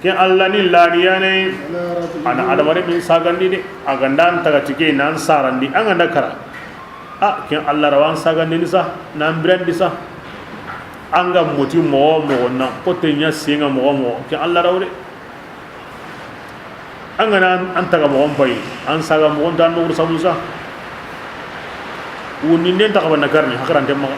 Ke Allah ni laniya ne. على رجعه Ana adamare min sagandi de. A ganda an tagati ke nan sarandi an ganda kara. A ke Allah rawan sagandi ni sa nan birandi sa. An ga moti moxo moxo na kote ɲa senga moxo moxo ke Allah rawde. An gana an taga moxon pay an saga moxon tan no sabu sa. Woni nden taga bana karni hakarante maxa.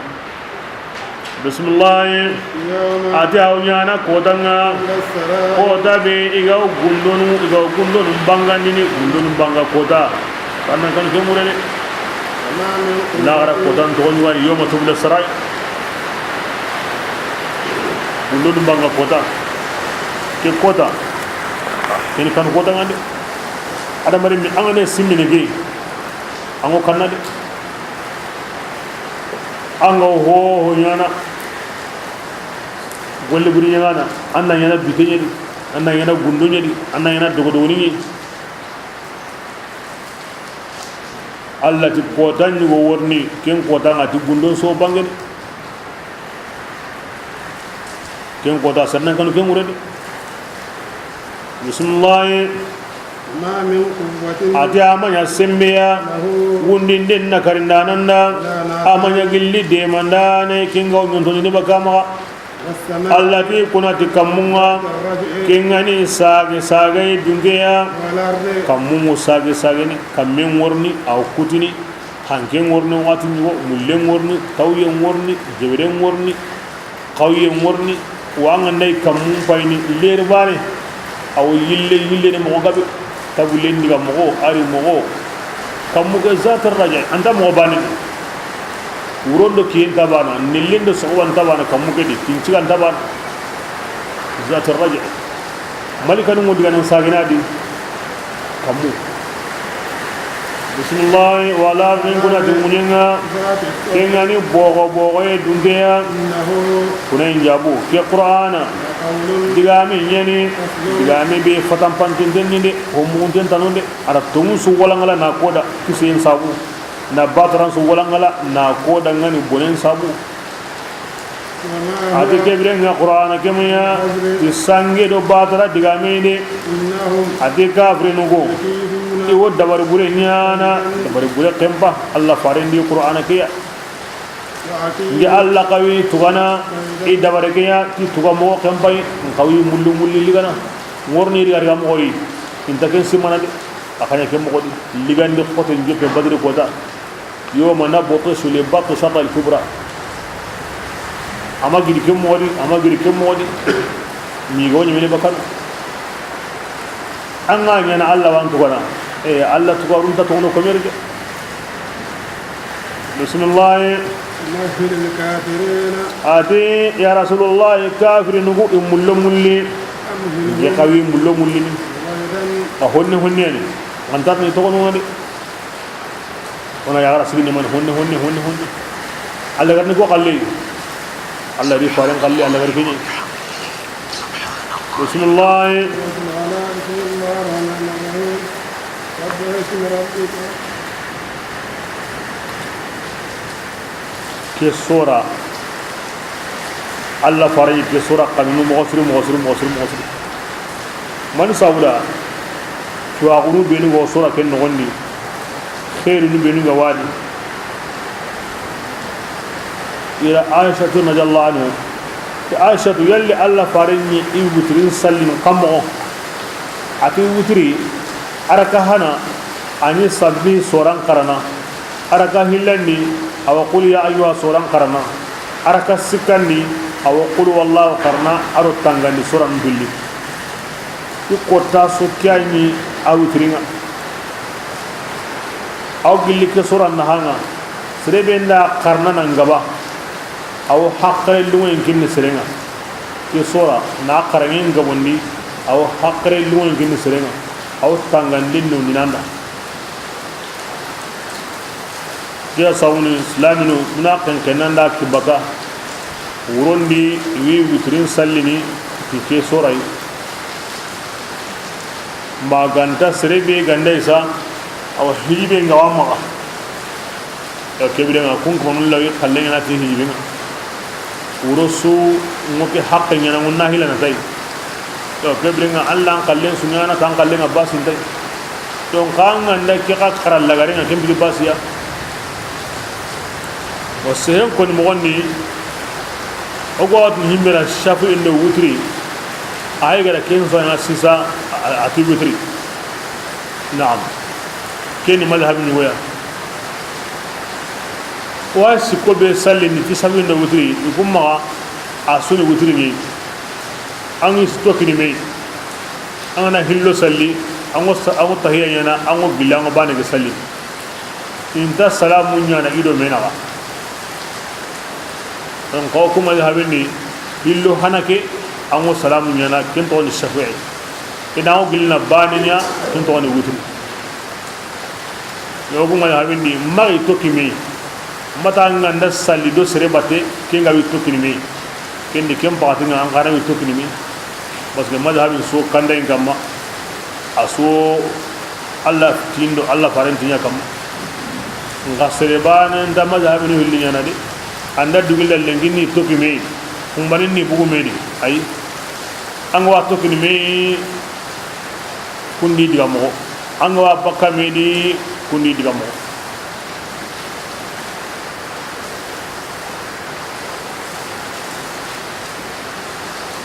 Bismillah. يوم Ati aw ɲana kotanga. السرائر Kota be iga gundonu iga gundonu bangandini gundonu banga kota. Kannan kan ke murene. وما منكم Laxara kotan toxo ɲuwani yoma tubla sarai. Gundonu banga kota. Ke kota. Keni kan kota ngande. Adamari mi angane simmini ge. Ango kanna de. Anga ho ho ɲana. Golle buri ɲana. Anna ɲana bite ɲedi. Anna ɲana gundo ɲedi. Anna ɲana dogodogoni ɲedi. Allah ti kota ɲugo worni ken kota nga ti gundon so bangene. Ken kota sannan kanu ken wure de. Bismillah. وما من قوة Ati amanya sembeya له wundin den na karindananda ولا ناصر amanya gilli demandane kinga nyonto ni bakama. والسماء Allah ti kuna ti kammunga ذات الرجع kengani sage sage dunkeya والأرض kammungu sage sage ni kammen worni aw kutini hanken worni wati ɲugo mullen worni tawyen worni jeberen worni xawyen worni wanga nday kammun payni leri bane. Awo yille yille ni moxo gabe tagulen diga moxo ari moxo kammu ke zatar raja anta moxo bane. Wurondo kiyen tabana nillendo soxoban tabana kammu ke di kincigan tabana. Zatar raja malikanu ngo diga nan sagina di kammu. Bismillah wala min kuna di munyenga kengani bogo bogo e dunkeya. إنه Kuna injabu ke qur'ana لقول digame ɲani فصل digame be fatampantinten ni de ho mugunten tanunde. Ara tongu su walangala na koda kisen sabu na batran su walangala na koda ngani bonen sabu. وما هو Ati kebire nga qur'ana kemaya بالهزل ti sange do batara digame de. إنهم Ati kafirinu go ليكيدون i wo dabari bure ɲana dabari bure kempa. Allah farendi qur'ana keya وأكيد ngi Allah kawi tugana كيدا i dabari keya ti tuga mo kempa. Kawi mullu mulli ligana ngorni diga diga mo yi inta ken simana de. Akanya ke mo di ligandi xoto njope badri kota. Yoma nabtishu li batshati al kubra. Ama giri ke moxo di ama giri ke moxo di. Mi go ɲemene bakkan. An ga ɲana Allah wan tugana. E Allah tugarun ta toxono komeri de. Bismillah. مهل الكافرين Ati ya rasulullah kafiri nugu i mullo mulli. أمهلهم Ye xawi mullo mulli ni. قليلا A honne honne ni. Antat ni toxono de. Ona yagara sigindi mani honne honne honne honne. Allah garni ko xalle. Allah ri faren xalle Allah gar kini. Bismillah. بسم الله الرحمن الرحيم. سبح اسم ربك. Ke sora. Allah farayi ke sora kanunu moxo siri moxo siri moxo siri moxo siri. Mani sabuda. Tuwaxunu benu go sora ken noxondi. Xeerunu benu ga wadi. Ira Aishatu radiyallahu anhu. Ti Aishatu yalli Allah faren ni i wutirin sallin kammo. Ati wutiri araka hana. A ni sabbi soran xarana, a raka hillandi, a wa qul ya ayyuha soran xarana, a raka sikkandi, a wa qul wallahu xarana, a do tangandi soran pilli. I kotta su ke ya ni a witiri ŋa. A wa gilli ke soran naha ŋa, sere be nda xarana nan gaba, a wa haqqe lunŋen kinni sere ŋa. Ke sora na xaraŋen gabondi, a wa haqqe lunŋen kinni sere ŋa. A wa tangandin no ninanda. Ke ya sawuni silaminu muna xenxenanda kibaka. Wurondi wi witirin sallini ti ke sorai. Ma ganta sere be ganda isa, a wa hijibe nga wa maxa. Yo, ke biren ŋa kun ko mun lawi xallen ŋa na ti hijibe ŋa. Wuro su ŋo ke haqqe ɲaana ŋo na hilana tay. Yo, ke biren ŋa Allah an xallen su ɲaana tan xallen ŋa basin tay. Yo, xa ŋa nda ke xa xara lagare ŋa ken bigi basiya. Wa sehen ko ni moxon ni, o go wat himbira shafu indo wutri. Ay gara ken so na sisa a, a ti wutri. Naam. Keni madhab ni woya. Wa sikko be salli ni ti sabindo wutri, i kun maxa a suni wutri ni. An yi sito kini me. An ga na hillo salli, an go sa-, an go tahiya ɲaana, an go gilla, an go bane ke salli. Inta salamu ɲaana i do me naxa. An xaw kuma madhabin ni, hillo hana ke, an go salamu ɲaana, ken toxo ni shafi'i. Ina an go gillina bane ɲa, ken toxo ni wutri. Yogo ŋa ya habindi, maxi tokki me. Mata ŋa nda salli do sere batte, ke ŋa wi tokkini me. Kendi ken paxati ŋa an xana wi tokkini me. Parce que madhabin so kandayin kamma, a so Allah tindo, Allah faren tiɲa kamma. Nxa sere bane nda madhabin hilli ɲaana de. An da dugilla lengini tokki me. Kumbanin ni bugu me ni. Ayi. An ga wa tokkini me. Kundi diga moxo. An ga wa bakka me di, kundi diga moxo.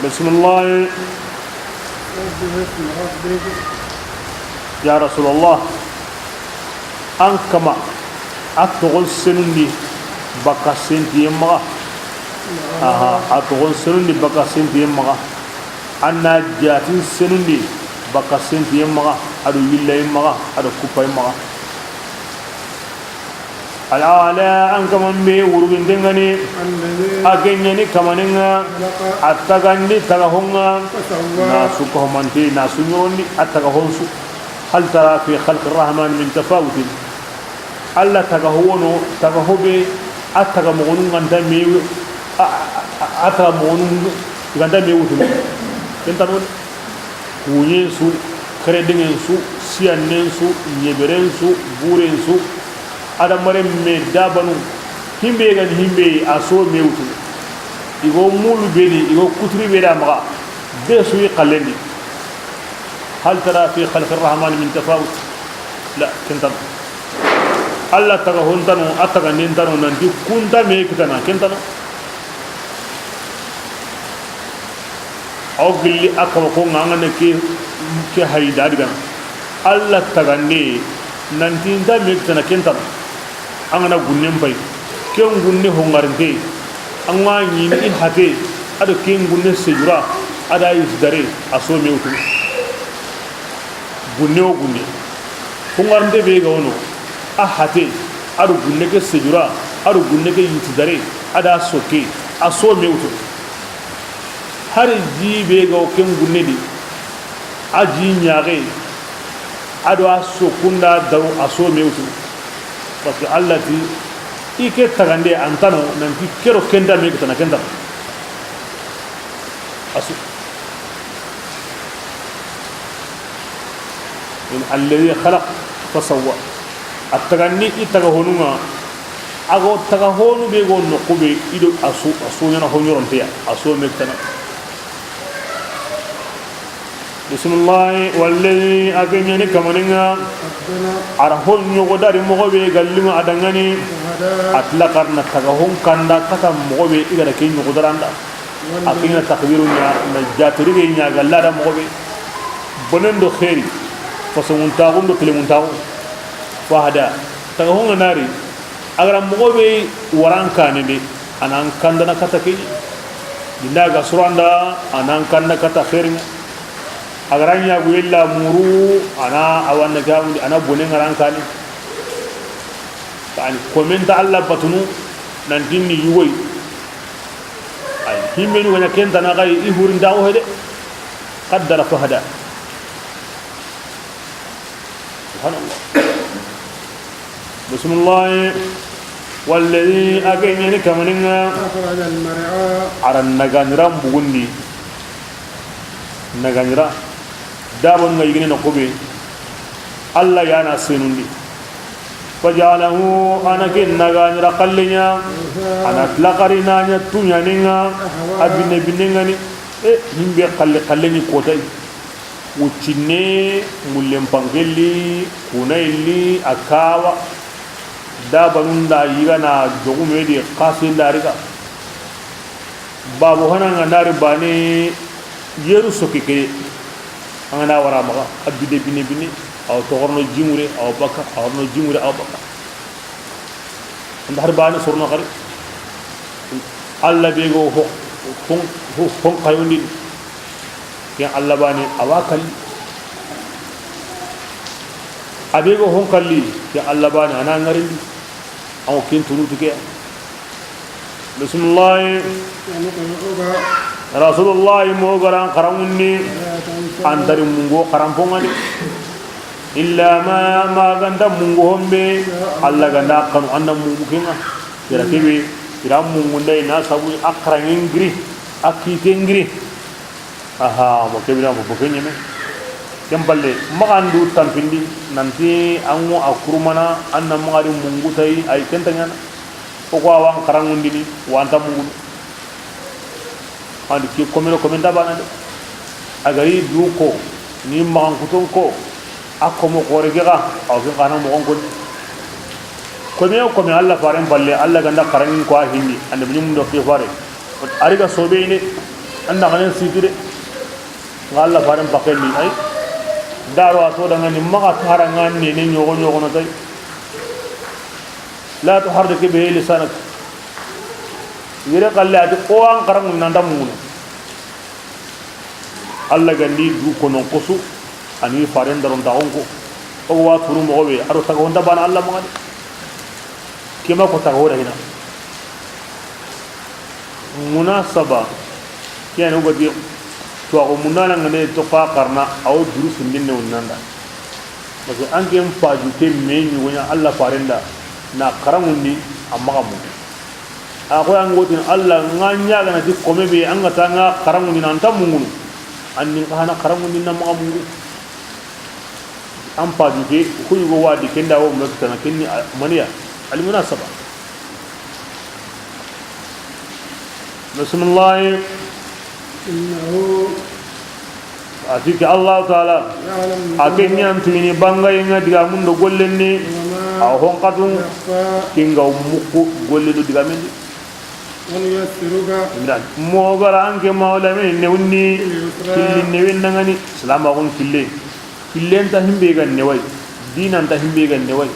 Bismillah. Ya Rasulallah. An kama a toxon senundi bakka sentiyen maxa. Aha, a toxon senundi bakka sentiyen maxa. An na jatin senundi bakka sentiyen maxa, a do yillayen maxa, a do kuppayen maxa. Al-A'la, an kaman be wuruginten ŋa ni. الذي A ke ɲa ni kamanen ŋa, خلق a tagandi tagahon ŋa, فسوى na su kahomante, na su ɲorondi a tagahon su. هل ترى في خلق الرحمن من تفاوت. Alla tagaho wono, tagaho be, a taga moxonu ŋa nta me, a, a, a, a taga moxonu ŋa nta me wutunu. Ken tano de. Kuɲen su, xeredeŋen su, siyannen su, ɲeberen su, buren su, adamaren me dabanu, himbe ga ni himbe, a so me wutunu. I go mulu be di, i go kuturi be da maxa, be su yi xallendi. هل ترى في خلق الرحمن من تفاوت؟ لا, ken tano. Alla taga hontano, a taga nentano, nanti kunta me kitana, ken tano. Aw gilli a kaba ko ŋa, an ga na ke, ke hayda digana. Alla tagande, nanti nta me kitana, ken tano. An ga na gunnen pay, ken gunne hongarinte, an ga ɲini i hate, a do ken gunne sejura, a da yiti dare, a so me wutu. Gunne o gunne. Hongarinte be ga wono, a hate, a do gunne ke sejura, a do gunne ke yiti dare, a da soke, a so me wutu. Hari ji be ga wo ken gunne di, a ji ɲaxe, a do a sokunda daru a so me wutu. Parce que Alla ti, i ke tagande an tano, nanti kero kenda me kitana kenda. A su. الذي خلق فسوى. A tagandi i taga honu ŋa, a go taga honu be go noqu be, i do a su, a su ɲaana ho ɲoronte ya, a su me kitana. Bismillah, والذي a ke ɲa ni kamanen ŋa, a ra ho ɲogo dari moxo be galli ŋa a danŋa ni, a tila xarana taga hon kanda kata moxo be i ga da ke ɲogo daranda. A ke ɲa takdiru ɲa, na jatirige ɲa galla da moxo be. Bonen do xeeri, fasoŋun taxun do telemun taxu. Fahada. Taga honga nari. A ga ra moxo be waran kane de, a nan kandana kata ke. Dinda ga suranda, a nan kanda kata xeringa. A ga ra ɲa gu yella muru, a na a wanna gamundi, a na bone ngaran kane. Kani komenta Allah batunu nan dinni yugoy. Ay, himmenu ganya kenta na gay i hurin dawo hede. Qaddara fahada. Subhanallah. Bismillah. Walladhi, a ga ɲa ni kamaninga. أخرج المرعى. A ra naganiran bugundi. Naganira. Dabon nga yigini na kobe. Allah ya na senundi. Faja'alahu, a na ke naganira xallen ɲa. A na tilakari na ɲa tuɲaninga. A binne binne ngani. E, himbe xalle xallen ɲi kotay. Wuccinne, mullen pankelli, kunayilli, a kawa. Dabanun da yigana jogume di xasin da riga. Babu hana nga nari bane yeru soki ke. An ga na wara maxa, a bide bine bine, aw toxorno jingure, aw baka, aw no jingure, aw baka. Anda har bane sorno xari. Allah be go ho, hon, ho, hon kayundi. Ken Allah bane a wa kalli. A be go hon kalli, ken Allah bane a na ngarindi. Aw ken tunu tike. Bismillah. ونقرئك. Rasulullah, mo ga ra an xaranŋundi. فلا تنسى. An ta ri mungu xaranpo nga di. إلا ما, ma ga nta mungu hombe. Allah ga nda xanu an na mungu kenga. Kira kebe, kira mungu ndai na sabu a xaranŋe ngiri, a kite ngiri. Aha, mo kebira mo boke ɲeme. Ken palle, maxa an du tampindi, nanti an ŋo a kurumana, an na maxa ri mungu tay, ay ken ta ɲana. O ko a wa an xaranŋundini, wa an ta mungu. Andi ke komero komenta bana de. A ga ri du ko, ni maxan kuton ko, a komo xore ke ga, aw ke xana moxon ko. Kome o kome Allah faren palle, Allah ga nda xaranŋin ko a hindi, anda bini mundo ke fare. A ri ga sobe ne, anda xanen situ de. Nga Allah faren pakendi, ay. Daro a to dangani maxa tara nga nene ɲogo ɲogo no tay. لا تحرك به لسانك. Yere xalle a ti o an xaranŋu nan ta mungu. Allah ga ndi du konon kosu, ani faren daron ta onko. O wa turu moxo be, a do taga honda bana Allah maxa de. Kema ko taga hoda hina. Munasaba, kiyani o ga di, to a ko munana ngane to fa xarana, a wo duru sindinne wonnanda. Parce que an ke n paju ke me ɲugo ɲa Allah faren da, na xaranŋundi a maxa mu. A ko an gotin Allah nga ɲa ga na ti kome be an ga ta nga xaranŋundi nan ta mungunu. An nin xana xaranŋundi na maxa mungu. An paju ke, ku yugo wadi kenda wo me kitana kenni a-, maniya. Al munasaba. Bismillah. إنه A ti ke Allah Taala, يعلم a ke ɲantu ini bangay nga diga mundo gollenni, وما a hon katun, يخفى. Kinga mukku gollenu diga mendi. ونيسرك Imran, mo ga ra an ke mawla me newni, لليسرى. Killi newen nangani, salama gon kille. Killen ta himbe ga newai, dinan ta himbe ga newai.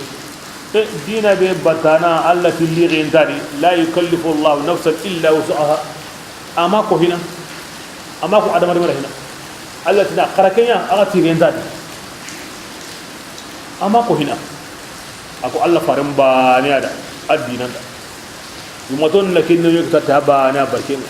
E, dina be batana, Allah killi gentari, لا يكلف الله نفسا إلا وسعها. Ama ko hina. Ama ko adama adama hina. Allah tina xara kenya, aga tigenta di. Ama ko hina. Ako Allah faren bane ada, adinanda. Yumaton na kinno yek ta tabane a barken.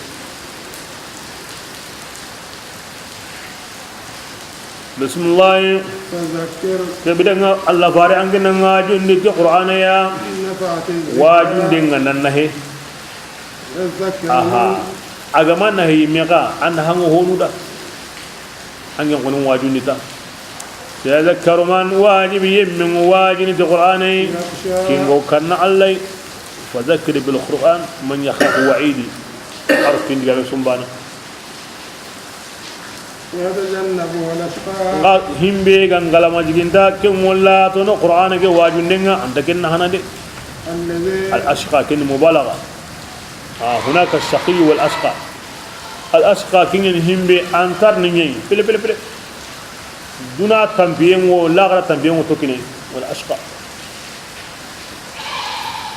Bismillah. فذكر. Ke bidanga Allah fare an gina ngajundi ti Qur'ana ya. إن نفعت الذكرى. Wajundi nga nan nahe. يذكر Aha. من Agama nahi mega an hango honuda. Angen kono wajundi ta. سيذكر من, wajibi yemmen wajundi ti Qur'ana. يخشى. Kingo kanna Allah. فذكر بالقرآن من يخاف وعيدي. Arfin diga sumbana. ويتجنبها الأشقى. Nga himbe ga ngalama jiginta, ken wala to no Qur'ana ke wajundenga, anta ken na hanande. الذي Al ashqa ken mubalaga. Ah, hunaka shaqi wal ashqa. Al ashqa ken himbe antar ni nyi. Pele, pele, pele. Duna tambiyengo, lagra tambiyengo to kine. Wal ashqa.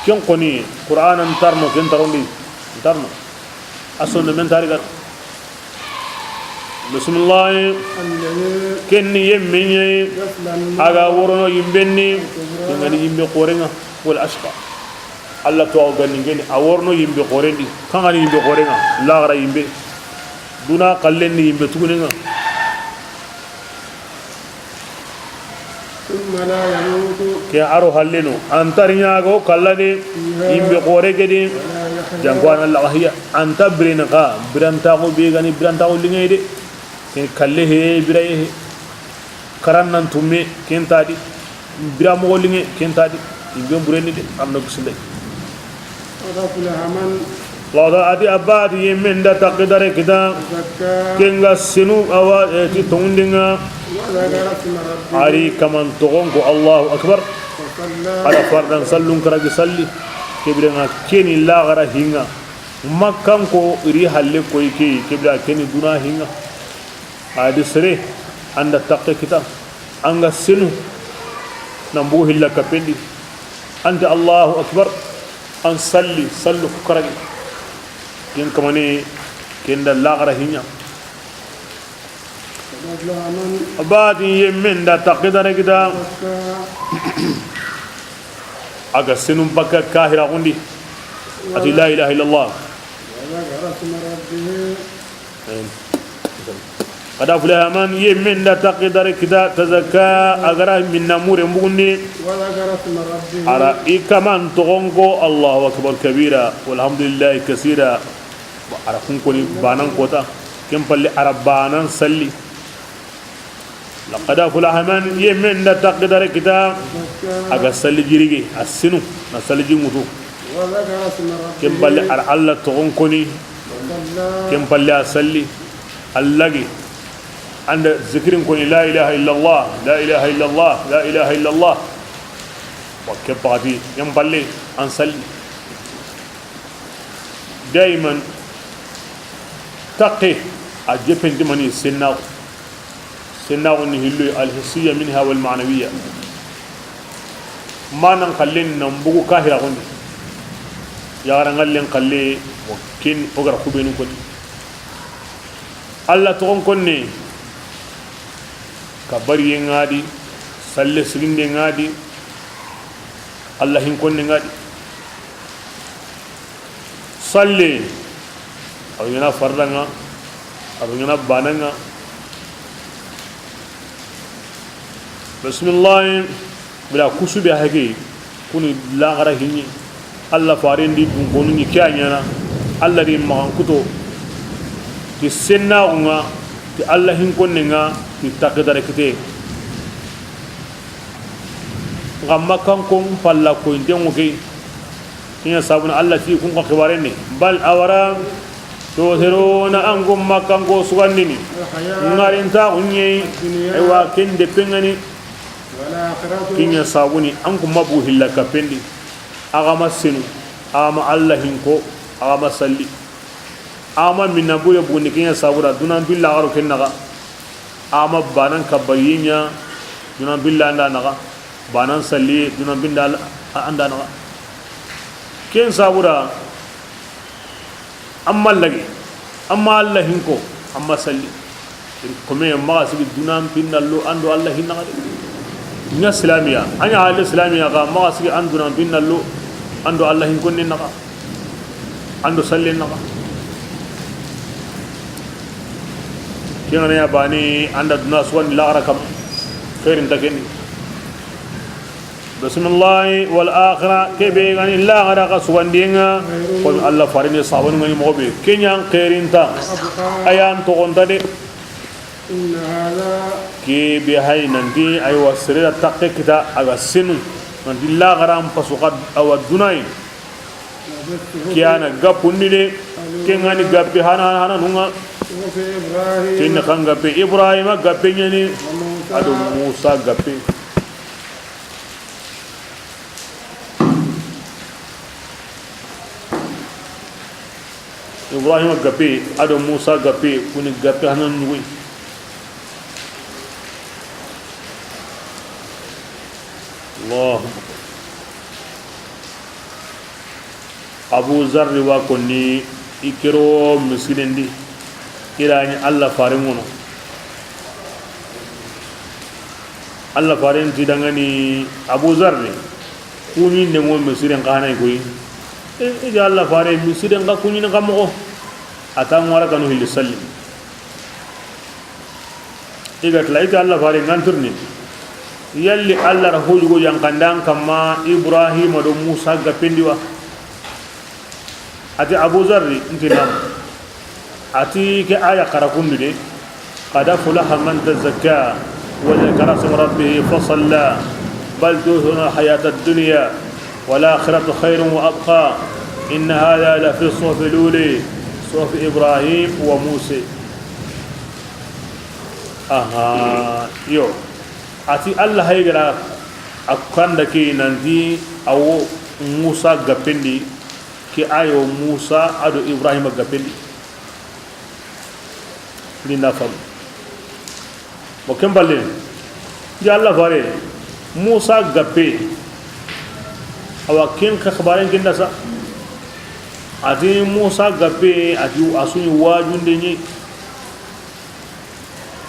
Ken koni, Qur'ana ntarno, ken tarondi, ntarno. A sonno men tari gana. Bismillahi. الذي Ken ni yemme ɲa yi, يصلى النار a ga worono yimben di, الكبرى ken ga ni yimbe xoren ŋa, wal ashqa. Alla to a ga ni ken ni, a worono yimbe xoren di, ken ga ni yimbe xoren ŋa, laxara yimbe. Duna xallen ni yimbe tugunen ŋa. ثم لا يموت. Ke a ro halleno, a nta ri ɲa ga o kalla de, فيها yimbe xore ke di, ولا يحيا. Janko a na laxa hiya, a nta birene xa, birantaxu be ga ni, birantaxu liŋe de, ke kalle he, biraye he, karan nan tumme, ken ta di, bira moxo liŋe, ken ta di, yimbe bureni de, a na kusinde. قد أفلح من Lawda a ti a ba ti yemmen da taqi dare kita. زكى. Ken ga senu a wa, eh, ti tongunden ŋa. وذكر اسم ربه A ri kaman toxon ko Allahu Akbar. فصلى. A da fardan sallun karagi salli. Ke biren ŋa ken ni laxara hi ŋa. Makkanko i ri halle koy ke, ke bire ken ni duna hi ŋa. A di sere, an da taqe kita, an ga senu, nan bugu hilla kappen di, an ti Allahu Akbar, an salli, sallu ku karagi. Ken kamane, ken da laxara hi ɲa. A ba ti yemmen da taqi dare kita. A ga senu bakka kahira xundi. A ti la ilaha illallah. وذكر اسم ربه Qad aflaha man, yemmen da taqi dare kita, tazakka, a ga ra minna mure mbugundi. وذكر اسم ربه A ra i kaman toxon ko, Allahu akbar kabira, walhamdulillahi kasira. A ra kun koni banan kota, ken palle a ra banan salli. Laqad aflaha man, yemmen da taqi dare kita, a ga salli jirige, a sinu, na salli jingutu. وذكر اسم ربه Ken palle a ra Alla toxon koni, فصلى ken palle a salli, a lagi. An da zikirin koni, la ilaha illallah, la ilaha illallah, la ilaha illallah. Wa ke paxati, ken palle an salli. Daiman, taqe, a jeppenti mani sennaxu. Sennaxu ni hilloy, alhissiya minha wal manawiya. Manan xallen nan bugu kahira xundi. Yaxaran xallen xalle, o ken, o ga ra kubenu koni. Alla toxon konne, kabariye ŋa di, salle siginde ŋa di, Alla hin konne ŋa di. Salle, a do ɲaana farda ŋa, a do ɲaana bana ŋa. Bismillahi, bila kusu be hake, kuni laxara hiɲi. Alla farendi dun konu ɲi ke a ɲaana. Alla di maxan kuto. Ti sennaxu ŋa, ti Alla hin konne ŋa, ti taqi dare kite. Nxa Makkankon palla koyinten ŋo ke. Ken ɲa sabuna Alla ti kun xa xibarendi. Bal awara tusiruna, an kun Makkanko sugandini ŋarintaxu ɲeyi. Aywa, ken deppe ŋa ni. Ken ɲa sabuni an kun ma bugu hilla kappen di. Axa ma senu, axa ma Alla hin ko, axa ma salli. Axa ma minna bure bugundi, ken ɲa sabura dunan pilla xaro ken naxa. Axa ma banan kabariye ɲa, dunan pilla an da naxa. Banan salliye, dunan pilla an da naxa. Ken sabura, an ma lagi, an ma Alla hin ko, an ma salli. Kome maxa sigi dunan pinna lo an do Alla hin naxa de. Ɲa silamiya, a ɲa hale silamiya xa maxa sigi an dunan pinna lo an do Alla hin konne naxa. An do salle naxa. Ken ŋa na ɲa bani an da duna sugandi laxara kam. Xeerin ta ken ni. Bismillahi wal akhira, ke be ga ni laxara xa sugandiye ŋa, ko Alla farini sabanu ŋa ni moxo be. Ken ɲa xeerin ta. A ya n toxon ta de. إن هذا Ke be hay nanti, aywa, sere da taqe kita, a ga senu. Nanti laxara n pasu xa, awa dunayi. لفي الصحف Ke ya na gappundi de. Ken ŋa ni gappe hana, hana, hananun ŋa. صحف إبراهيم Ken ni xa gappe Ibrahima gappe ɲa ni. وموسى A do Musa gappe. Ibrahima gappe, a do Musa gappe, kuni gappe hanan ɲugoy. Allahu Akbar. Abu Zarri wa konni i kero misiren di, i ra ɲi Alla faaren ŋono. Alla faaren ti dangani Abu Zarri, kuɲinden ŋo misiren xa na i koyi. E, i ga Alla faare misiren xa kuɲini xa moxo. A ta ŋo a ra kanu hilli salli. I ga tila i ti Alla faare ŋa n tirni. Yalli Alla ra ho yugo yanqandi an kamma Ibrahima do Musa gappen di wa? A ti Abu Zarri, n ti naam. A ti ke aaya xara kundu de. قد أفلح من تزكى وذكر اسم ربه فصلى بل تؤثرون الحياة الدنيا والآخرة خير وأبقى إن هذا لفي الصحف الأولى صحف إبراهيم وموسى. Aha, yo. A ti Alla hayi ga ra a kanda ke nanti a wo Musa gappen di, ke aaya wo Musa do Ibrahima gappen di. Ndi na fam. Mo ken balle, ndi Alla faare, Musa gappe, awa ken xa xibaaren ken da sa. A ti Musa gappe, a ti a su ɲi waajunde ɲi.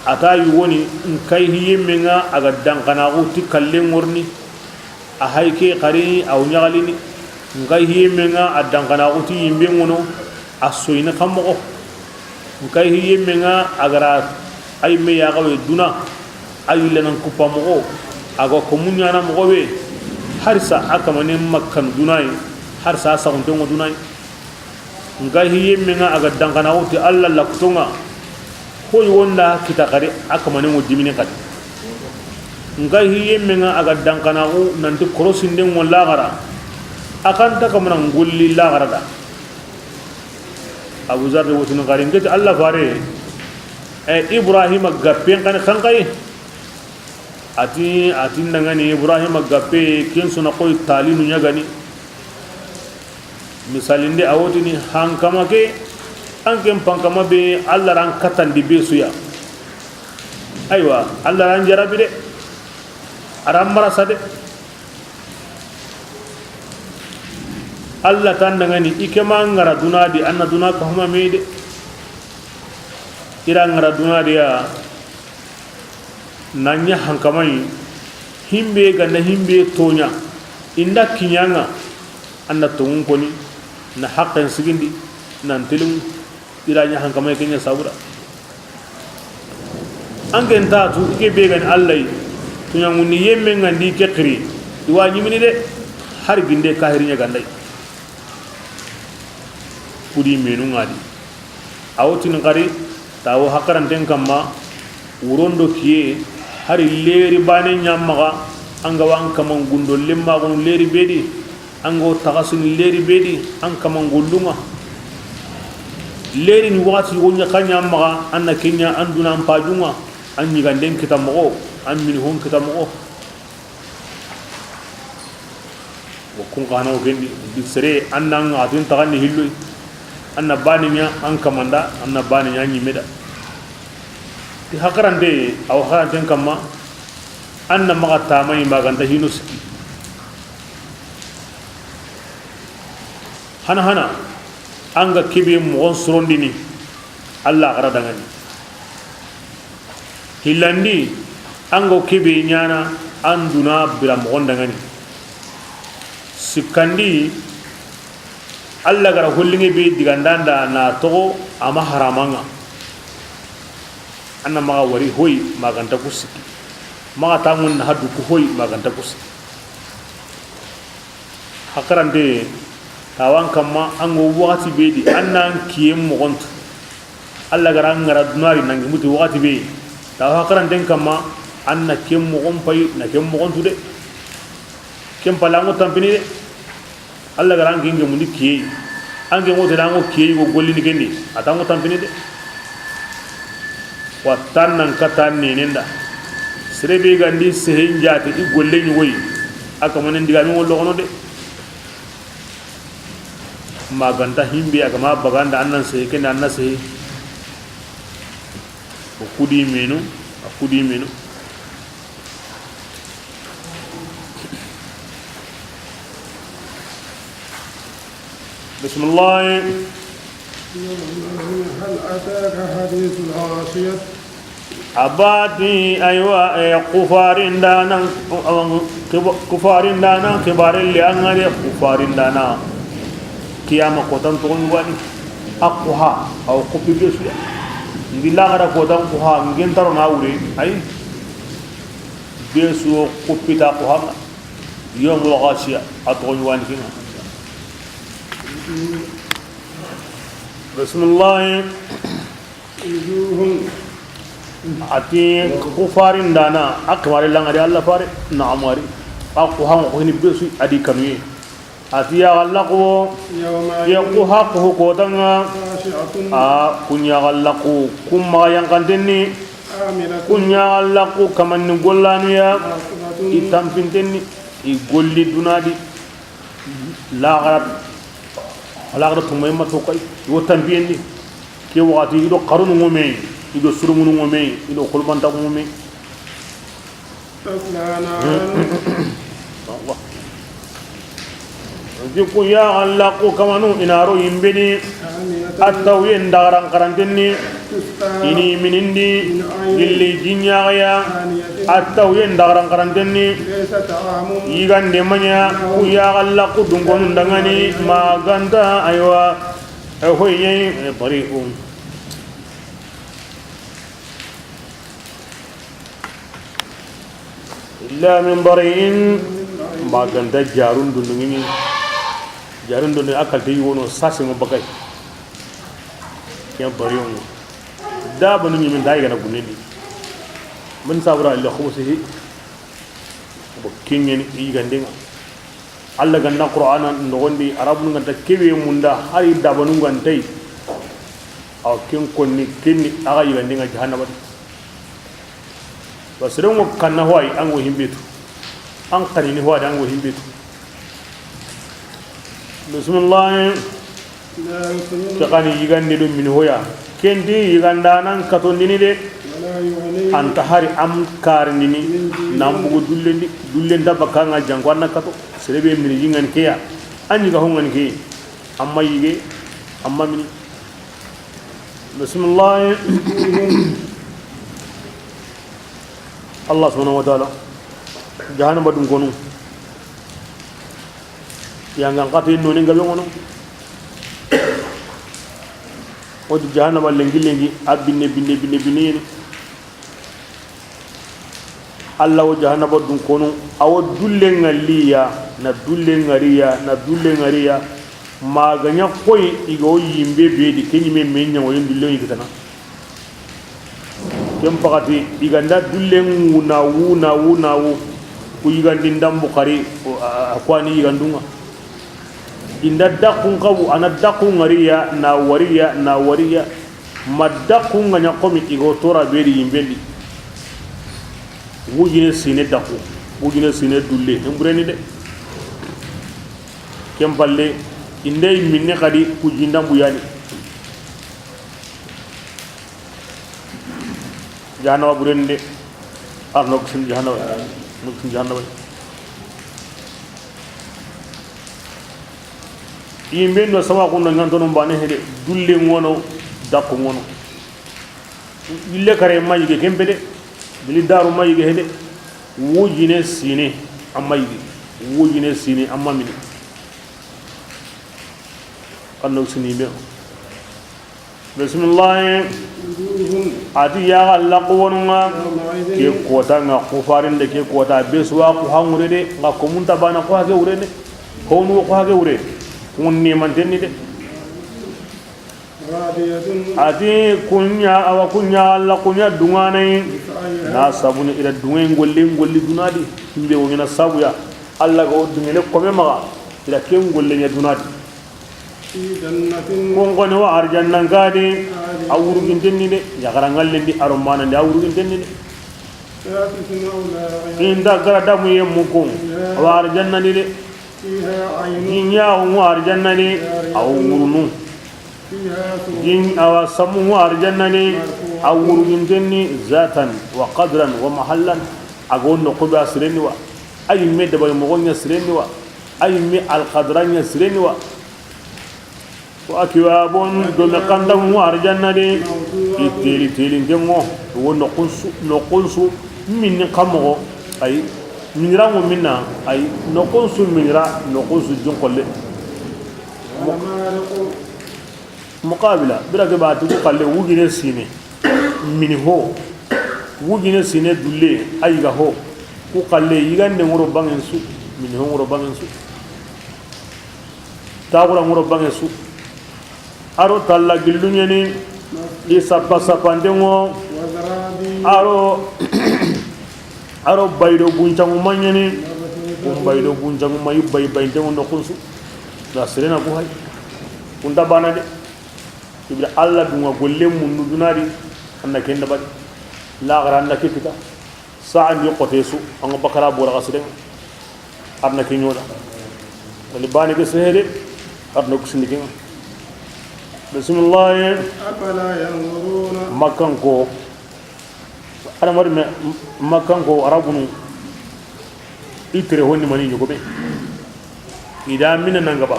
A ta yugoni, n kay hiyemmen ŋa a ga dankanaaxu ti kallen ŋorni. A hay ke xari a wo ɲaxalini. N kay hiyemmen ŋa a dankanaaxu ti yimben ŋono, a soyini xa moxo. N kay hiyemmen ŋa a ga ra a yimme yaxawe duna, a yille nan kuppa moxo, a ga ko muɲana moxo be, harisa a kamanen makkan dunayi, harisa a saxunten ŋo dunayi. N kay hiyemmen ŋa a ga dankanaaxu ti Alla lakuton ŋa, hoy wonda kita xari a kamanen ŋo dimini xadi. N kay hiyemmen ŋa a ga dankanaaxu nanti korosinden ŋo laxara, a xa nta kamana ngolli laxara da. Abu Zarri wotini xari n ke ti Alla faare, e, Ibrahima gappen xa ni xanxayi. A ti, a ti n dangani Ibrahima gappe, ken su na xoyi talinu ɲagani. Misalinde a wotini hankama ke, an ken pankama be Alla ra n katandi be su ya. Aywa, Alla ra n jarabi de. A ra n marasa de. Alla ta n dangani i ke ma ŋara duna di, an na duna kahuma me de. I ra ŋara duna di ya. Na ɲa hankamayi, himbe ga na himbe toɲa, i nda kiɲa ŋa, an na tonŋun koni, na haqqen sigindi, nan tilimu, i ra ɲa hankamayi ke ɲa sabu da. An ke nta tu, i ke be ga ni Alla yi, toɲangundi yemmen ŋa ndi ke xiri, i wa ɲimini de, hari ginde kahiri ɲa ga nda yi. Kudi menu ŋa di. A wo tini xari, ta wo haqaranten kamma, wuron do kiye, hari leri bane ɲa maxa, an ga wa an kaman gundo lemmaxunu leri be di, an ga wo taxasini leri be di, an kaman gollun ŋa. Leri ni waxati yogo ɲa xa ɲa maxa, an na ke ɲa an duna an pajun ŋa, an ɲiganden kita moxo, an mini hon kita moxo. Wo kun xa na wo kendi, di sere, an na ŋa tun taxandi hilloy, an na bani ɲa an kamanda, an na bani ɲa ɲimme da. Ti haqarante, a wo haqaranten kamma, an na maxa tamayi maganta hino sikki. Hana hana, an ga kebe moxon sorondini, Alla xara dangani. Hillandi, an go kebe ɲana, an duna bira moxon dangani. Sikkandi, Alla gara hollinge be digandanda na toxo ama haramanŋa. An na maxa wari hoy maganta ku sikki. Maxa tangun na haddu ku hoy maganta ku sikki. Haqarante, tawan kamma, an go waxati be di, an nan kiyen moxontu. Alla gara an ŋara dunari nangi muti waxati be. Tawa haqaranten kamma, an na ken moxon pay, na ken moxontu de. Ken pala an go tampini de. Alla gara an ken gemundi kiye. An ken go tela an go kiye go gollini kendi. A ta an go tampini de. Wa tan nan kata nenenda. Sere be gandi sehen jate i golle ɲi woyi. A kamanen digami wo loxono de. Maganta himbe a gama baganda an nan sehe kende an na sehe. O kudi menu, a kudi menu. بسم الله. هل أتاك حديث الغاشية. A ba ti, aywa, eh, kufarindanan, um, kiba-, kufarindanan kibarelli an ŋa de, kufarindana. Kiyama kotan toxon wani. A kuha, aw kupi be su ya. N di laxara kotan kuha, n gen taro na wure, ay. Be su kupi ta kuha ŋa. Yawmul ghashiya, a toxon wani kinga. Bismillah. وجوه. A ti kufarindana, a kibarelli an ŋa de Alla fare, na amari. A kuha ŋa ko hini be su a di kanuye. A ti ya Alla ko, يومئذ. Ya kuha ko kotan ŋa. خاشعة. A kun ya Alla ko, kun ma yankantenni. عاملة. Kun ya Alla ko kamanni gollanu ya. ناصبة. I tampintenni, i golli dunadi. Laxara, laxara tuma i ma to kay, i wo tampiyen di. Ke waxati, i do xarunu ŋo me, i do surumunu ŋo me, i do xolbanta ŋo me. تصلى نارا. Allah. Di ku ya Alla ku kamanu i na ro yinbe ni. حامية. A tawuyen dagaran karanten ni. تسقى. I ni minindi. من عين. Gilli jinɲaxaya. آنية. A tawuyen dagaran karanten ni. ليس طعامهم. Yigande ma ɲa ku ya Alla ku dunkonun danŋa ni. إلا. Ma ga nta, aywa, e hoyi ɲa yi, e, bari'un. إلا من،bari in, ma ga nta jarun dundu ŋini. Jarun dundu a kalte yi wono sase ma bakay. Ken bari wono. Da banu ɲimi nda yi ga na gunendi. Min sabura illa khumusihi. Bo kinyeni yi ga ndenga. Alla ga na Qur'ana noxondi, Arabun ga nta kebe munda, hari dabanu ga nta yi. Awa ken konni, ken ni a ga yigandinga jahannaba di. Ba seren ŋo kanna ho ay, an ŋo himbetu. An kanini ho ay, an ŋo himbetu. Bismillah. Ke xa ni yigande do mini hoya. Ken di yigandanan katondini de. An nta hari an karindini. Nan bugu dullen di, dullen nta bakka ŋa janko an na kato. Sere be mini yingani ke ya. An yiga ho ŋani ke. An ma yige, an ma mini. Bismillah. Allah subhanahu wa ta'ala. Jahannaba dunkonu. Yangan xati noni ngabe ŋono. O di jahannaba lenki lenki a binne binne binne binne yeni. Alla wo jahannaba dunkonu, a wo dullen ŋa liya, na dullen ŋa riya, na dullen ŋa riya. Ma ga ɲa koyi i ga wo yinbe be di, ke ɲime me ɲa wo yin dullen ŋa i kitana. Ken paxati, i ga nda dullen ŋu na wu, na wu, na wu, ku yigandi ndambu xari, o, a, a, a ku wa ni yigandun ŋa. I nda dakkun xabu, a na dakkun ŋa riya, na wariya, na wariya. Ma dakkun ŋa ɲa komi i ga wo tora be di yinben di. Wujine sine dakku, wujine sine dulle, hembureni de. Ken palle, i nda yi minne xadi ku jindambu yani. Jahannaba buren de. Ar no kisin jahannaba. No kisin jahannaba. Yimbe no sama ko no ɲantono bane hede, dulle ŋono, dakko ŋono. Yille kare ma yige kempe de. Bili daru ma yige hede. Wujine sine amma yige. Wujine sine amma mini. Kanno sini be. Bismillah. وجوه. A ti ya Alla ko wonunga. يومئذ. Ke kota ŋa, kufarinde ke kota, be suwa ku hangure de, ŋa ko munta bana ko hage wure de. Ko nu ko hage wure. Kun ni mantenni de. راضية. A ti kunya, awa kunya, Alla kunya dunganai. بسعيها. Na sabuni ira dungai ngolli, ngolli dunadi. Himbe woni na sabuya. Alla ga wo dungene kome maga. Ira ken golle ɲa dunadi. في جنة. Kun koni wa arjannan kadi. عالية. A wurugintenni de. Yaxara ŋallendi aro manandi a wurugintenni de. لا تسمع لها. I nda gara damu ye muku. فيها. Awa arjanna ni de. فيها عين. Jinya ŋu arjanna ni. جارية. A wurunu. فيها سرر. Jin awa samu ŋu arjanna ni. مرفوعة. A wurugintenni zatan wa qadran wa mahallan. A ga wo noqu be a sireni wa. A yimme dabari moxo ɲa sireni wa. A yimme alqadra ɲa sireni wa. Wa akwabun, do me kanda mu arjanna de. I teli teli ngengo, wo noxun su, noxun su, minni xa moxo, ay, minira mu minna, ay, noxun su minira, noxun su junkolle. Muqabila, bira ke ba tugu xalle, wugine sine, mini ho, wugine sine dulle, ayi ga ho, ku xalle, yigande ŋoro bangen su, mini ho ŋoro bangen su. Taxura ŋoro bange su. Aro talla gillu ɲeni. I sappa sappantenŋo. Aro, aro bayido guncaŋu ma ɲeni. Kun bayido guncaŋu ma i bayi bayintenŋo noxun su. Da serena ku hay. Kunta bana de. Ibra Alla dunga golle mundu dunadi. Anna ken dabari. Laxara anna ke kita. Sa'a ndi xote su, an ga bakara bora ga siden. Arna ke ɲoda. Wali bani ke sehede. Arna kusindi ken. Bismillah. Afala yanzuruna. Makkanko. Adamari me, Makkanko, Arabunu. I tere honni mani ɲogo be. I da mina nanga ba.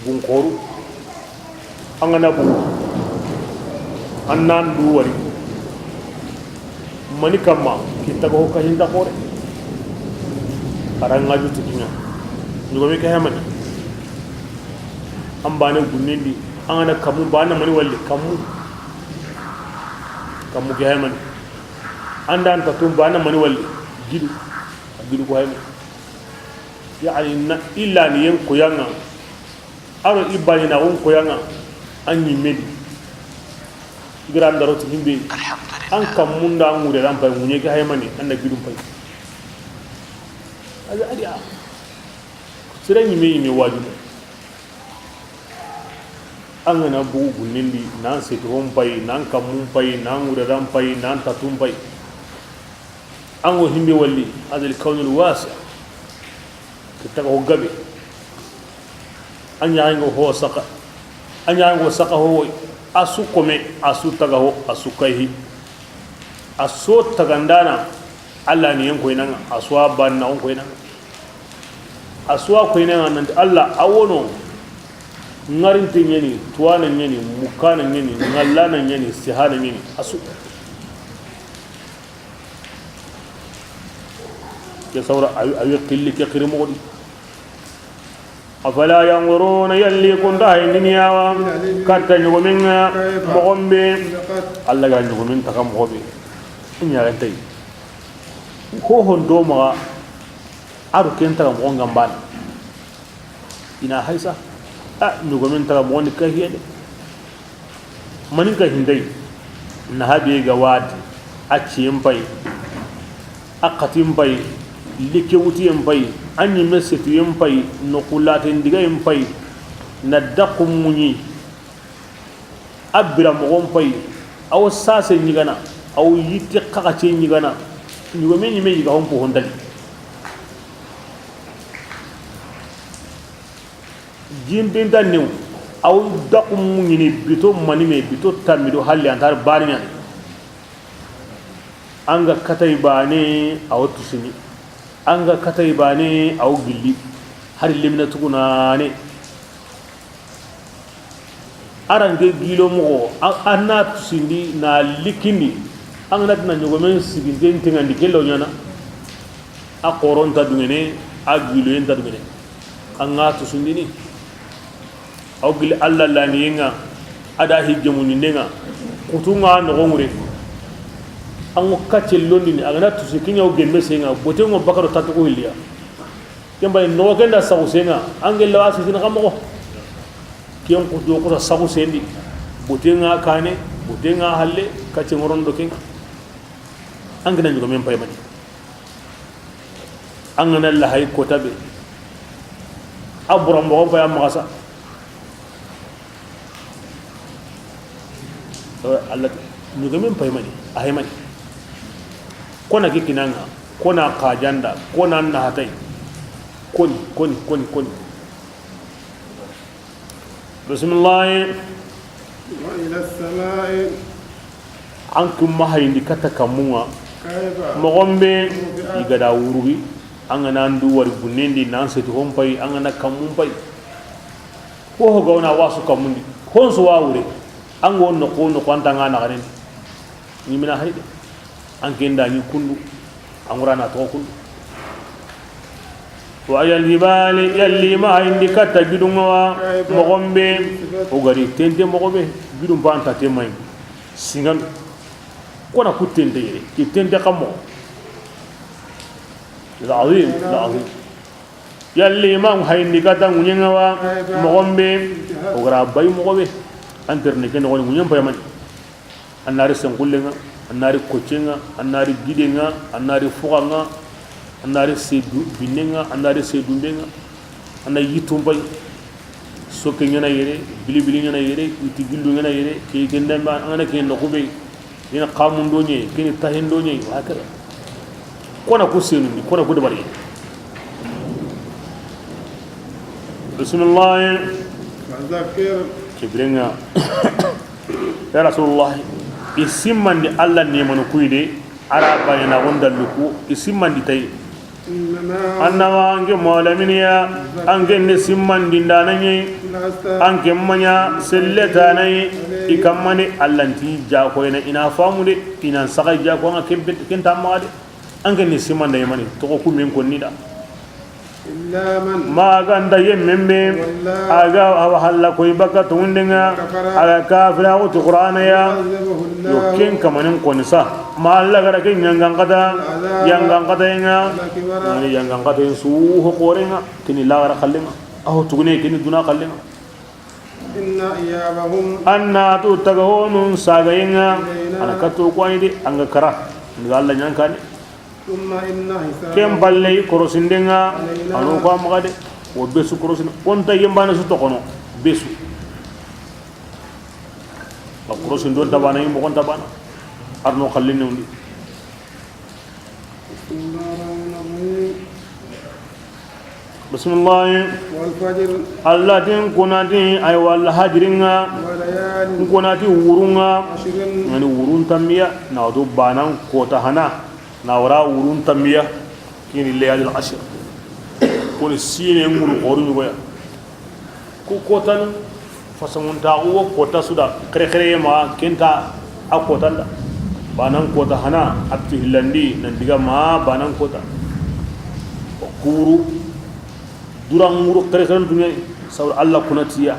Gunkoru. An ga na bugu. An nan du wari. Mani kamma, kitta ko ka hinda xore. Aranga ju tikinga. Ɲogo me ke hemani. An bane gunnendi. An ga na kamu bana mani walli kamu. Kamu ke hemani. An dan tatum bana mani walli. Gidu. Gidu ko hemani. Yani na illa ni yen koyanga. Aro i bani na on koyanga. An ɲimme di. I gara ndaro ti himbe. An kammunda an ŋure ran pay, ŋuɲe ke haymani, an na gidum pay. Adi, adi a. Sira ɲimme ɲimme wajibu. An ga na bugu gunnendi, nan setu hon pay, nan kammun pay, nan ŋure ran pay, nan tatun pay. An go himbe walli, hadal kawnul wasi'. Ke taga ho gabe. An ɲaxen go ho saxa. An ɲaxen go saxa ho woy. A su kome, a su taga ho, a su kayhi. A so tagandana, Alla ni yen koynanga, a so a banna on koynanga. A so a koynanga nanti Alla a wono. Ŋarinte ɲeni, tuwana ɲeni, mukana ɲeni, ŋallana ɲeni, sihana ɲeni, a su. Ke sawra awi, awi xilli ke xiri moxo di. Afala yanzuruna, yalli kun ta hayindini ya wa? Katta ɲogomen ŋa moxon be. Alla ga ɲogomen taga moxo be. Ɲaxentay. Ho hon do maxa. Aro ken taga moxon ga mbana. I na haysa. A, ɲogomen taga moxon ni kahiye de. Manin ka hindai. Na habe ga wadi. A ciyen pay. A xatin pay. Like wutiyen pay. A ɲimme setuyen pay. Noxu laten digayen pay. Na daqu muɲi. A bira moxon pay. Aw sase ɲigana. Aw yitte xaxace ɲigana. Ɲogome ɲimme yiga hon po hondali. Jimpinta new, aw daqu muɲini bito manime, bito tammido halli antar bariɲani. An ga katay bane, aw tusini. An ga katay bane, aw gilli. Hari lemina tugunane. Arange gilo moxo, a, a na tusindi, na likindi. An ga na tina ɲogomen siginten teŋandi, ke lo ɲana. A xoronta dungene, a giloyenta dungene. An ga tusundini. Aw gili Alla laniyenga, a da hijjemunindenga, kutunga noxo ŋure. An ŋo kacce londini, a ga na tusi kiɲaw gemme senga, botengo bakaro tatuko hilliya. Ken bay noxo kenda saxu senga, an gella wa sisina xa moxo. Ken kutu kusa saxu sendi, botenga kane, botenga halle, kacce ŋorondo kenga. An gina ɲogomen pay mani. An ga na lahay kota be. A bura moxo pay a maxa sa. Alla ɲogomen pay mani, a hay mani. Kona ke kinanga, kona xajanda, kona nahatay. Koni, koni, koni, koni. Bisimilahi. Wa ila samai. An kun ma hayindi katta kammunga. Kayfa. Moxon be. Rufi'at. I ga da wurugi. An ga na ndu wari bunnendi nan seti hon pay, an ga na kammun pay. Ko ho gawna wasu kamundi. Honsu wa wure. An go no ko no ko an tanga na ganen. Ni mina hayde. An kenda ni kundu. An gura na to kundu. Wa yal jibali yalli ma indi katta gidunga wa mogombe. O gari tente mogobe. Gidun banta te mai. Singan. Kona ku tente yere. Ki tente kamo. La azim, la azim. Yalli ma hayndi kata ŋuɲenga wa mogombe. O gara bay mogobe. An terne ken woni ŋuɲen payamani. An nari senkullenga, an nari koccenga, an nari gidenga, an nari fuxanga, an nari sedu binnenga, an nari sedumbenga, an na yittumbay. Sokke ɲana yere, bilibili ɲana yere, iti gillu ɲana yere, ke gendamba an gana ke noxu be. Ina xamundo ɲe, kini tahindo ɲe, hakada. Kona ku senundi, kona ku dabari. Bismillah. Fazakir. Kibrenga. Ya Rasulullah, i simmandi Allah nemanu kuyi de, ara bane na gonda luku, i simmandi tay. Innama. Annama anke molaminiya, anke ne simmandi ndana ɲe, anke manya selleta nay, i kammane Allah nti jakoyna ina famu de, ina saga jako nga kebet kenta ma de. Anke ne simmanda yemani, to ko kumen konni da. Illa man. Ma ga nda yemmen be, walla. Aga awa halla koy baka tundenga, kafara. Aga kafira wutu Qur'ana ya. Yu'adhibuhu. Yo Allah. Ken kamanin koni sa. Ma Allah gara ken yangan kata, azaba. Yangan kata yenga. Al-akbara. Ni yangan kata yen su ho korenga, kini lagara kallenga. Aho tugune kini duna kallenga. Inna iyabahum. Anna tu tagahonun sagayenga. Ilayna. Ana katu ko ani de, anga kara. Nga Allah nyankani. Thumma inna hisabahum. Ken balle korosindenga. Alayna. Anu ko amaga de. Wo besu korosin. Onta yembana su tokono. Besu. Ba korosin don tabana yimbo kon tabana. Arno kallin ne undi. بسم الله الرحمن الرحيم. Bismillah. والفجر. Allah tin kunati ay wal hajringa. وليال. Kunati wurunga. عشر. Ngani wurun tamiya na do banan kota hana. Na wara wurun tamiya. Kini layalil ashr. Kuni sine nguru horu ni goya. Ku kotan fasanguntaxu wo kota suda xerexereye maxa kenta a kotanda. Banan kota hana a piti hillandi nan diga ma banan kota. Kuru duran ŋuru xerexeren duɲe sawra Allah kunatiya.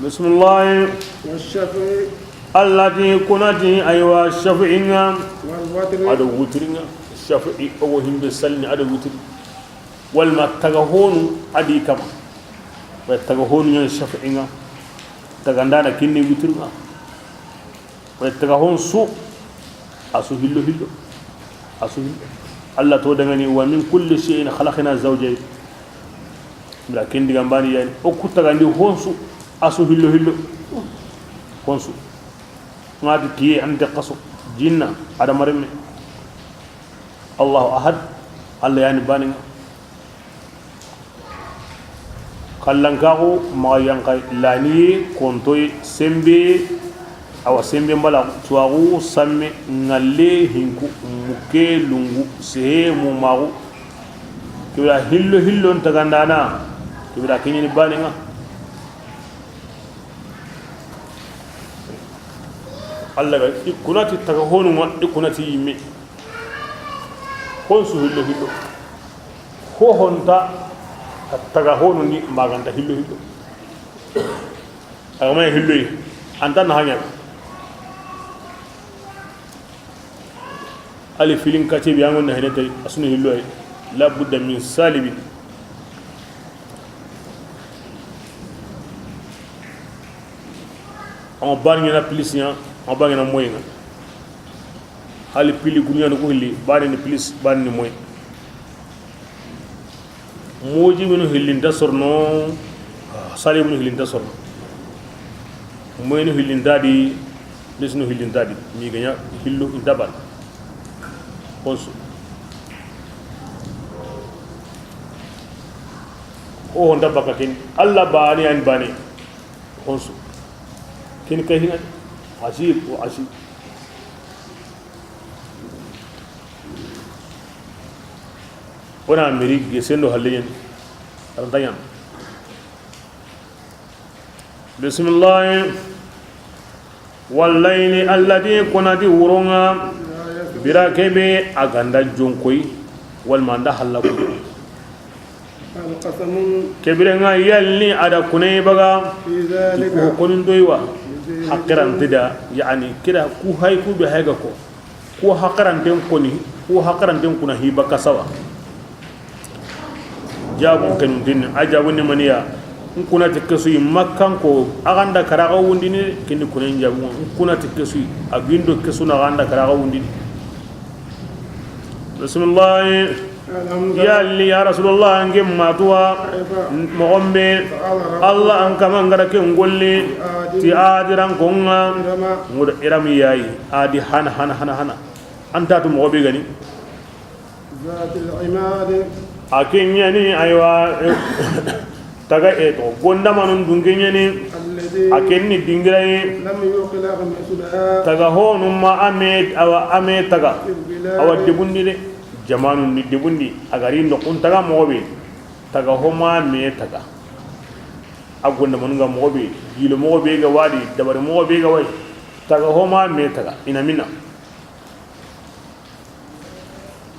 Bismillah. والشفع. Allah ti kunati aywa shafi'inga. والوتر. Ado wutiringa. Shafi'i ogo himbe salni ado wutiri. Walma tagahonu adi kama. Wa tagahonu ɲan shafi'inga. Tagandana kinni wutiringa. Wa tagahon su, a su hillo hillo. A su hillo. Allah to dangani, wa min kulli shay'in khalaqna zawjayn. Bila ken digan bani yani, o ku tagandi honsu, a su hillo hillo. Honsu. Ngati kiye ante kaso, jinna, adama remme. Allahu ahad, Allah yani baninga. Kallankaxu maxa yanxay laniye kontoye sembe. Awa sembe mbala tuwaxu samme ŋalle hinku mukke lungu sehe mumaxu. Kibira hillo hillon tagandana. Kibira keɲeni baninga. Allah ga i kunati taga honunga i kunati yimme. Honsu hillo hillo. Ho honta taga honundi maganta hillo hillo. Agama hillo yi anta na hanya. Ali filin kace bi angon na henete asuna hillo yi. La budda min salibin. An bani na plus nya, an bani na moyen. Hali pili gunya no ko hilli bani ni plus bani ni moyen. Moji minu hillinta sorno, sali minu hillinta sorno. Moyinu hillinta di, lisinu hillinta di. Mi ganya hillu inta ban. Honsu. O honda baka ken. Allah bani an bani. Honsu. Ken kay hina. Ajib wa ajib. O na miri gesendo halleyen. Arantanya. Bismillah. Wallayli, Alla di, kunati wuron ŋa, bire ke be a ga nda jonkoyi, walma a nda hallaku. Ke bire ŋa, yalli a da kunayi baga ti ku konintoyi wa? Haqiranti da, yani, kira ku hay ku be hay ga ko. Ku haqiranten koni, ku haqiranten kuna hi baka sawa. Jaabun kenuntinni, a jaabun ni maniya. N kunati kesuyi Makkanko, a ga nda kara ga wundini, kindi kunen jaabun. N kunati kesuyi, a gindo kesu na ga nda kara ga wundini. Bismillah. Yalli ya Rasulullah, n ke matuwa moxo be Alla an kama n ga ra ke n golli ti Adiranko ŋa. Ŋuda Iram yayi, Adi hana, hana, hana, hana. An ta tu moxo be ga ni. A ke ɲa ni, aywa, taga, e, to, gondamanun dunke ɲa ni. A ke ni dingira yi. Taga honu ma a me, awa, a me taga. Awa debundi de. Jamanu ni debundi. A ga ri noxun taga moxo be. Taga ho ma me taga. A gondamanun ga moxo be. Gilo moxo be ga wadi. Dabari moxo be ga wayi. Taga ho ma me taga. I na mina.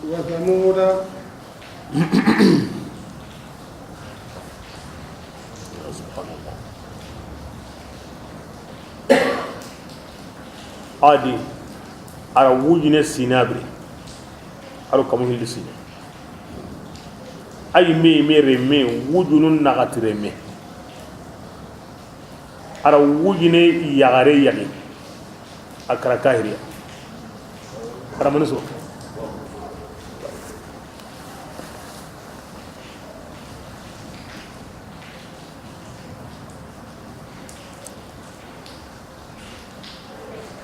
وثمود. Adi, a ra wujine sina biri. A ro kamu hilli sina. Ayi me, me reme, wujunu naxati reme. A ra wujine yaxare yaxi. A kara kahiriya. A ra mani so.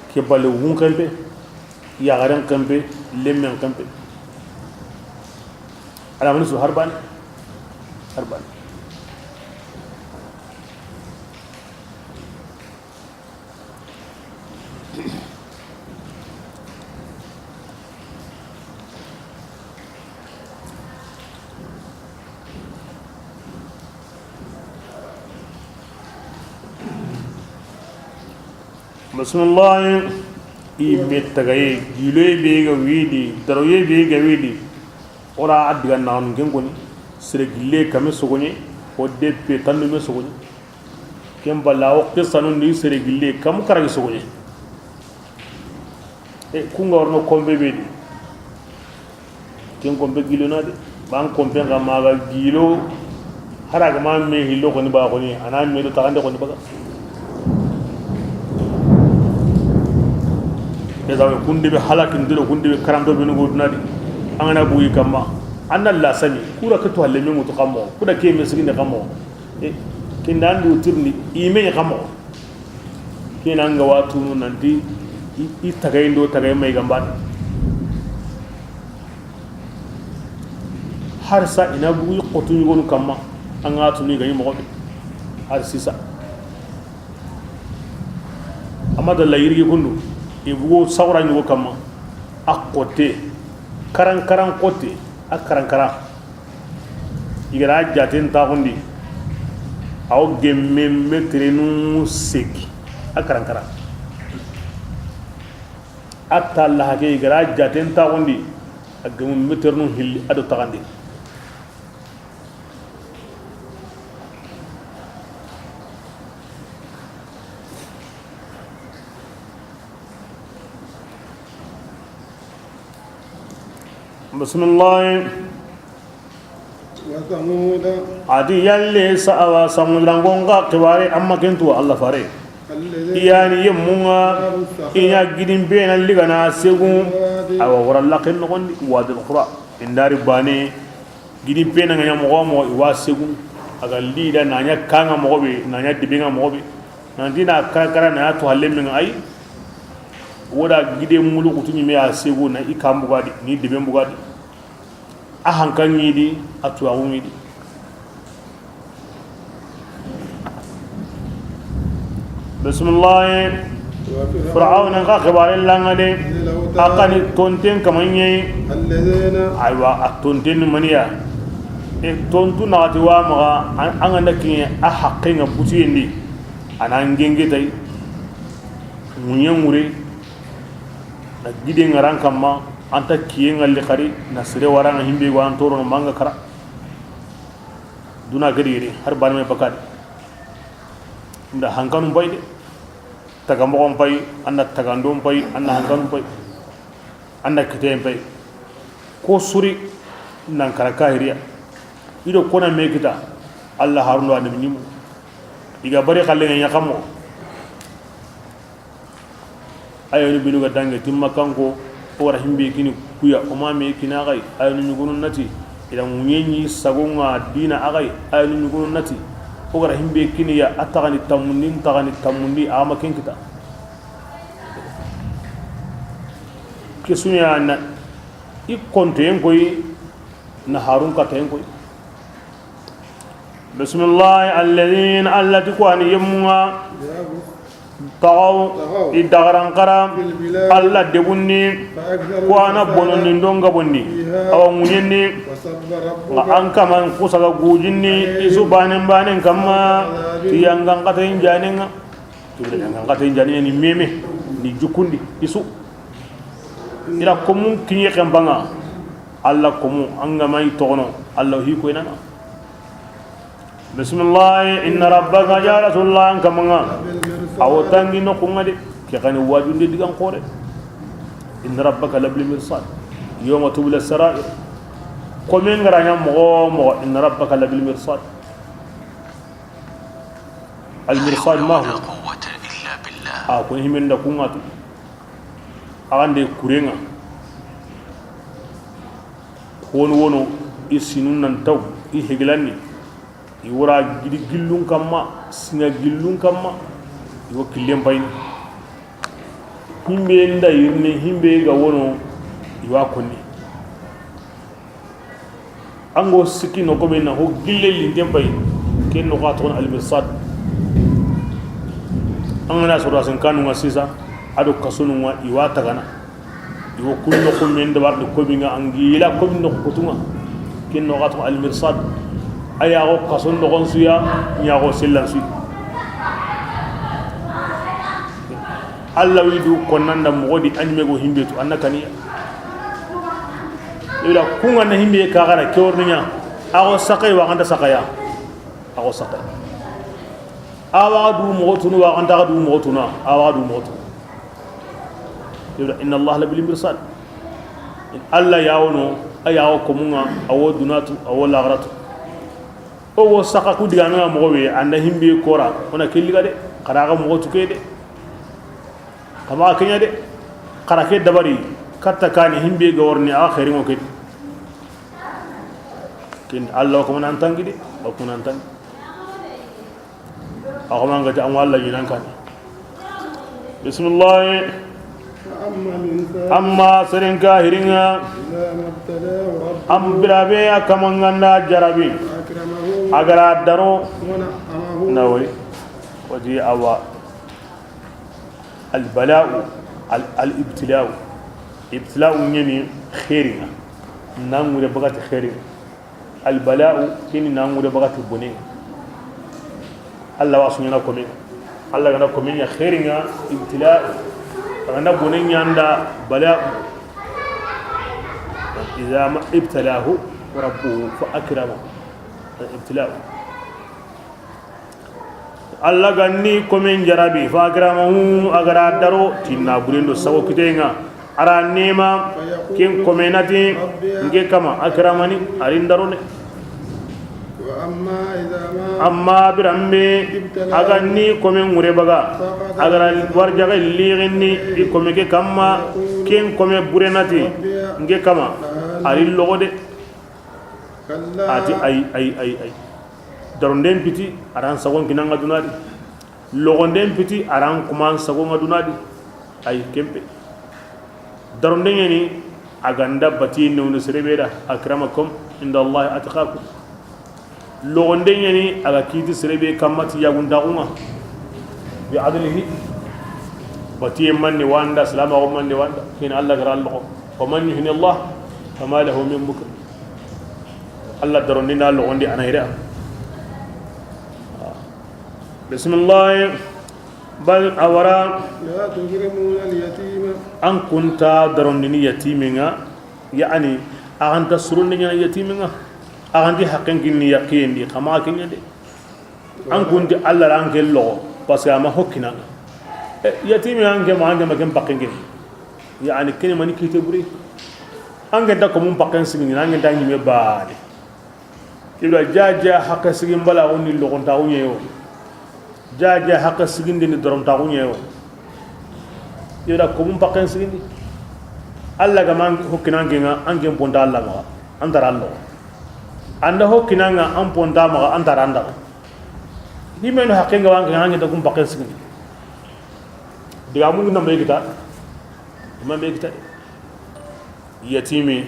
Ke bale wun kempe, yaxaren kempe, lemmen kempe. A ra mani so har bane. Har bane. Bismillah. I me tagaye, giloye be ga widi, daroye be ga widi. O ra a diga naxanu ken koni, sere gille kame sogoɲe, o deppe tandume sogoɲe. Ken balla o qissanun di sere gille kamu karagi sogoɲe. E, kunga warno kombe be di. Ken kombe gilo na de. Ban kompe ga maga gilo. Hara ga ma me hillo koni ba koni, a na me do taxande koni baga. E da kunde be halakin diro, kunde be karanto be no go duna di. An ga na buyi kamma. An na la sami, kura ke to halle me mutu kammo. Kuda ke me siginde kammo. E, kinda andu tirni, i me ɲa kamo. Kina nga watunu nanti, i, i tagay ndo tagay may gambana. Har sa ina bugu i xotu ɲugonu kamma, an ga tunu i ga ɲi moxo be. Har sisa. Amma da la yirigi kundu, i bugu sawra ɲugo kamma. A xote, karan karan xote, a karan karan. I ga ra jaten taxundi, awo gemme meterenu segi, a karankara. A talla hake, i ga ra jaten taxundi, a gemu meterenu hilli, a do taxandi. Bisimilahi. وثمود. A ti yalli sa, awa, Samudiranko nga xibaare, amma ken tu Alla fare. الذين. I yani yemmunga, جابوا الصخر. I ɲa gidin bena ligana segu, بالواد. Awa, wara laken noxondi, Wadi al-Qura. Indari bane, gidin bena nga ɲa moxo moxo, i wa segu, a ga lida na ɲa kanga moxo be, na ɲa dibenga moxo be. Nanti na kara kara na ɲa to halle men ay. Woda gide mulu kutu ɲime a segu na i kan bugadi, ni deben bugadi. A hankan ɲi di, a tuwaxu ɲi di. Bisimilahi. Firawuna xa xibaare la ŋa de. A xa ni tonten kamaɲe. Aywa, a tonten ni maniya. E tontu naxati wa maxa, an ga na kiɲe a haqqe ŋa butiyen di. A na ŋeŋe tay. Ŋuɲe ŋure. Na gide ŋaran kamma, an ta kiye ŋalli xari, na sere wara ŋa himbe go an torono manga kara. Duna gedi gedi, har bana me bakadi. Nda hankanu pay de. Tagamoxon pay, an na tagandon pay, an na hankanu pay, an na kiteyen pay. Ko suri nan kara kahiriya. I do kona me kita, Allah harundo anabi ɲimu. I ga bari xalle ŋa ɲa xamo. Ayoni binu ga dange timma kanko, o wara himbe kini kuya, o ma me kina xay. Ayoni ɲugunu nati, ila ŋuɲeɲi sagonga dina axay. Ayoni ɲugunu nati, o gara himbe kini ya, a taxani tammundi, n taxani tammundi, a ma ken kita. Ke sunya na i kontoyen koy, na harun katayen koy. Bismillah, alladhina, allati ko ani yemunga. Tagaw, i dagaran kara. Allah debundi. Ko ana bonondi ndonga bondi. Awa ŋuɲendi. Nga an kaman kusaga gujinni. Isu banen banen kamma. Ti yangan katayin janenga. Tibile yangan katayin janenga ni meme. Ni jukundi. Isu. Ira komun kiɲe kembanga. Allah komu, an ga ma i togono, Allah hi koy nanga. Bismillah, inna rabbaka, ya rasulullah, an kamanga. Awo tangi no kunga de, ke kani wajunde digan kore. Inna rabbaka labil mirsad. Yawma tubla sarair. Komen garanya mogo mogo, inna rabbaka labil mirsad. Al mirsad ma hu. A ko himen da kunga tu. Axande kurenga. Koni wono, i sinun nan taw, i hegilanni. I wara gidi gillun kamma, singa gillun kamma. I wo killen payni. Himbe nda yirni, himbe ga wono, i wa konni. Ango sikki no ko be na ho gille linten pay. Ken no xa toxon almirsad. An ga na soro asen kanu nga sisa, ado kasunu nga i wa tagana. I wo kun no ko men da warde ko bi nga angila ko bi no ko tunga. Ken no xa toxon almirsad. Aya go kason no gon suya, nya go sellan suya. Allah widu konnanda mogodi anime go himbe tu anna kaniya. Ila kunga na himbe ka gara ke worninya. Ago sakai wa ganta sakaya. Ago sakai. Awa du mogo tunu wa ganta du mogo tuna. Awa du mogo tunu. Ila inna Allah labil mirsad. In Allah yawono, ayawo komunga, awo dunatu, awo lagaratu. O wo saka ku diga nga mogo be anda himbe kora, ona kelliga de, karaga mogo tuke de. Kama kenya de, kara ke dabari, katta kani himbe ga worni a xeri mo ke. Kin Allah ko nan tangi de, o ko nan tangi. A ko man ga ta an walla yinan kan. Bismillah. Amma seren ka hiringa. Am birabe ya kamanganda jarabi. Agara daro. Nawi. Wadi awa. Al bala'u, al, al ibtila'u. Ibtila'u ɲeni xeringa. Nangure bagati xeringa. Al bala'u kini nangure bagati bone. Allah wa sunyana kome. Allah gana kome ɲa xeringa ibtila'u. Gana bone ɲanda bala'u. Idha ma ibtalahu rabbuhu fa akramahu. Ibtila'u. Allah ganni komen jarabi, fa akramahu, agara daro, tinna burendo sago kitenga, ara nema, ken komenati, nge kama, akramani, arin daro ne. Amma birambe, aganni komen ngure baga, agara warjaga liginni, i kome ke kamma, ken kome burenati, nge kama, arin logode. Ati ay, ay, ay, ay. Daronden piti aran sagon kinanga dunadi. Logonden piti aran kuman sagon nga dunadi. Ay kempe. Daronden yani aganda bati newne serebeda akramakum inda Allah atqakum. Logonden yani aga kiti serebe kamati yagundagunga. Bi adlihi. Batiye manni wanda, silamaxu manni wanda, ken Alla ga ra loxo. Wa man yuhini Allah fama lahu min mukrim. Alla darondini a loxondi a na yere. Bismillah. Bal, a wa ra. لا تكرمون اليتيم. An ku nta darondini yatimen ŋa, yani, a xa nta surondi ɲaana yatimen ŋa, a xa nti haqqen kinni yaqiyen di, xa maxa ken ɲa de. An ku nti Alla ra an ke loxo, parce que a ma hokkina. Eh, yatimi an ke ma, an ke ma ken pakken ke. Yani, kene mani kite buri. An ke nta ko mun pakken sigini, an ke nta ɲime baane. Ibra jaja haqqe sigin bala, o ni loxontaxu ɲeyo. Jaja haqqe sigindi ni dorontaxu ɲeyo. Ibra ko mun pakken sigindi. Alla ga ma hokkina an ke ŋa, an ke ponta Alla maxa, an ta ra loxo. An da hokkina an ŋa, an ponta maxa, an ta ra an da. Ni menu haqqe ŋa wa an ke ŋa, an ke nta kun pakken sigindi. Diga mun na me kita. Ma me kita. Yatimi.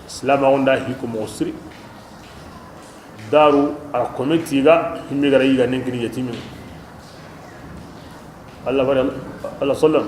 Silamaxu nda hiko moxo siri. Daru a kome tiga, himme ga ra yiga nen kini yatimi. Alla fare, Alla sallam.